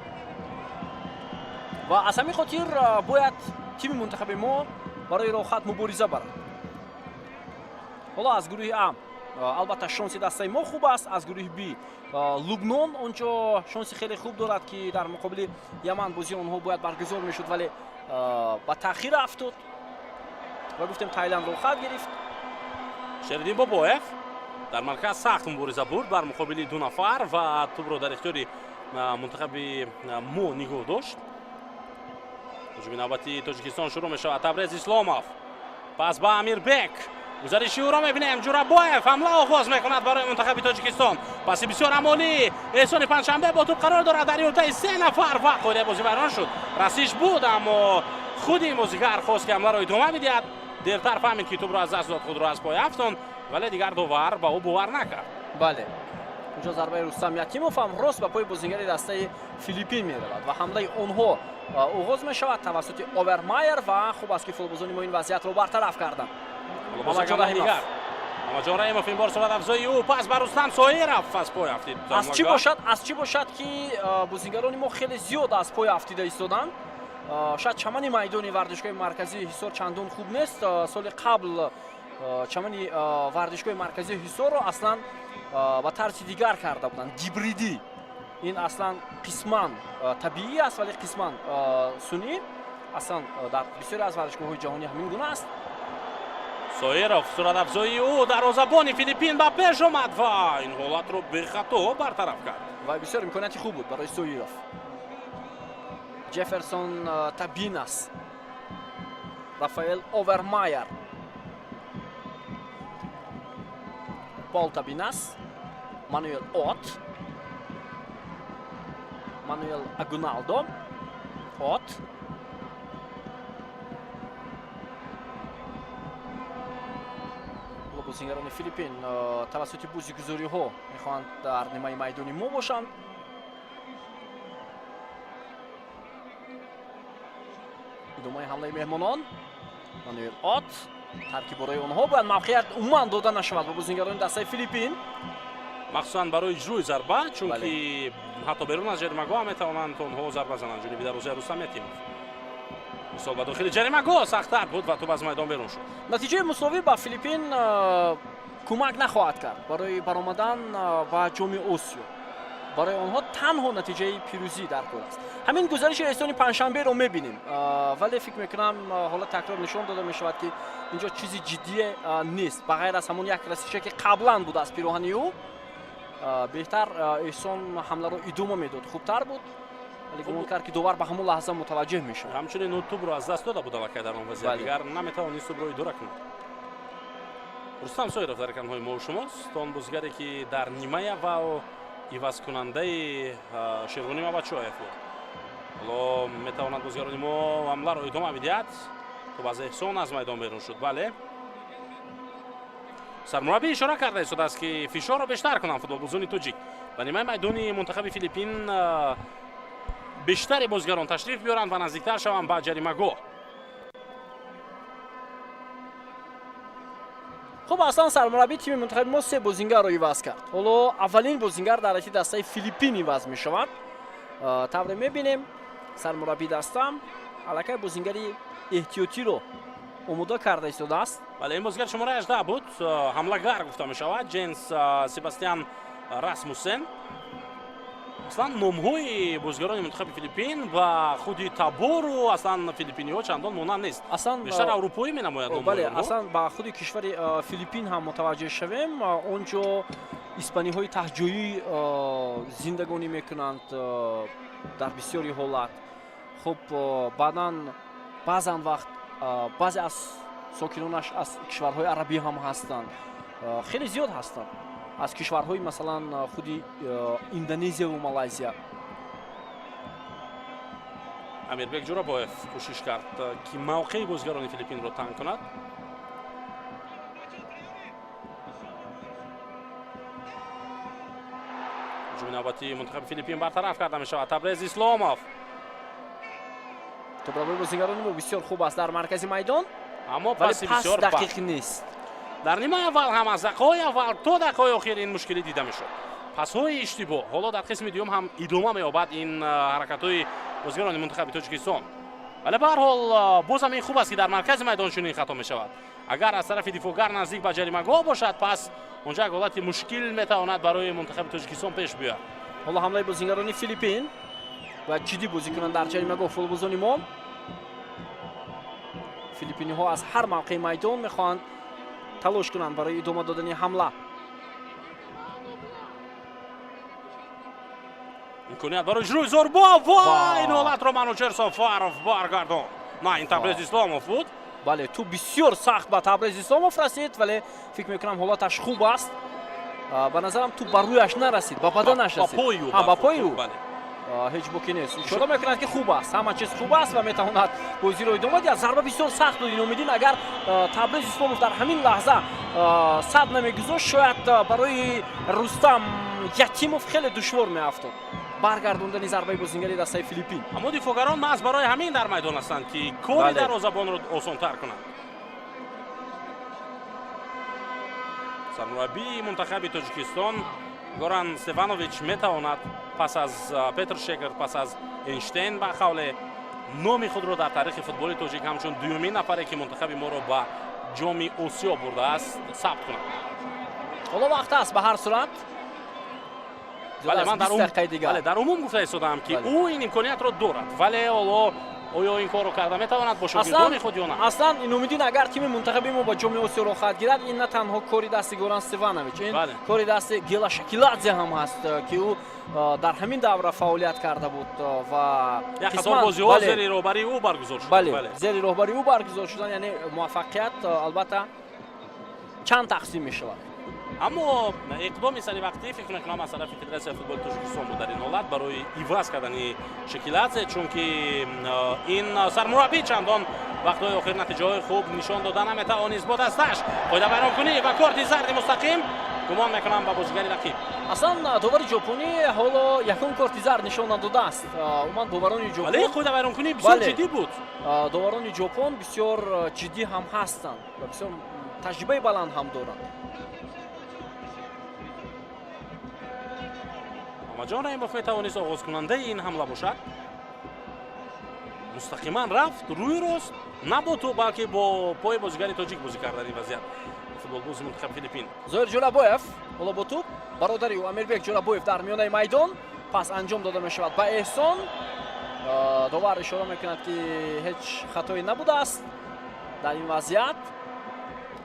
Ва аз ҳамин хотир бояд тими мунтахаби мо барои роҳхат мубориза барад. Ҳоло аз гурӯҳи А албатта шонси дастаи мо хуб аст, аз гурӯҳи Б Лубнон онҷо шонси хеле хуб дорад, ки дар муқобили Яман бозии онҳо бояд баргузор мешуд, вале ба таъхир афтод ва гуфтем, Тайланд роҳхат гирифт. Шериддин Бобоев дар марказ сахт мубориза бурд бар муқобили ду нафар ва тӯбро дар ихтиёри мунтахаби мо нигоҳ дошт. Ҳуҷуми навбати Тоҷикистон шурӯъ мешавад. Табрез Исломов, пас ба Амирбек, гузариши ӯро мебинем. Ҷурабоев ҳамла оғоз мекунад барои мунтахаби Тоҷикистон. Паси бисёр амолӣ, Эҳсони Панҷшанбе бо тӯб қарор дорад дар юртаи се нафар ва қоидаи бозӣ вайрон шуд. Расиш буд, аммо худи ин бозигар хост, ки ҳамларо идома бидиҳад. Дертар фаҳмид, ки тӯбро аз даст дод, худро аз пой афтонд, вале дигар довар ба ӯ бовар накард. Бале, инҷо зарбаи Рустам Ятимов ҳам рост ба пои бозингари дастаи Филиппин меравад ва ҳамлаи онҳо оғоз мешавад тавассути Овермайер, ва хуб аст, ки футболбозони мо ин вазъиятро бартараф карданд. Муҳаммадҷон Раҳимов, ин бор суръатафзои ӯ, пас ба Рустам Соиров, аз пой афтид. Аз чӣ бошад, аз чӣ бошад, ки бозингарони мо хеле зиёд аз пой афтида истоданд? Шояд чамани майдони варзишгоҳи марказии Ҳисор чандон хуб нест. Соли қабл чамани варзишгоҳи марказии Ҳисорро аслан ба тарзи дигар карда буданд, гибридӣ. Ин аслан қисман табиӣ аст, вале қисман сунъӣ. Аслан дар бисёре аз варзишгоҳҳои ҷаҳонӣ ҳамин гуна аст. Соиров, суратафзоии ӯ, дарвозабони Филиппин ба пеш омад ва ин ҳолатро бехато бартараф кард. Ва бисёр имконияти хуб буд барои Соиров. Ҷефферсон Табинас, Рафаэл Овермайер, Пол Табинас, Мануэл От, Мануэл Агуналдо, От. Бозингарони Филиппин тавассути бозигузориҳо мехоҳанд дар нимаи майдони мо бошанд. Идомаи ҳамлаи меҳмонон. Мануэл От, таркибораи онҳо бояд мавқеият умуман дода нашавад ба бозингарони дастаи Филиппин, махсусан барои иҷрои зарба, чунки ҳатто берун аз ҷаримагоҳ метавонанд онҳо зарба зананд. Ҷониби дарвозаи Рустам Ятимов мисол ба дохили ҷаримагоҳ сахттар буд ва тӯб аз майдон берун шуд. Натиҷаи мусовӣ ба Филиппин кӯмак нахоҳад кард барои баромадан ба Ҷоми Осиё. Барои онҳо танҳо натиҷаи пирӯзӣ дар кор аст. Ҳамин гузариши эҳсони панҷшанберо мебинем, вале фикр мекунам ҳолат такрор нишон дода мешавад, ки инҷо чизи ҷиддие нест, ба ғайр аз ҳамон як расише, ки қаблан буд аз пироҳани ӯ. Беҳтар эҳсон ҳамларо идома медод, хубтар буд, вале гумон кард, ки довар ба ҳамон лаҳза мутаваҷҷеҳ мешавад. Ҳамчунин ӯ тӯбро аз даст дода буд аллакай дар он вазъият, дигар наметавонист тӯбро идора кунад. Рустам Соиров дар экранҳои мо шумост, он бозигаре, ки дар нимаи аввал ивазкунандаи Шерғунӣ Мабачоев буд. Ҳоло метавонад бозигарони мо ҳамларо идома бидиҳад. Тӯб аз эҳсон аз майдон берун шуд. Бале, сармураббӣ ишора карда истодааст, ки фишорро бештар кунанд футболбозони тоҷик. Ба нимаи майдони мунтахаби Филиппин бештари бозигарон ташриф биёранд ва наздиктар шаванд ба ҷаримагоҳ. Хуб, аслан сармураббии тими мунтахаби мо се бозингарро иваз кард. Ҳоло аввалин бозингар дар ҳайати дастаи Филиппин иваз мешавад. Тавре мебинем, сармураббии даста аллакай бозингари эҳтиётиро омода карда истодааст. Бале, ин бозигар шумораи 18 буд, ҳамлагар гуфта мешавад, Ҷенс Себастиан Расмуссен. Аслан номҳои бозигарони мунтахаби Филиппин ва худи табору аслан филиппиниҳо чандон монанд нест, аслан бештар аврупоӣ менамояд. Бале, аслан ба худи кишвари Филиппин ҳам мутаваҷҷеҳ шавем, он ҷо испаниҳои таҳҷоӣ зиндагонӣ мекунанд дар бисёри ҳолат. Хуб, баъдан баъзан вақт баъзе аз сокинонаш аз кишварҳои арабӣ ҳам ҳастанд, хеле зиёд ҳастанд аз кишварҳои, масалан, худи Индонезияву Малайзия. Амирбек Ҷурабоев кӯшиш кард, ки мавқеи бозигарони Филиппинро танг кунад. Ҳуҷуми навбатии мунтахаби Филиппин бартараф карда мешавад. Табрез Исломов. Тӯбравои бозигарони мо бисёр хуб аст дар маркази майдон, аммо вале паси пас бисёр бад. Дақиқ нест. Дар нимаи аввал ҳам аз дақиқаҳои аввал то дақиқаҳои охир ин мушкилӣ дида мешуд, пасҳои иштибоҳ. Ҳоло дар қисми дуюм ҳам идома меёбад ин ҳаракатҳои бозигарони мунтахаби Тоҷикистон, вале ба ҳар ҳол боз ҳам ин хуб аст, ки дар маркази майдон чунин хато мешавад. Агар аз тарафи дифоъгар наздик ба ҷаримагоҳ бошад, пас онҷа як ҳолати мушкил метавонад барои мунтахаби Тоҷикистон пеш биёяд. Ҳоло ҳамлаи бозигарони Филиппин. Бояд ҷиддӣ бозӣ кунанд дар ҷаримагоҳ футболбозони мо. Филиппиниҳо аз ҳар мавқеи майдон мехоҳанд талош кунанд барои идома додани ҳамла. Имконият барои иҷрои зарба ва ин ҳолатро Манучер Софаров баргардонд. На, ин Табрез Исломов буд. Бале, тӯб бисёр сахт ба Табрез Исломов расид, вале фикр мекунам, ҳолаташ хуб аст. Ба назарам, тӯб ба рӯяш нарасид, ба баданаш ба расид. пою. Ба пою. Бале. Ҳеҷ боке нест, ишора мекунад, ки хуб аст, ҳама чиз хуб аст ва метавонад бозиро идома диҳад. Зарба бисёр сахт буд, Иномиддин. Агар Табрез Исломов дар ҳамин лаҳза сад намегузошт, шояд барои Рустам Ятимов хеле душвор меафтод баргардондани зарбаи бозингари дастаи Филиппин. Аммо дифоъгарон маҳз барои ҳамин дар майдон ҳастанд, ки кори дарвозабонро осонтар кунанд. Сармураббии мунтахаби Тоҷикистон Горан Стефанович метавонад пас аз Петр Шекер, пас аз Эйнштейн, ба қавле, номи худро дар таърихи футболи тоҷик ҳамчун дуюмин нафаре, ки мунтахаби моро ба Ҷоми Осиё бурдааст, сабт кунад. Ҳоло вақт аст, ба ҳар сурат. Бале, ман дақиқаи дигар. Бале, дар умум гуфта истодаам, ки Бале. ӯ ин имкониятро дорад, вале ҳоло Оё ин корро карда метавонад бо шогирдони худ ё на? Аслан, Иномиддин, агар тими мунтахаби мо ба Ҷоми Осиё роҳхат гирад, ин на танҳо кори дасти Горан Стеванович, ин кори дасти Гела Шакиладзе ҳам ҳаст, ки ӯ дар ҳамин давра фаъолият карда буд ва як қатор бозиҳо зери роҳбарии ӯ баргузор шуд. Бале, зери роҳбарии ӯ баргузор шудан, яъне муваффақият албатта чанд тақсим мешавад. Аммо иқдоми саривақтӣ, фикр мекунам, аз тарафи Федератсияи футболи Тоҷикистон буд дар ин ҳолат барои иваз кардани Шекиладзе, чунки ин сармураббӣ чандон вақтҳои охир натиҷаҳои хуб нишон дода наметавонист бо дасташ. Қоидавайронкунӣ ва корти зарди мустақим, гумон мекунам, ба бозигари рақиб. Аслан, довари ҷопонӣ ҳоло якум корти зард нишон надодааст. Умуман, доварони ҷопон Вале қоидавайронкунӣ бисёр ҷиддӣ буд. Доварони ҷопон бисёр ҷиддӣ ҳам ҳастанд ва бисёр таҷрибаи баланд ҳам доранд. Муҳаммадҷон Раҳимов метавонист оғозкунандаи ин ҳамла бошад. Мустақиман рафт рӯи рост, на бо тӯб, балки бо пои бозигари тоҷик бозӣ кард дар ин вазъият футболбози мунтахаби Филиппин. Зоир Ҷӯрабоев ҳоло бо тӯб, бародари ӯ Амирбек Ҷӯрабоев дар миёнаи майдон, пас анҷом дода мешавад ба Эҳсон. Довар ишора мекунад, ки ҳеҷ хатое набудааст дар ин вазъият.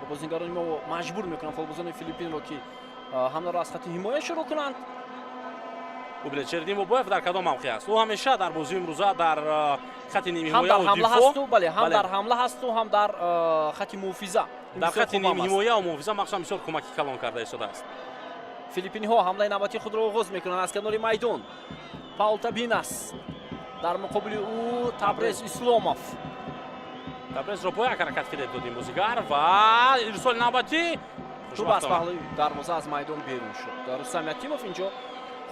Бозигарони мо маҷбур мекунанд футболбозони Филиппинро, ки ҳамларо аз хати ҳимоя шурӯъ кунанд. Бубинед, Шериддин Бобоев дар кадом мавқеъ аст. Ӯ ҳамеша дар бозии имрӯза дар хати нимҳимояву дифоъ, бале, ҳам дар ҳамла ҳасту, ҳам дар хати муҳофиза. Дар хати нимҳимояву муҳофиза махсусан бисёр кӯмаки калон карда истодааст. Филиппиниҳо ҳамлаи навбатии худро оғоз мекунанд аз канори майдон. Паул Табинас, дар муқобили ӯ Табрез Исломов. Табрезро бо як ҳаракат фиреб дод ин бозигар ва ирсоли навбатӣ. Тӯб аз паҳлӯи дарвоза аз майдон берун шуд. Рустам Ятимов инҷо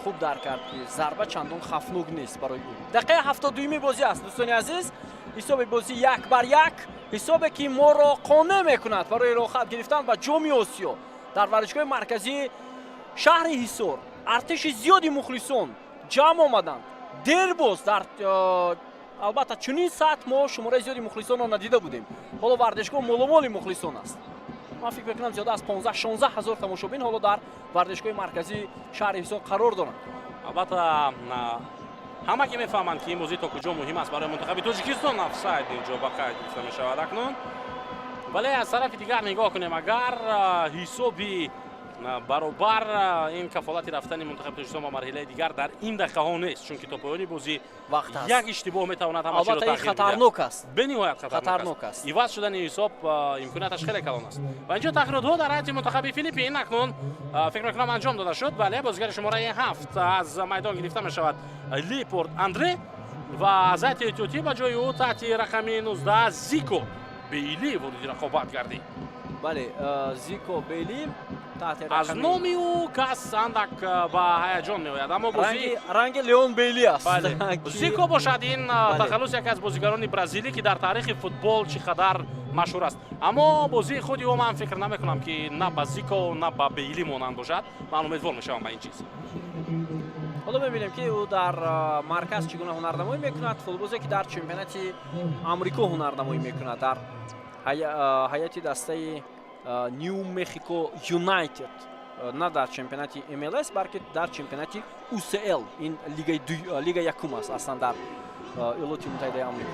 хуб дарк кард, ки зарба чандон хавфнок нест барои ӯ. Дақиқаи 72-юми бозӣ аст, дӯстони азиз. Ҳисоби бозӣ 1-1, ҳисобе ки моро қонеъ мекунад барои роҳхат гирифтан ба Ҷоми Осиё. Дар варзишгоҳи марказии шаҳри Ҳисор артиши зиёди мухлисон ҷамъ омаданд. Дербоз дар албатта чунин сатҳ мо шумораи зиёди мухлисонро надида будем. Ҳоло варзишгоҳ моломоли мухлисон аст. Ман фикр мекунам, зиёда аз 15-16 ҳазор тамошобин ҳоло дар варзишгоҳи марказии шаҳри Ҳисор қарор доранд. Албатта, ҳама ки мефаҳманд, ки ин бозӣ то куҷо муҳим аст барои мунтахаби Тоҷикистон. Офсайд инҷо ба қайд гирифта мешавад акнун, вале аз тарафи дигар нигоҳ кунем, агар ҳисоби баробар, ин кафолати рафтани мунтахаби Тоҷикистон ба марҳилаи дигар дар ин дақиқаҳо нест, чунки то поёни бозӣ як иштибоҳ метавонад ҳама чиро тағйир хатарнок аст. Бениҳоят хатарнок аст. Иваз шудани ҳисоб имконияташ хеле калон аст. Ва инҷо тағйиротҳо дар ҳайати мунтахаби Филиппин акнун, фикр мекунам, анҷом дода шуд. Бале, бозигари шумораи 7 аз майдон гирифта мешавад, Липорт Андре, ва аз ҳайати эҳтиётӣ ба ҷои ӯ таҳти рақами 19 Зико Бейли вориди рақобат гардид. Бале, Зико Бейли. Аз номи ӯ кас андак ба ҳаяҷон меояд, аммо бозӣ ранги Леон Бейли аст. Зико бошад, ин тахаллус яке аз бозигарони бразилӣ, ки дар таърихи футбол чӣ қадар машҳур аст. Аммо бозии худи ӯ, ман фикр намекунам, ки на ба Зико, на ба Бейли монанд бошад. Ман умедвор мешавам ба ин чиз. Ҳоло мебинем, ки ӯ дар марказ чӣ гуна ҳунарнамоӣ мекунад. Футболбозе, ки дар чемпионати Амрико ҳунарнамоӣ мекунад дар ҳайати дастаи Нью Мехико Юнайтед, на дар чемпионати МЛС, балки дар чемпионати УСЛ. Ин лига якум аст аслан дар Иёлоти Муттаҳидаи Амрико.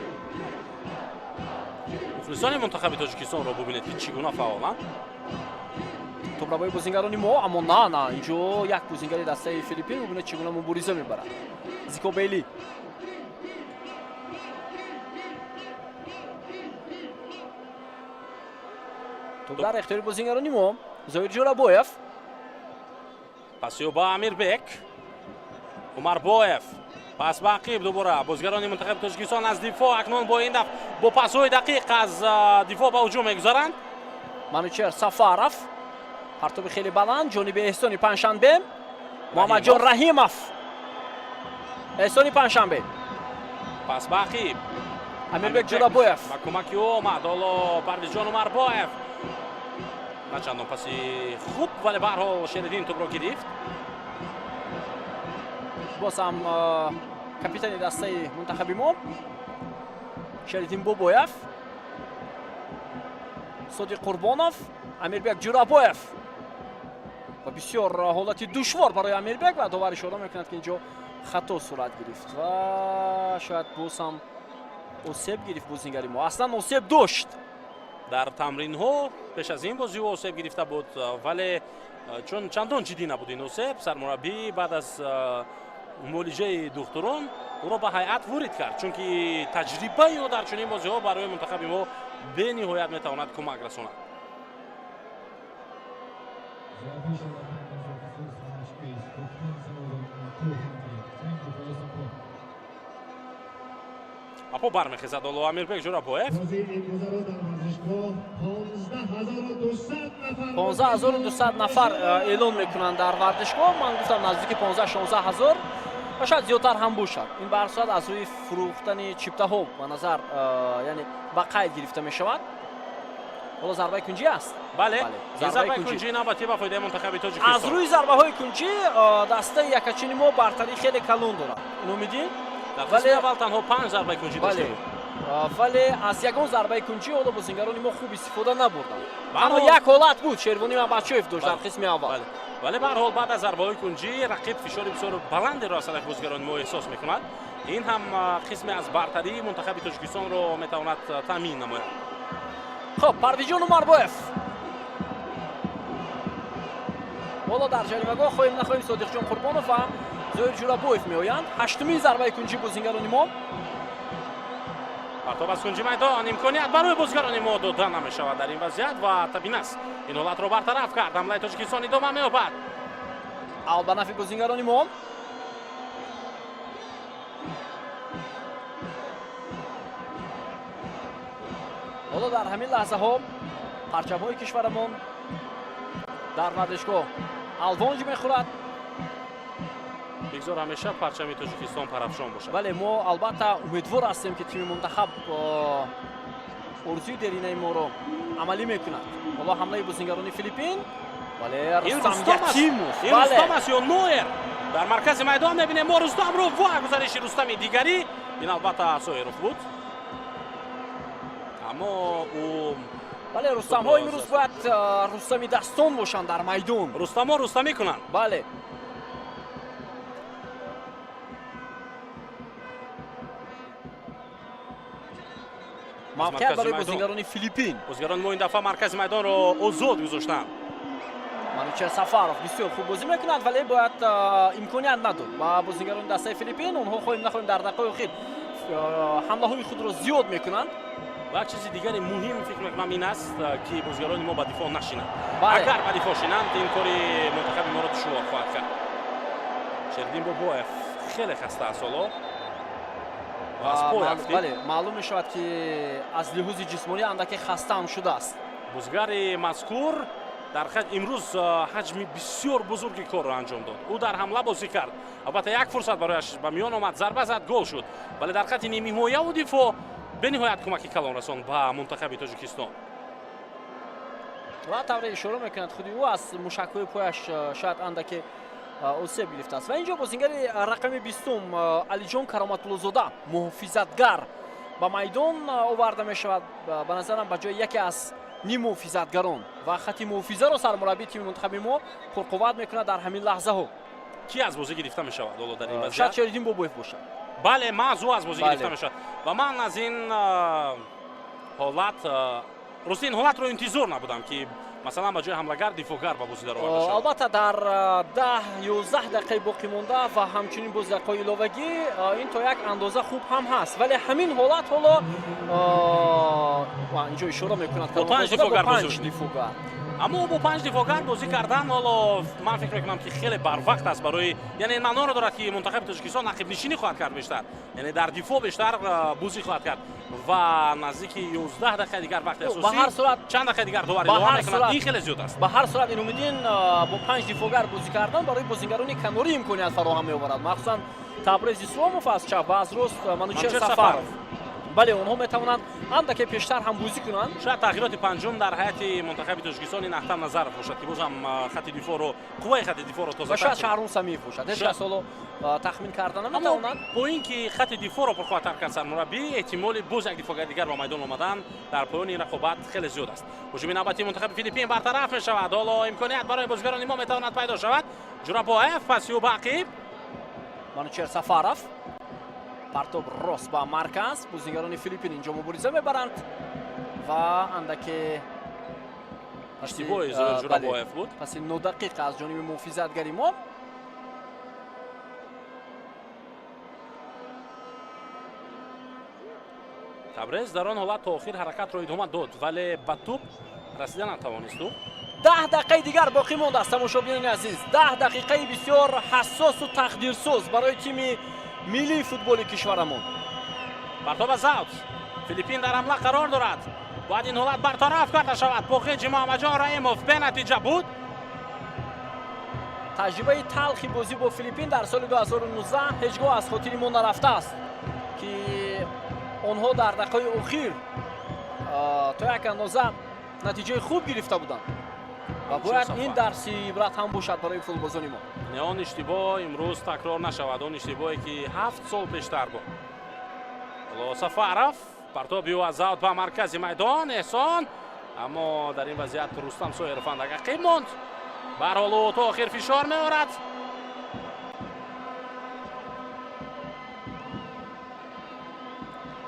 Мухлисони мунтахаби Тоҷикистонро бубинед, ки чӣ гуна фаъоланд. Тӯбравои бозингарони мо, аммо на, инҷо як бозингари дастаи Филиппин, бубинед, чӣ гуна мубориза мебарад. Зико Бейли. Тӯб дар ихтиёри бозингарони мо. Зоир Ҷӯрабоев. Пасиё ба Амирбек Умарбоев, пас ба ақиб. Дубора бозигарони мунтахаби Тоҷикистон аз дифоъ акнун бо ин дафъ бо пасҳои дақиқ аз дифоъ ба ҳуҷум мегузаранд. Манучер Сафаров, партоби хеле баланд ҷониби Эҳсони Панҷшанбе. Муҳаммадҷон Раҳимов, Эҳсони Панҷшанбе. Пас ба ақиб. Амирбек Ҷӯрабоев. Ба кӯмаки ӯ омад ҳоло Парвизҷон Умарбоев. На чандон паси хуб, вале баҳрҳол Шериддин тӯбро гирифт. Боз ҳам капитани дастаи мунтахаби мо Шериддин Бобоев, Содиқ Қурбонов, Амирбек Ҷӯрабоев ва бисёр ҳолати душвор барои Амирбек, ва довар ишора мекунад, ки инҷо хато сурат гирифт ва шояд боз ҳам Осеб гирифт бозингари мо, аслан осеб дошт. Дар тамринҳо пеш аз ин бозӣ ӯ осеб гирифта буд, вале чун чандон ҷиддӣ набуд ин осеб, сармураббӣ баъд аз муолиҷаи духтурон ӯро ба ҳайат ворид кард, чунки таҷрибаи ӯ дар чунин бозиҳо барои мунтахаби мо бениҳоят метавонад кӯмак расонад. The official attendance of this match is 15,200. Thank you for your support. Ба по бармехезад ҳоло Амирбек Ҷӯрабоев. Бозии имрӯзаро дар варзишгоҳ 15 200 нафар. 15 200 нафар эълон мекунанд дар варзишгоҳ. Ман гуфтам, наздики 15-16 ҳазор ва шояд зиёдтар ҳам бошад. Ин ба ҳар сурат аз рӯи фурӯхтани чиптаҳо ба назар, яъне ба қайд гирифта мешавад. Ҳоло зарбаи кунҷӣ аст. Бале, ин зарбаи кунҷӣ. кунҷӣ навбатӣ ба фоидаи мунтахаби Аз Тоҷикистон. рӯи зарбаҳои кунҷӣ дастаи якачини мо бартарӣ хеле калон дорад, Иномиддин. Дар қисми аввал танҳо панҷ зарбаи кунҷӣ доштем. Вале аз ягон зарбаи кунҷӣ ҳоло бозингарони мо хуб истифода набурданд. Ба Аммо ҳар ҳол- як ҳолат буд, Шервонӣ Мабачоев дошт дар қисми аввал. Бале. Вале ба ҳар ҳол, баъд аз зарбаҳои кунҷӣ рақиб фишори бисёр баландеро аз тарафи бозигарони мо эҳсос мекунад. Ин ҳам қисме аз бартарии мунтахаби Тоҷикистонро метавонад таъмин намояд. Хоб, Парвизҷон Умарбоев ҳоло дар ҷаримагоҳ, хоҳем нахоҳем, Содиқҷон Қурбонов ва Зоир Ҷурабоев меоянд. Ҳаштумин зарбаи кунҷӣ бозингарони мо. Партоб аз кунҷи майдон, имконият барои бозигарони мо дода намешавад дар ин вазъият ва Табинас ин ҳолатро бартараф кард. Ҳамлаи Тоҷикистон идома меёбад. Аут ба нафи бозингарони мо. Ҳоло дар ҳамин лаҳзаҳо парчамҳои кишварамон дар варзишгоҳ алвонҷ мехӯрад. Бигзор ҳамеша парчами Тоҷикистон парафшон бошад. Бале, мо албатта умедвор ҳастем, ки тими мунтахаб орзуи деринаи моро амалӣ мекунад. Ҳоло ҳамлаи бозингарони Филиппин. Бале, Ин Рустам Рустам аст. Ятимов. Ин Бале. Рустам аст ё Ноер? Дар маркази майдон мебинем мо Рустамро ва гузариши Рустами дигарӣ. Ин албатта Соиров буд, аммо ӯ Бале, рустамҳо имрӯз бояд рустами дастон бошанд дар майдон. Рустамҳо рустамӣ кунанд. Бале. Мавқеият Маркази барои майдон. бозингарони Филиппин. Бозигарони мо ин дафъа маркази майдонро озод гузоштанд. Манучер Сафаров бисёр хуб бозӣ мекунад, вале бояд имконият надод ба бозингарони дастаи Филиппин. Онҳо, хоҳем нахоҳем, дар дақиқаи охир ҳамлаҳои худро зиёд мекунанд. Ва як чизи дигари муҳим, фикр мекунам, ин аст, ки бозигарони мо ба дифоъ нашинанд. Бале. Агар ба дифоъ шинанд, ин кори мунтахаби моро душвор хоҳад кард. Шердин Бобоев хеле хаста аст ҳоло ва аз пой афтид. Бале, маълум мешавад, ки аз лиҳози ҷисмонӣ андаке хаста ҳам шудааст. Бозигари мазкур дар хат имрӯз ҳаҷми бисёр бузурги корро анҷом дод. Ӯ дар ҳамла бозӣ кард. Албатта, як фурсат барояш ба миён омад, зарба зад, гол шуд, вале дар хати нимҳимояву дифоъ бениҳоят кӯмаки калон расонд ба мунтахаби Тоҷикистон. Ва тавре ишора мекунад худи ӯ, аз мушакҳои пояш шояд андаке осеб гирифтааст. Ва инҷо бозингари рақами 20-ум Алиҷон Кароматуллозода, муҳофизатгар, ба майдон оварда мешавад, ба назарам, ба ҷои яке аз ниммуҳофизатгарон, ва хати муҳофизаро сармураббии тими мунтахаби мо пурқувват мекунад дар ҳамин лаҳзаҳо. Кӣ аз бозӣ гирифта мешавад ҳоло дар ин Шояд вазъият? Шериддин Бобоев бошад. Бале, маҳз ӯ аз бозӣ гирифта мешавад. Ва ман аз ин ҳолат, рости, ин ҳолатро интизор набудам, ки масалан ба ҷои ҳамлагар дифоъгар ба бозӣ дароварда шавад. Албатта, дар 10-11 дақиқаи боқӣ монда ва ҳамчунин боз дақиқаҳои иловагӣ ин то як андоза хуб ҳам ҳаст, вале ҳамин ҳолат ҳоло ва инҷо ишора мекунад Бо панҷ Кароматуллозода бо дифоъгар панҷ бозӣ. дифоъгар. Аммо бо панҷ дифоъгар бозӣ кардан ҳоло ман фикр мекунам, ки хеле барвақт аст барои, яъне ин маъноро дорад, ки мунтахаби Тоҷикистон ақибнишинӣ хоҳад кард бештар, яъне дар дифоъ бештар бозӣ хоҳад кард ва наздики 11 дақиқаи дигар вақти Ба ҳар асосӣ, сурат чанд дақиқаи дигар довар ба илова ҳар мекунад. сурат Ин хеле зиёд аст. Ба ҳар сурат, Иномиддин, бо панҷ дифоъгар бозӣ кардан барои бозингарони канорӣ имконият фароҳам меоварад, махсусан Табрез Исломов аз чап ва аз рост Манучер Манучер Сафаров. Сафаров. Бале, онҳо метавонанд андаке пештар ҳам бозӣ кунанд. Шояд тағйироти панҷум дар ҳайати мунтахаби Тоҷикистон ин Ахтам Назаров бошад, ки бозам хати дифоъро, қувваи хати дифоъро Ва тозатар шояд кунад. Шаҳрун Самиев бошад, ҳеҷ кас ҳоло тахмин карда Аммо наметавонад. бо ин ки хати дифоъро пурқувваттар кард сармураббӣ, эҳтимоли боз як дифоъгари дигар ба майдон омадан дар поёни ин рақобат хеле зиёд аст. Ҳуҷуми навбатии мунтахаби Филиппин бартараф мешавад. Ҳоло имконият барои бозигарони мо метавонад пайдо шавад. Ҷурабоев паси ӯ ба ақиб. Манучер Сафаров. Партоб рост ба марказ, бозигарони Филиппин инҷо мубориза мебаранд ва андаке иштибоҳи Зоир Ҷурабоев буд. Паси нодақиқ аз ҷониби муҳофизатгари мо. Табрез дар он ҳолат то охир ҳаракатро идома дод, вале ба тӯб расида натавонист ӯ. 10 дақиқаи дигар боқӣ мондааст, тамошобинони азиз. 10 дақиқаи бисёр ҳассосу тақдирсоз барои тими миллии футболи кишварамон. Партоб аз аут. Филиппин дар ҳамла қарор дорад. Бояд ин ҳолат бартараф карда шавад. Боқиҷи Муҳаммадҷон Раҳимов бенатиҷа буд. Таҷрибаи талхи бозӣ бо Филиппин дар соли 2019 ҳеҷ гоҳ аз хотири мо нарафтааст, ки онҳо дар дақиқаи охир то як андоза натиҷаи хуб гирифта буданд ва бояд ин дарси ибрат ҳам бошад барои футболбозони мо. Не, он иштибоҳ имрӯз такрор нашавад, он иштибоҳе ки 7 сол пештар буд. Ҳоло Сафаров, партоби ӯ аз аут ба маркази майдон, Эҳсон, аммо дар ин вазъият Рустам Соиров андак ақиб монд. Барҳол ӯ то охир фишор меорад.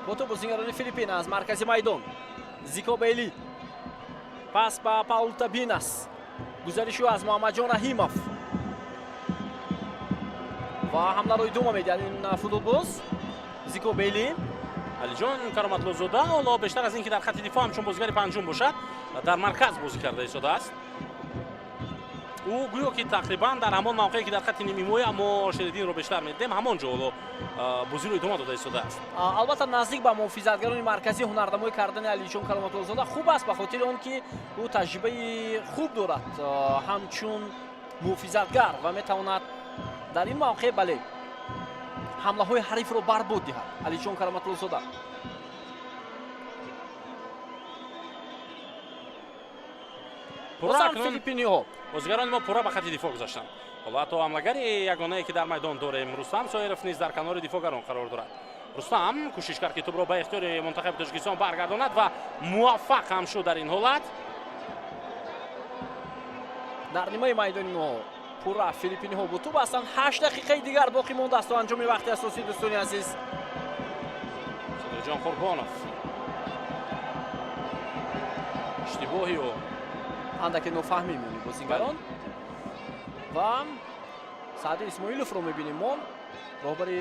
Бо тӯб бозигарони Филиппин аз маркази майдон. Зико Бейли пас ба Паул Табинас, гузариши ӯ аз Муҳаммадҷон Раҳимов ва ҳамларо идома медиҳад ин футболбоз Зико Бейли. Алиҷон Кароматлозода ҳоло бештар аз ин ки дар хати дифоъ ҳамчун бозигари панҷум бошад, дар марказ бозӣ карда истодааст. Ӯ гӯё ки тақрибан дар ҳамон мавқее ки дар хати нимҳимоя мо Шериддинро бештар медидем, ҳамон ҷо ҳоло бозиро идома дода истодааст. Албатта, наздик ба муҳофизатгарони марказӣ ҳунарнамоӣ кардани Алиҷон Кароматуллозода хуб аст, ба хотири он ки ӯ таҷрибаи хуб дорад ҳамчун муҳофизатгар ва метавонад дар ин мавқеъ, бале, ҳамлаҳои ҳарифро барбод диҳад. Алиҷон Кароматуллозода бозам филиппиниҳо. Бозигарони мо пурра ба хати дифоъ гузаштанд. Ҳоло ҳатто ҳамлагари ягонае ки дар майдон дорем, Рустам Соиров, низ дар канори дифоъгарон қарор дорад. Рустам кӯшиш кард, ки тӯбро ба ихтиёри мунтахаби Тоҷикистон баргардонад ва муваффақ ҳам шуд дар ин ҳолат. Дар нимаи майдони мо пурра филиппиниҳо бо тӯб ҳастанд. 8 дақиқаи дигар боқӣ мондааст то анҷоми вақти асосӣ, дӯстони азиз. Содиқҷон Қурбонов, иштибоҳи ӯ, андаке нофаҳмӣ миёни бозигарон ва Саъди Исмоиловро мебинем мо, роҳбари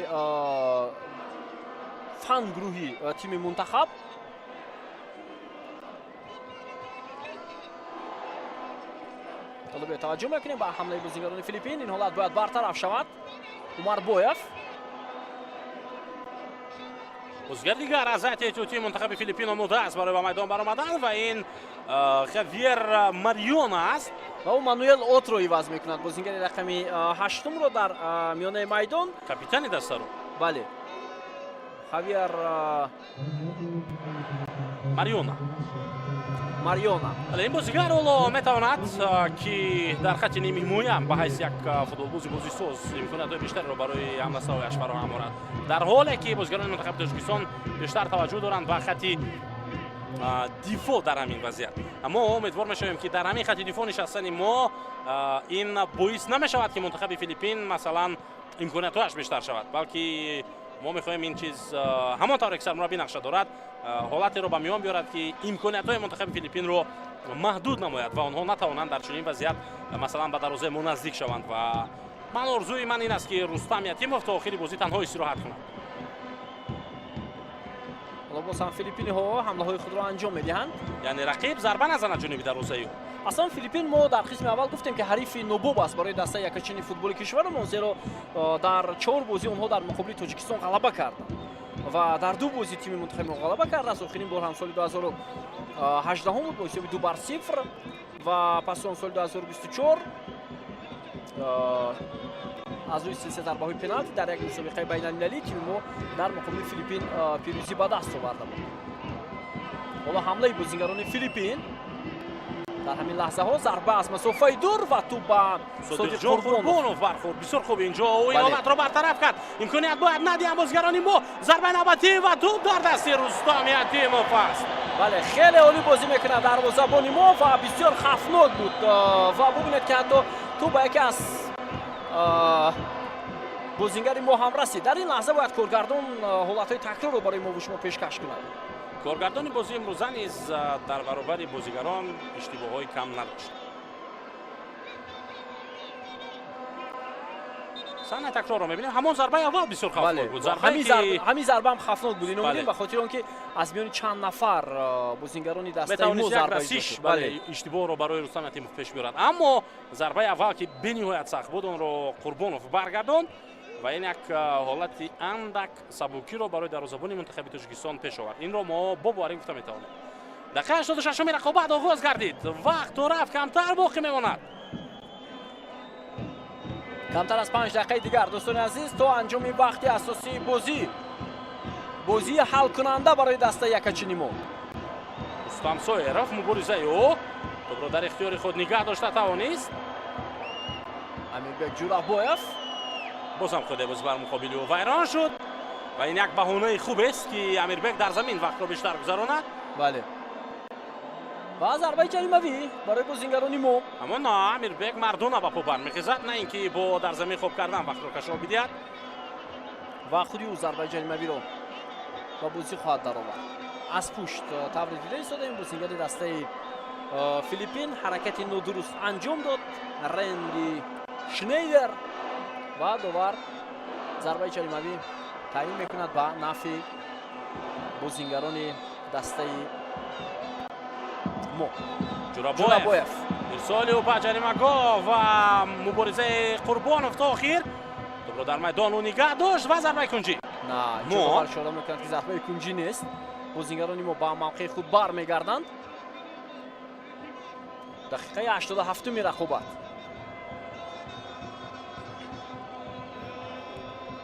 фан гурӯҳи тими мунтахаб. Ҳоло биё таваҷҷӯҳ мекунем ба ҳамлаи бозигарони Филиппин. Ин ҳолат бояд бартараф шавад. Умарбоев. Бозигар дигар аз ҳайати эҳтиётии мунтахаби Филиппин омода аст барои ба майдон баромадан ва ин Хавьер Мариона аст. Ва ӯ Мануэл Отро иваз мекунад, бозигари рақами ҳаштумро дар миёнаи майдон, капитани дастаро. Бале, Хавьер Мариона. Мариона. Бале, ин бозигар ҳоло метавонад, ки дар хати нимҳимоя ба ҳайси як футболбози бозисоз имкониятҳои бештареро барои ҳамдастаҳояш фароҳам орад, дар ҳоле ки бозигарони мунтахаби Тоҷикистон бештар таваҷҷӯҳ доранд ба хати дифоъ дар ҳамин вазъият. Аммо умедвор мешавем, ки дар ҳамин хати дифоъ нишастани мо ин боис намешавад, ки мунтахаби Филиппин масалан имкониятҳояш бештар шавад, балки мо мехоҳем ин чиз ҳамон тавре ки сармураббӣ нақша дорад, ҳолатеро ба миён биёрад, ки имкониятҳои мунтахаби Филиппинро маҳдуд намояд ва онҳо натавонанд дар чунин вазъият масалан ба дарвозаи мо наздик шаванд. Ва ман орзуи ман ин аст, ки Рустам Ятимов то охири бозӣ танҳо истироҳат кунад. Ҳоло боз ҳам филиппиниҳо ҳамлаҳои худро анҷом медиҳанд. Яъне рақиб зарба назанад ҷониби дарвозаи ӯ. Аслан Филиппин мо дар қисми аввал гуфтем, ки ҳарифи нобоб аст барои дастаи якачини футболи кишварамон, зеро дар чор бозӣ онҳо дар муқобили Тоҷикистон ғалаба карданд ва дар ду бозӣ тими мунтахаби мо ғалаба кардааст. Охирин бор ҳам соли 2018 буд бо ҳисоби 2-0 ва пас он соли 2024 аз рӯи силсила зарбаҳои пеналти дар як мусобиқаи байналмилалӣ тими мо дар муқобили Филиппин пирӯзӣ ба даст оварда буд. Ҳоло ҳамлаи бозигарони Филиппин дар ҳамин лаҳзаҳо, зарба аз масофаи дур ва тӯб ба Содиқҷон Қурбонов бархӯрд. Бисёр хуб инҷо ӯ ин ҳолатро бартараф кард. Имконият бояд надиҳам бозигарони мо. Зарбаи навбатӣ ва тӯб дар дасти Рустам Ятимов аст. Бале, хеле олӣ бозӣ мекунад дарвозабони мо ва бисёр хавфнок буд. Ва бубинед, ки ҳатто тӯб ба яке аз Бозингари мо ҳам расид. Дар ин лаҳза бояд коргардон ҳолатҳои такрорро барои мо шумо пешкаш кунад. Коргардони бозии имрӯза низ дар баробари бозигарон иштибоҳҳои кам надошт. Саҳнаи такрорро мебинем. Ҳамон зарбаи аввал бисёр хавфнок буд. Ҳамин зарба ҳам хавфнок буд. Ино мебинем, ба хотири он ки аз миёни чанд нафар бозингарони дастаи мо зарба иҷро, бале, иштибоҳро барои Рустам Ятимов пеш биёрад. Аммо зарбаи аввал, ки бениҳоят сахт буд, онро Қурбонов баргардонд ва ин як ҳолати андак сабукиро барои дарвозабони мунтахаби Тоҷикистон пеш овард. Инро мо бо боварӣ гуфта метавонем. Дақиқаи 86-уми рақобат оғоз гардид. Вақт то рафт камтар боқӣ мемонад. Камтар аз 5 дақиқаи дигар, дӯстони азиз, то анҷоми вақти асосии бозӣ. Бозии ҳалкунанда барои дастаи якачини мо. Рустам Соиров муборизаи ӯ тӯбро дар ихтиёри худ нигаҳ дошта тавонист. Амирбек Ҷурабоев бозам худе боз бар муқобили ӯ вайрон шуд ва ин як баҳонаи хубест, ки Амирбек дар замин вақтро бештар гузаронад. Бале. Ва зарбаи ҷаримавӣ барои бозингарони мо. Аммо на, Амирбек мардона ба по бармехезад, на ин ки бо дар замин хоб кардан вақтро кашол бидиҳад. Ва худи ӯ зарбаи ҷаримавиро ба бозӣ хоҳад даровард. Аз пушт таври дида истодаем, бозингари дастаи Филиппин ҳаракати нодуруст анҷом дод. Ренди Шнейдер ва довар зарбаи ҷаримавӣ таъин мекунад ба нафъи бозингарони дастаи мо. Ҷурабоев ирсоли ӯ ба ҷаримагоҳ ва муборизаи Қурбонов то охир. Тӯбро дар майдон ӯ нигаҳ дошт ва зарбаи кунҷӣ. На, довар ишора мекунад, ки зарбаи кунҷӣ нест. Бозингарони мо ба мавқеи худ бармегарданд. Дақиқаи 87-уми рақобат.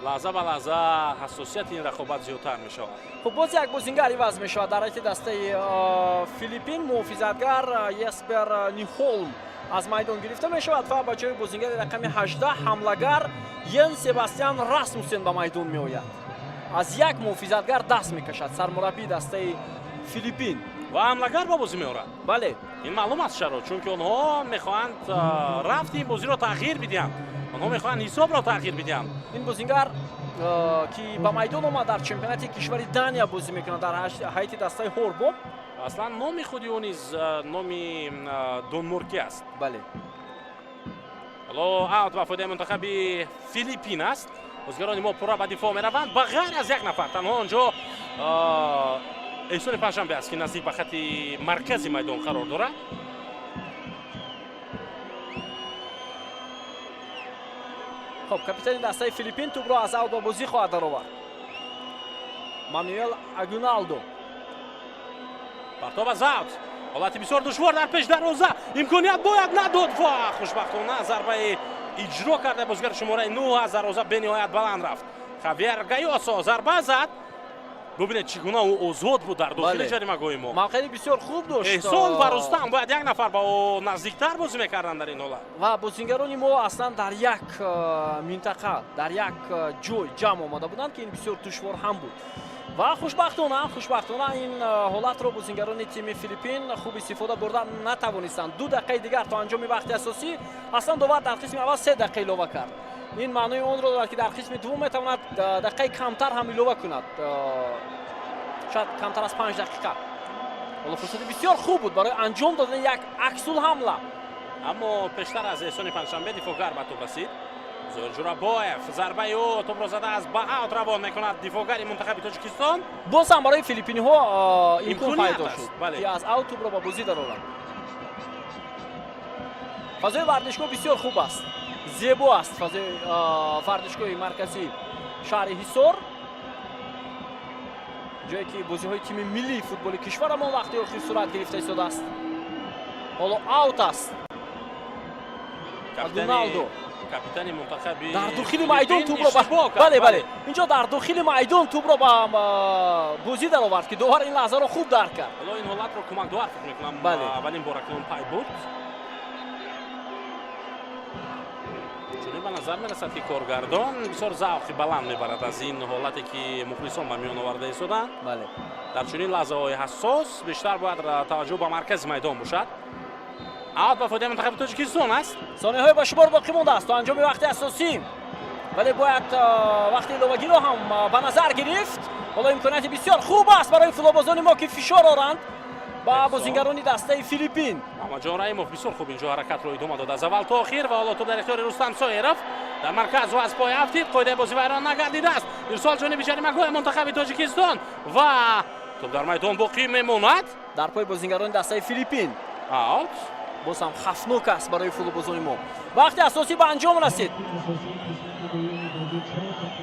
Лаҳза ба лаҳза ҳассосияти ин рақобат зиёдтар мешавад. Хуб, боз як бозингар иваз мешавад дар ҳайати дастаи Филиппин. Муҳофизатгар Еспер Нихолм аз майдон гирифта мешавад ва ба ҷои бозингари рақами 18 ҳамлагар Йен Себастьян Расмусен ба майдон меояд. Аз як муҳофизатгар даст мекашад сармураббии дастаи Филиппин. Ва ҳамлагар ба бозӣ меорад. Бале. Ин маълум аст чаро, чунки онҳо мехоҳанд рафти ин бозиро тағйир бидиҳанд. Онҳо мехоҳанд ҳисобро тағйир бидиҳанд. Ин бозингар, ки ба майдон омад, дар чемпионати кишвари Дания бозӣ мекунад дар ҳайати дастаи Ҳорбо. Аслан номи худи ӯ низ номи донморкӣ аст. Бале. Ҳоло аут ба фоидаи мунтахаби Филиппин аст. Бозигарони мо пурра ба дифоъ мераванд, ба ғайр аз як нафар. Танҳо онҷо Эҳсони Панҷшанбе аст, ки наздик ба хати маркази майдон қарор дорад. Хоб, капитани дастаи Филиппин тӯбро аз аут ба бозӣ хоҳад даровард. Мануэл Агуналдо. Партоб аз аут. Ҳолати бисёр душвор дар пеш дарвоза. Имконият бояд надод ва хушбахтона зарбаи иҷро карда бозигари шумораи 9 аз дарвоза бениҳоят баланд рафт. Хавьер Гайосо зарба зад. Бубинед, чӣ гуна ӯ озод буд дар дохили ҷаримагоҳи мо. Мавқеи бисёр хуб дошт. Эҳсон ва Рустам бояд як нафар ба ӯ наздиктар бозӣ мекарданд дар ин ҳолат. Ва бозингарони мо аслан дар як минтақа, дар як ҷой ҷамъ омада буданд, ки ин бисёр душвор ҳам буд. Ва хушбахтона ин ҳолатро бозингарони тими Филиппин хуб истифода бурда натавонистанд. 2 дақиқаи дигар то анҷоми вақти асосӣ. Аслан довар дар қисми аввал 3 дақиқа илова кард. Ин маънои онро дорад, ки дар қисми дуввум метавонад дақиқаи камтар ҳам илова кунад, шояд камтар аз 5 дақиқа. Ҳоло фурсати бисёр хуб буд барои анҷом додани як аксул ҳамла. Аммо пештар аз Эҳсони Панҷшанбе дифоъгар ба тӯб расид. Зоир Ҷурабоев зарбаи ӯ тӯбро зада аз ба аут равон мекунад дифоъгари мунтахаби Тоҷикистон. Боз ҳам барои филиппиниҳо имкон пайдо шуд, ки аз аут тӯбро ба бозӣ дароранд. Фазои варзишгоҳ бисёр хуб аст, зебо аст фазои варзишгоҳи марказии шаҳри Ҳисор, ҷое ки бозиҳои тими миллии футболи кишварамон вақти охир сурат гирифта истодааст. Ҳоло аут аст. Роналдо капитани мунтахаби дар дохили майдон тӯбро, бале, бале, инҷо дар дохили майдон тӯбро ба бозӣ даровард, ки довар ин лаҳзаро хуб дарк кард. Ҳоло ин ҳолатро кӯмакдовар фикр мекунам, аввалин бор акнун пай бурд. Чунин ба назар мерасад, ки коргардон бисёр завқи баланд мебарад аз ин ҳолате, ки мухлисон ба миён оварда истоданд. Дар чунин лаҳзаҳои ҳассос бештар бояд таваҷҷӯҳ ба маркази майдон бошад. Аут ба фоидаи мунтахаби Тоҷикистон аст. Сонияҳои ба шумор боқӣ мондааст то анҷоми вақти асосӣ. Вале бояд вақти иловагиро ҳам ба назар гирифт. Ҳоло имконияти бисёр хуб аст барои футболбозони мо, ки фишор оранд ба бозингарони дастаи Филиппин. Муҳаммадҷон Раимов бисёр хуб инҷо ҳаракатро идома дод аз аввал то охир ва ҳоло туп дар ихтиёри Рустам Соиров дар марказ ва аз пой афтид. Қоидаи бозӣ вайрон нагардидааст. Ирсол ҷониби ҷаримагоҳи мунтахаби Тоҷикистон ва туп дар майдон боқӣ мемонад. Дар пои бозингарони дастаи Филиппин. Аут. Боз ҳам хавфнок аст барои футболбозони мо. Вақти асосӣ ба анҷом расид.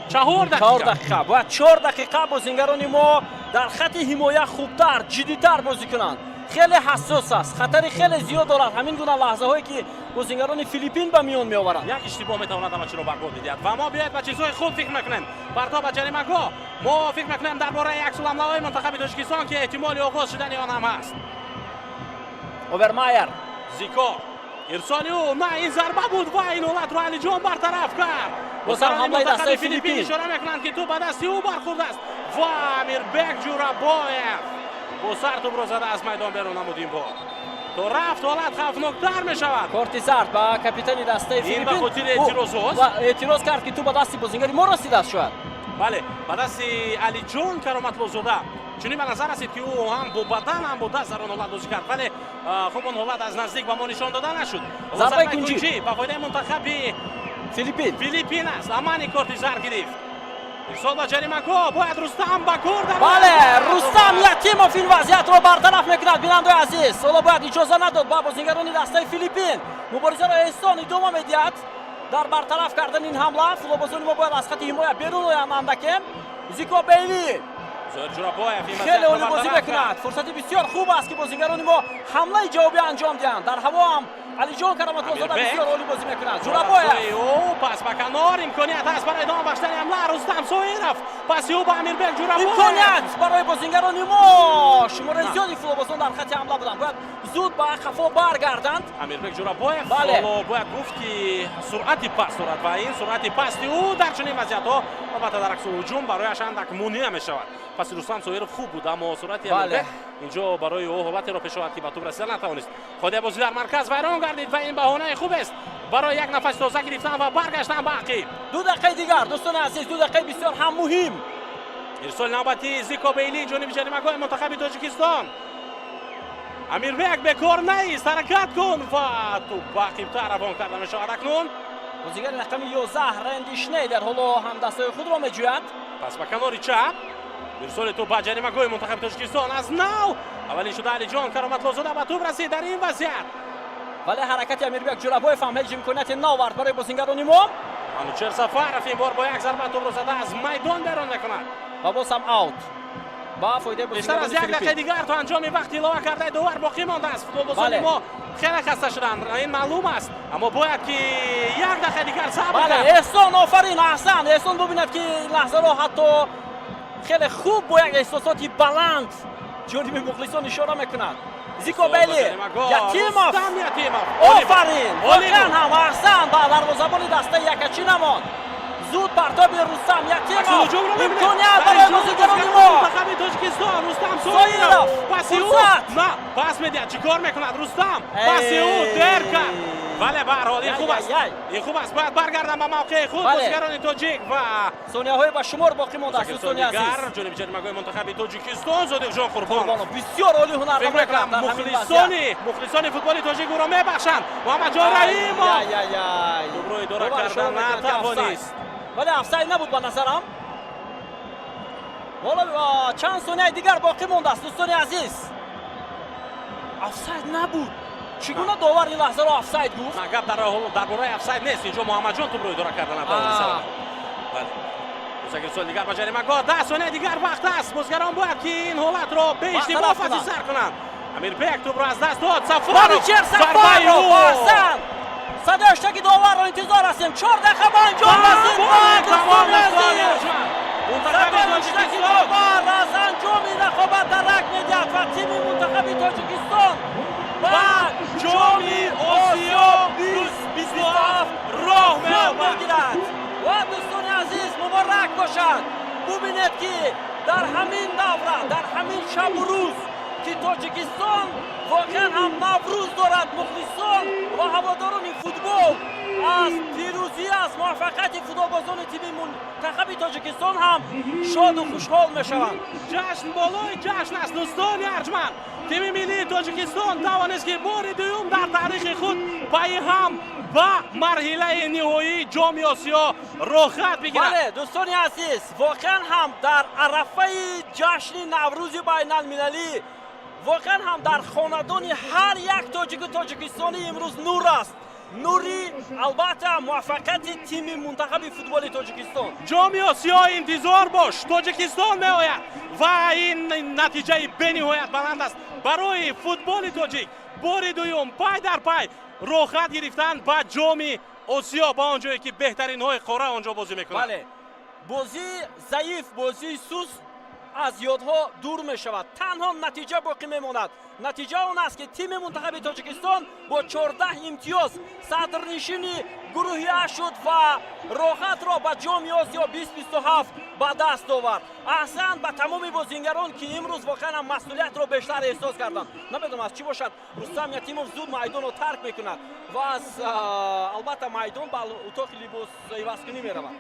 4 4 дақиқа. Дақиқа. Бояд 4 дақиқа бозингарони мо дар хати ҳимоя хубтар, ҷиддитар бозӣ кунанд. Хеле ҳассос аст, хатари хеле зиёд дорад ҳамин гуна лаҳзаҳое, ки бозингарони Филиппин ба миён меоваранд. Як иштибоҳ метавонад ҳама чиро барбод бидиҳад ва мо биёед ба чизҳои хуб фикр мекунем. Партоб ба ҷаримагоҳ. Мо фикр мекунем дар бораи аксуламлаҳои мунтахаби Тоҷикистон, ки эҳтимоли оғоз шудани он ҳам ҳаст. Овермайер. Зико, ирсоли ӯ, на, ин зарба буд ва ин ҳолатро Алиҷон бартараф кард. Боз ҳам ҳамлаи дастаи Филиппин. Филиппин. Ишора мекунанд, ки тӯп ба дасти ӯ бархӯрдааст ва Амирбек Ҷурабоев бо сар тӯбро зада аз майдон берун намуд. Ин бор то рафт ҳолат хавфноктар мешавад. Корти зард ба капитани дастаи Ин ба Филиппин. хотири эътирозҳост. Ва эътироз кард, ки тӯп ба дасти бозингари мо расидааст шояд. Бале, ба дасти Алиҷон Кароматлозода. Чунин ба назар расид, ки ӯ ҳам бо бадан, ҳам бо даст дар он ҳолат бозӣ кард, вале хуб, он ҳолат аз наздик ба мо нишон дода нашуд. Зарбаи кунҷӣ. Ба фоидаи мунтахаби Филиппин. Филиппин аст. Амани корти зард гирифт. Ирсол ба ҷаримагоҳ, бояд Рустам Бакур дар. Бале, Рустам Ятимов ин вазъиятро бартараф мекунад. Бинандаои азиз, ҳоло бояд иҷоза надод ба бозингарони дастаи Филиппин. Муборизаро Эҳсон идома медиҳад. Дар бартараф кардани ин ҳамла футболбозони мо бояд аз хати ҳимоя берун оянд андаке. Зико Бейли. Зоир Ҷурабоев ин Хеле вазъиятро олӣ бозӣ бартараф мекунад. кард. Фурсати бисёр хуб аст, ки бозингарони мо ҳамлаи ҷавобӣ анҷом диҳанд. Дар ҳаво ҳам Алиҷон Кароматлозода Амирбек. бисёр олӣ бозӣ мекунад. Ҷурабоев. Ӯ пас ба канор, имконият ҳаст барои идома бахшидани ҳамла. Рустам Соиров, паси ӯ ба Амирбек Ҷурабоев. Имконият барои бозингарони мо. Шумораи зиёди футболбозон дар хати ҳамла буданд, бояд зуд ба қафо баргарданд. Амирбек Ҷурабоев. Бале. Ҳоло бояд гуфт, ки суръати паст дорад ва ин суръати пасти ӯ дар чунин вазъиятҳо албатта дар аксу ҳуҷум барояш андак монеа мешавад. Паси Рустам Соиров хуб буд, аммо суръати Бале. Амирбек инҷо барои ӯ ҳолатеро пеш овард, ки ба тӯб расида натавонист. Қоидаи бозӣ дар марказ вайрон гардид ва ин баҳонаи хубест барои як нафаси тоза гирифтан ва баргаштан ба ақиб. 2 дақиқаи дигар, дӯстони азиз, 2 дақиқаи бисёр ҳам муҳим. Ирсоли навбати Зико Бейли ҷониби ҷаримагоҳи мунтахаби Тоҷикистон. Амирбек, бекор наист, ҳаракат кун ва тӯб ба ақибтар равон карда мешавад акнун. Бозигари рақами 11, Ренди Шнейдер, ҳоло ҳамдастаи худро меҷӯяд. Пас ба канори чап, ирсоли тӯб ба ҷаримагоҳи мунтахаби Тоҷикистон. Аз нав аввалин шуда Алиҷон Кароматлозода ба тӯб расид дар ин вазъият. Вале ҳаракати Амирбек Ҷурабоев ҳам ҳеҷ имконияте наовард барои бозингарони мо. Манучер Сафаров ин бор бо як зарба тӯбро зада аз майдон берун мекунад. Ва боз ҳам аут ба фоидаи Бештар аз бозингарони як дақиқаи Филиппин. дигар то анҷоми вақти илова кардаи довар боқӣ мондааст. Футболбозони мо хеле хаста шуданд, ин маълум аст, аммо бояд ки як дақиқаи дигар сабр Бале. кард. Эҳсон, офарин, аҳсан, Эҳсон. Бубинад, ки ин лаҳзаро ҳатто хеле хуб бо як эҳсосоти баланд ҷониби мухлисон ишора мекунад. Зико Бейли, Ятимов. Рустам Ятимов. Офарин! Олӣ Воқеан буд. ҳам аҳсан, ба дарвозабони дастаи якачӣ намонд. Зуд партоби Рустам Ятимов. Ҳуҷумро мебинем. Имконият Дар барои инҷо бозигарони бозигарони мо. мунтахаби Тоҷикистон, Рустам Соиров. Соиров, паси ӯ. Фурсат. На, пас медиҳад, чӣ кор мекунад Рустам? Паси ӯ дер кард, вале ба ҳар ҳол ин Яй, хуб яй, аст. Яй. Ин хуб аст, бояд баргардам ба мавқеи худ бозигарони тоҷик ва Сонияҳои ба шумор боқӣ мондааст, дӯстони азиз. Дигар ҷониби ҷаримагоҳи мунтахаби Тоҷикистон, Содиқҷон Қурбонов. Қурбонов бисёр олӣ Фикр ҳунарнамоӣ мекунам, кард дар ҳамин вазъият. мухлисони футболи тоҷик ӯро мебахшанд. Муҳаммадҷон Раҳимов Ай, ай, ай. тӯбро идора Довар карда ишора мекунад, ки натавонист. офсайд. Вале офсайд набуд ба назарам. Ҳоло чанд сонияи дигар боқӣ мондааст, дӯстони азиз. Офсайд набуд. Чӣ гуна довар ин лаҳзаро офсайд гуфт? На, гап дар бораи офсайд нест. Инҷо Муҳаммадҷон тӯбро идора карда натавонист. Бале, музакирсол дигар ба ҷаримагоҳ, 10 сония дигар вақт аст. Бозигарон бояд ки ин ҳолатро беиштибоҳ Бартараф паси кунанд. сар кунанд. Амирбек тӯбро аз даст дод. Сафаров. Манучер Зарбаи Сафаров. ӯ. Аҳсан! Садои ҳуштаки доварро интизор ҳастем. 4 дақиқа ба анҷом расид ва дӯстони азиз, Мунтахаби садои ҳуштаки Тоҷикистон довар аз анҷоми рақобат дарак медиҳад ва тими мунтахаби Тоҷикистон ба Ҷоми Осиё 27 роҳ роҳ меёбад. мегирад. Ва дӯстони азиз, муборак бошад! Бубинед, ки дар ҳамин давра, дар ҳамин шабу рӯз. ки Тоҷикистон воқеан ҳам Наврӯз дорад. Мухлисон ва ҳаводорони футбол аз пирӯзӣ, аз муваффақияти футболбозони тими мунтахаби Тоҷикистон ҳам шоду хушҳол мешаванд. Ҷашн болои ҷашн аст, дӯстони арҷманд. Тими миллии Тоҷикистон тавонист, ки бори дуюм дар таърихи худ пайи ҳам ба марҳилаи ниҳоии Ҷоми Осиё роҳхат бигирад. Бале, дӯстони азиз, воқеан ҳам дар арафаи ҷашни Наврӯзи байналмилалӣ, воқеан ҳам дар хонадони ҳар як тоҷику тоҷикистонӣ имрӯз нур аст, нури, албатта, муваффақияти тими мунтахаби футболи Тоҷикистон. Ҷоми Осиё, интизор бош, Тоҷикистон меояд ва ин натиҷаи бениҳоят баланд аст барои футболи тоҷик. Бори дуюм пай дар пай роҳхат гирифтан ба Ҷоми Осиё, ба он ҷое ки беҳтаринҳои қора он ҷо бозӣ мекунанд. Бале, бозии заиф, бозии суст аз ёдҳо дур мешавад, танҳо натиҷа боқӣ мемонад. Натиҷа он аст, ки тими мунтахаби Тоҷикистон бо 14 имтиёз садрнишини гурӯҳи А шуд ва роҳхатро ба Ҷоми Осиё 2027 ба даст овард. Аҳсан ба тамоми бозингарон, ки имрӯз воқеан ҳам масъулиятро бештар эҳсос карданд. Намедонам, аз чӣ бошад, Рустам Ятимов зуд майдонро тарк мекунад ва аз, албатта, майдон ба утоқи либосивазкунӣ меравад.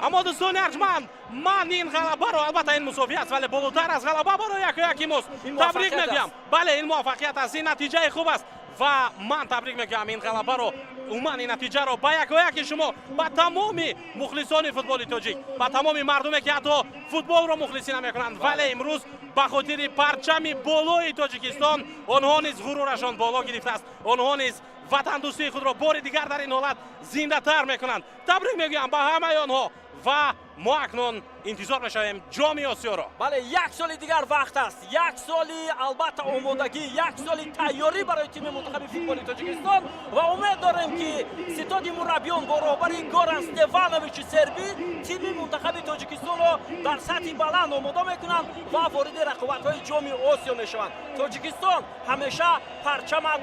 Аммо, дӯстони арҷманд, ман ин ғалабаро, албатта, ин мусовӣ аст, вале болотар аз ғалаба барои якояки мост. Табрик мегӯям. Бале, ин муваффақият аст, ин натиҷаи хуб аст ва ман табрик мегӯям ин ғалабаро, умуман ин натиҷаро ба якояки шумо, ба тамоми мухлисони футболи тоҷик, ба тамоми мардуме, ки ҳатто футболро мухлисӣ намекунанд, вале имрӯз ба хотири парчами болои Тоҷикистон онҳо низ ғурурашон боло гирифтааст, онҳо низ ватандӯстии худро бори дигар дар ин ҳолат зиндатар мекунанд. Табрик мегӯям ба ҳамаи онҳо ва мо акнун интизор мешавем Ҷоми Осиёро. Бале, як соли дигар вақт аст, як соли, албатта, омодагӣ, як соли тайёрӣ барои тими мунтахаби футболи Тоҷикистон ва умед дорем, ки ситоди мураббиён бо роҳбари Горан Стефановичи сербӣ тими мунтахаби Тоҷикистонро дар сатҳи баланд омода мекунанд ва вориди рақобатҳои Ҷоми Осиё мешаванд. Тоҷикистон, ҳамеша парчамат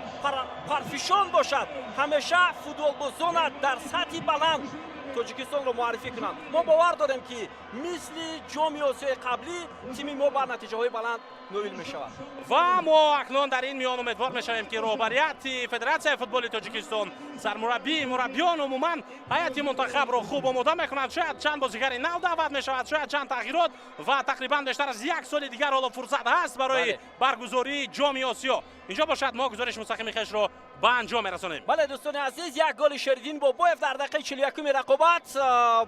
парфишон бошад, ҳамеша футболбозонат дар сатҳи баланд Тоҷикистонро муаррифӣ кунанд. Мо бовар дорем, ки мисли Ҷоми Осиёи қаблӣ тими мо ба натиҷаҳои баланд ноил мешавад. Ва мо акнун дар ин миён умедвор мешавем, ки роҳбарияти Федератсияи футболи Тоҷикистон, сармураббӣ, мураббиён, умуман ҳайати мунтахабро хуб омода мекунанд. Шояд чанд бозигари нав даъват мешавад, шояд чанд тағйирот ва тақрибан бештар аз як соли дигар ҳоло фурсат ҳаст барои баргузории Ҷоми Осиё. Инҷо бошад, мо гузориши мустақими хешро ба анҷом мерасонем. Бале, дӯстони азиз, як голи Шериддин Бобоев дар дақиқаи 41-уми рақобат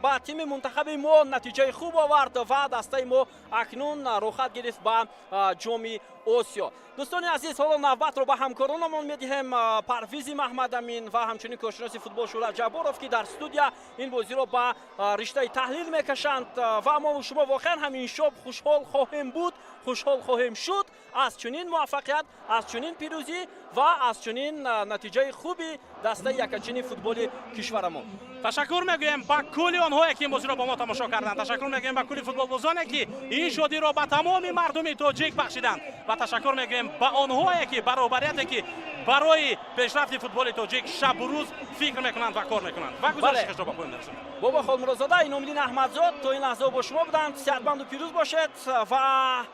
ба тими мунтахаби мо натиҷаи хуб овард ва дастаи мо акнун роҳхат гирифт ба Ҷоми Осиё. Дӯстони азиз, ҳоло навбатро ба ҳамкоронамон медиҳем, Парвизи Маҳмадамин ва ҳамчунин коршиноси футбол Шӯҳрат Ҷабборов, ки дар студия ин бозиро ба риштаи таҳлил мекашанд ва мо шумо воқеан ҳам ин шоб хушҳол хоҳем буд, хушҳол хоҳем шуд аз чунин муваффақият, аз чунин пирӯзӣ ва аз чунин натиҷаи хуби дастаи якачини футболи кишварамон. Ташаккур мегӯем ба кулли онҳое, ки ин бозиро бо мо тамошо карданд. Ташаккур мегӯем ба кулли футболбозоне, ки ин шодиро ба тамоми мардуми тоҷик бахшиданд, ва ташаккур мегӯем ба онҳое, ки ба роҳбарияте, ки барои пешрафти футболи тоҷик шабу рӯз фикр мекунанд ва кор мекунанд, ва гузориши хешро ба поён мерасонем. Бобо Холмурозода, Иномиддин Аҳмадзод то ин лаҳза бо шумо буданд. Сеҳатманду пирӯз бошед ва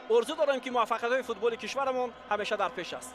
орзу дорем, ки муваффақиятҳои футболи кишварамон ҳамеша дар пеш аст.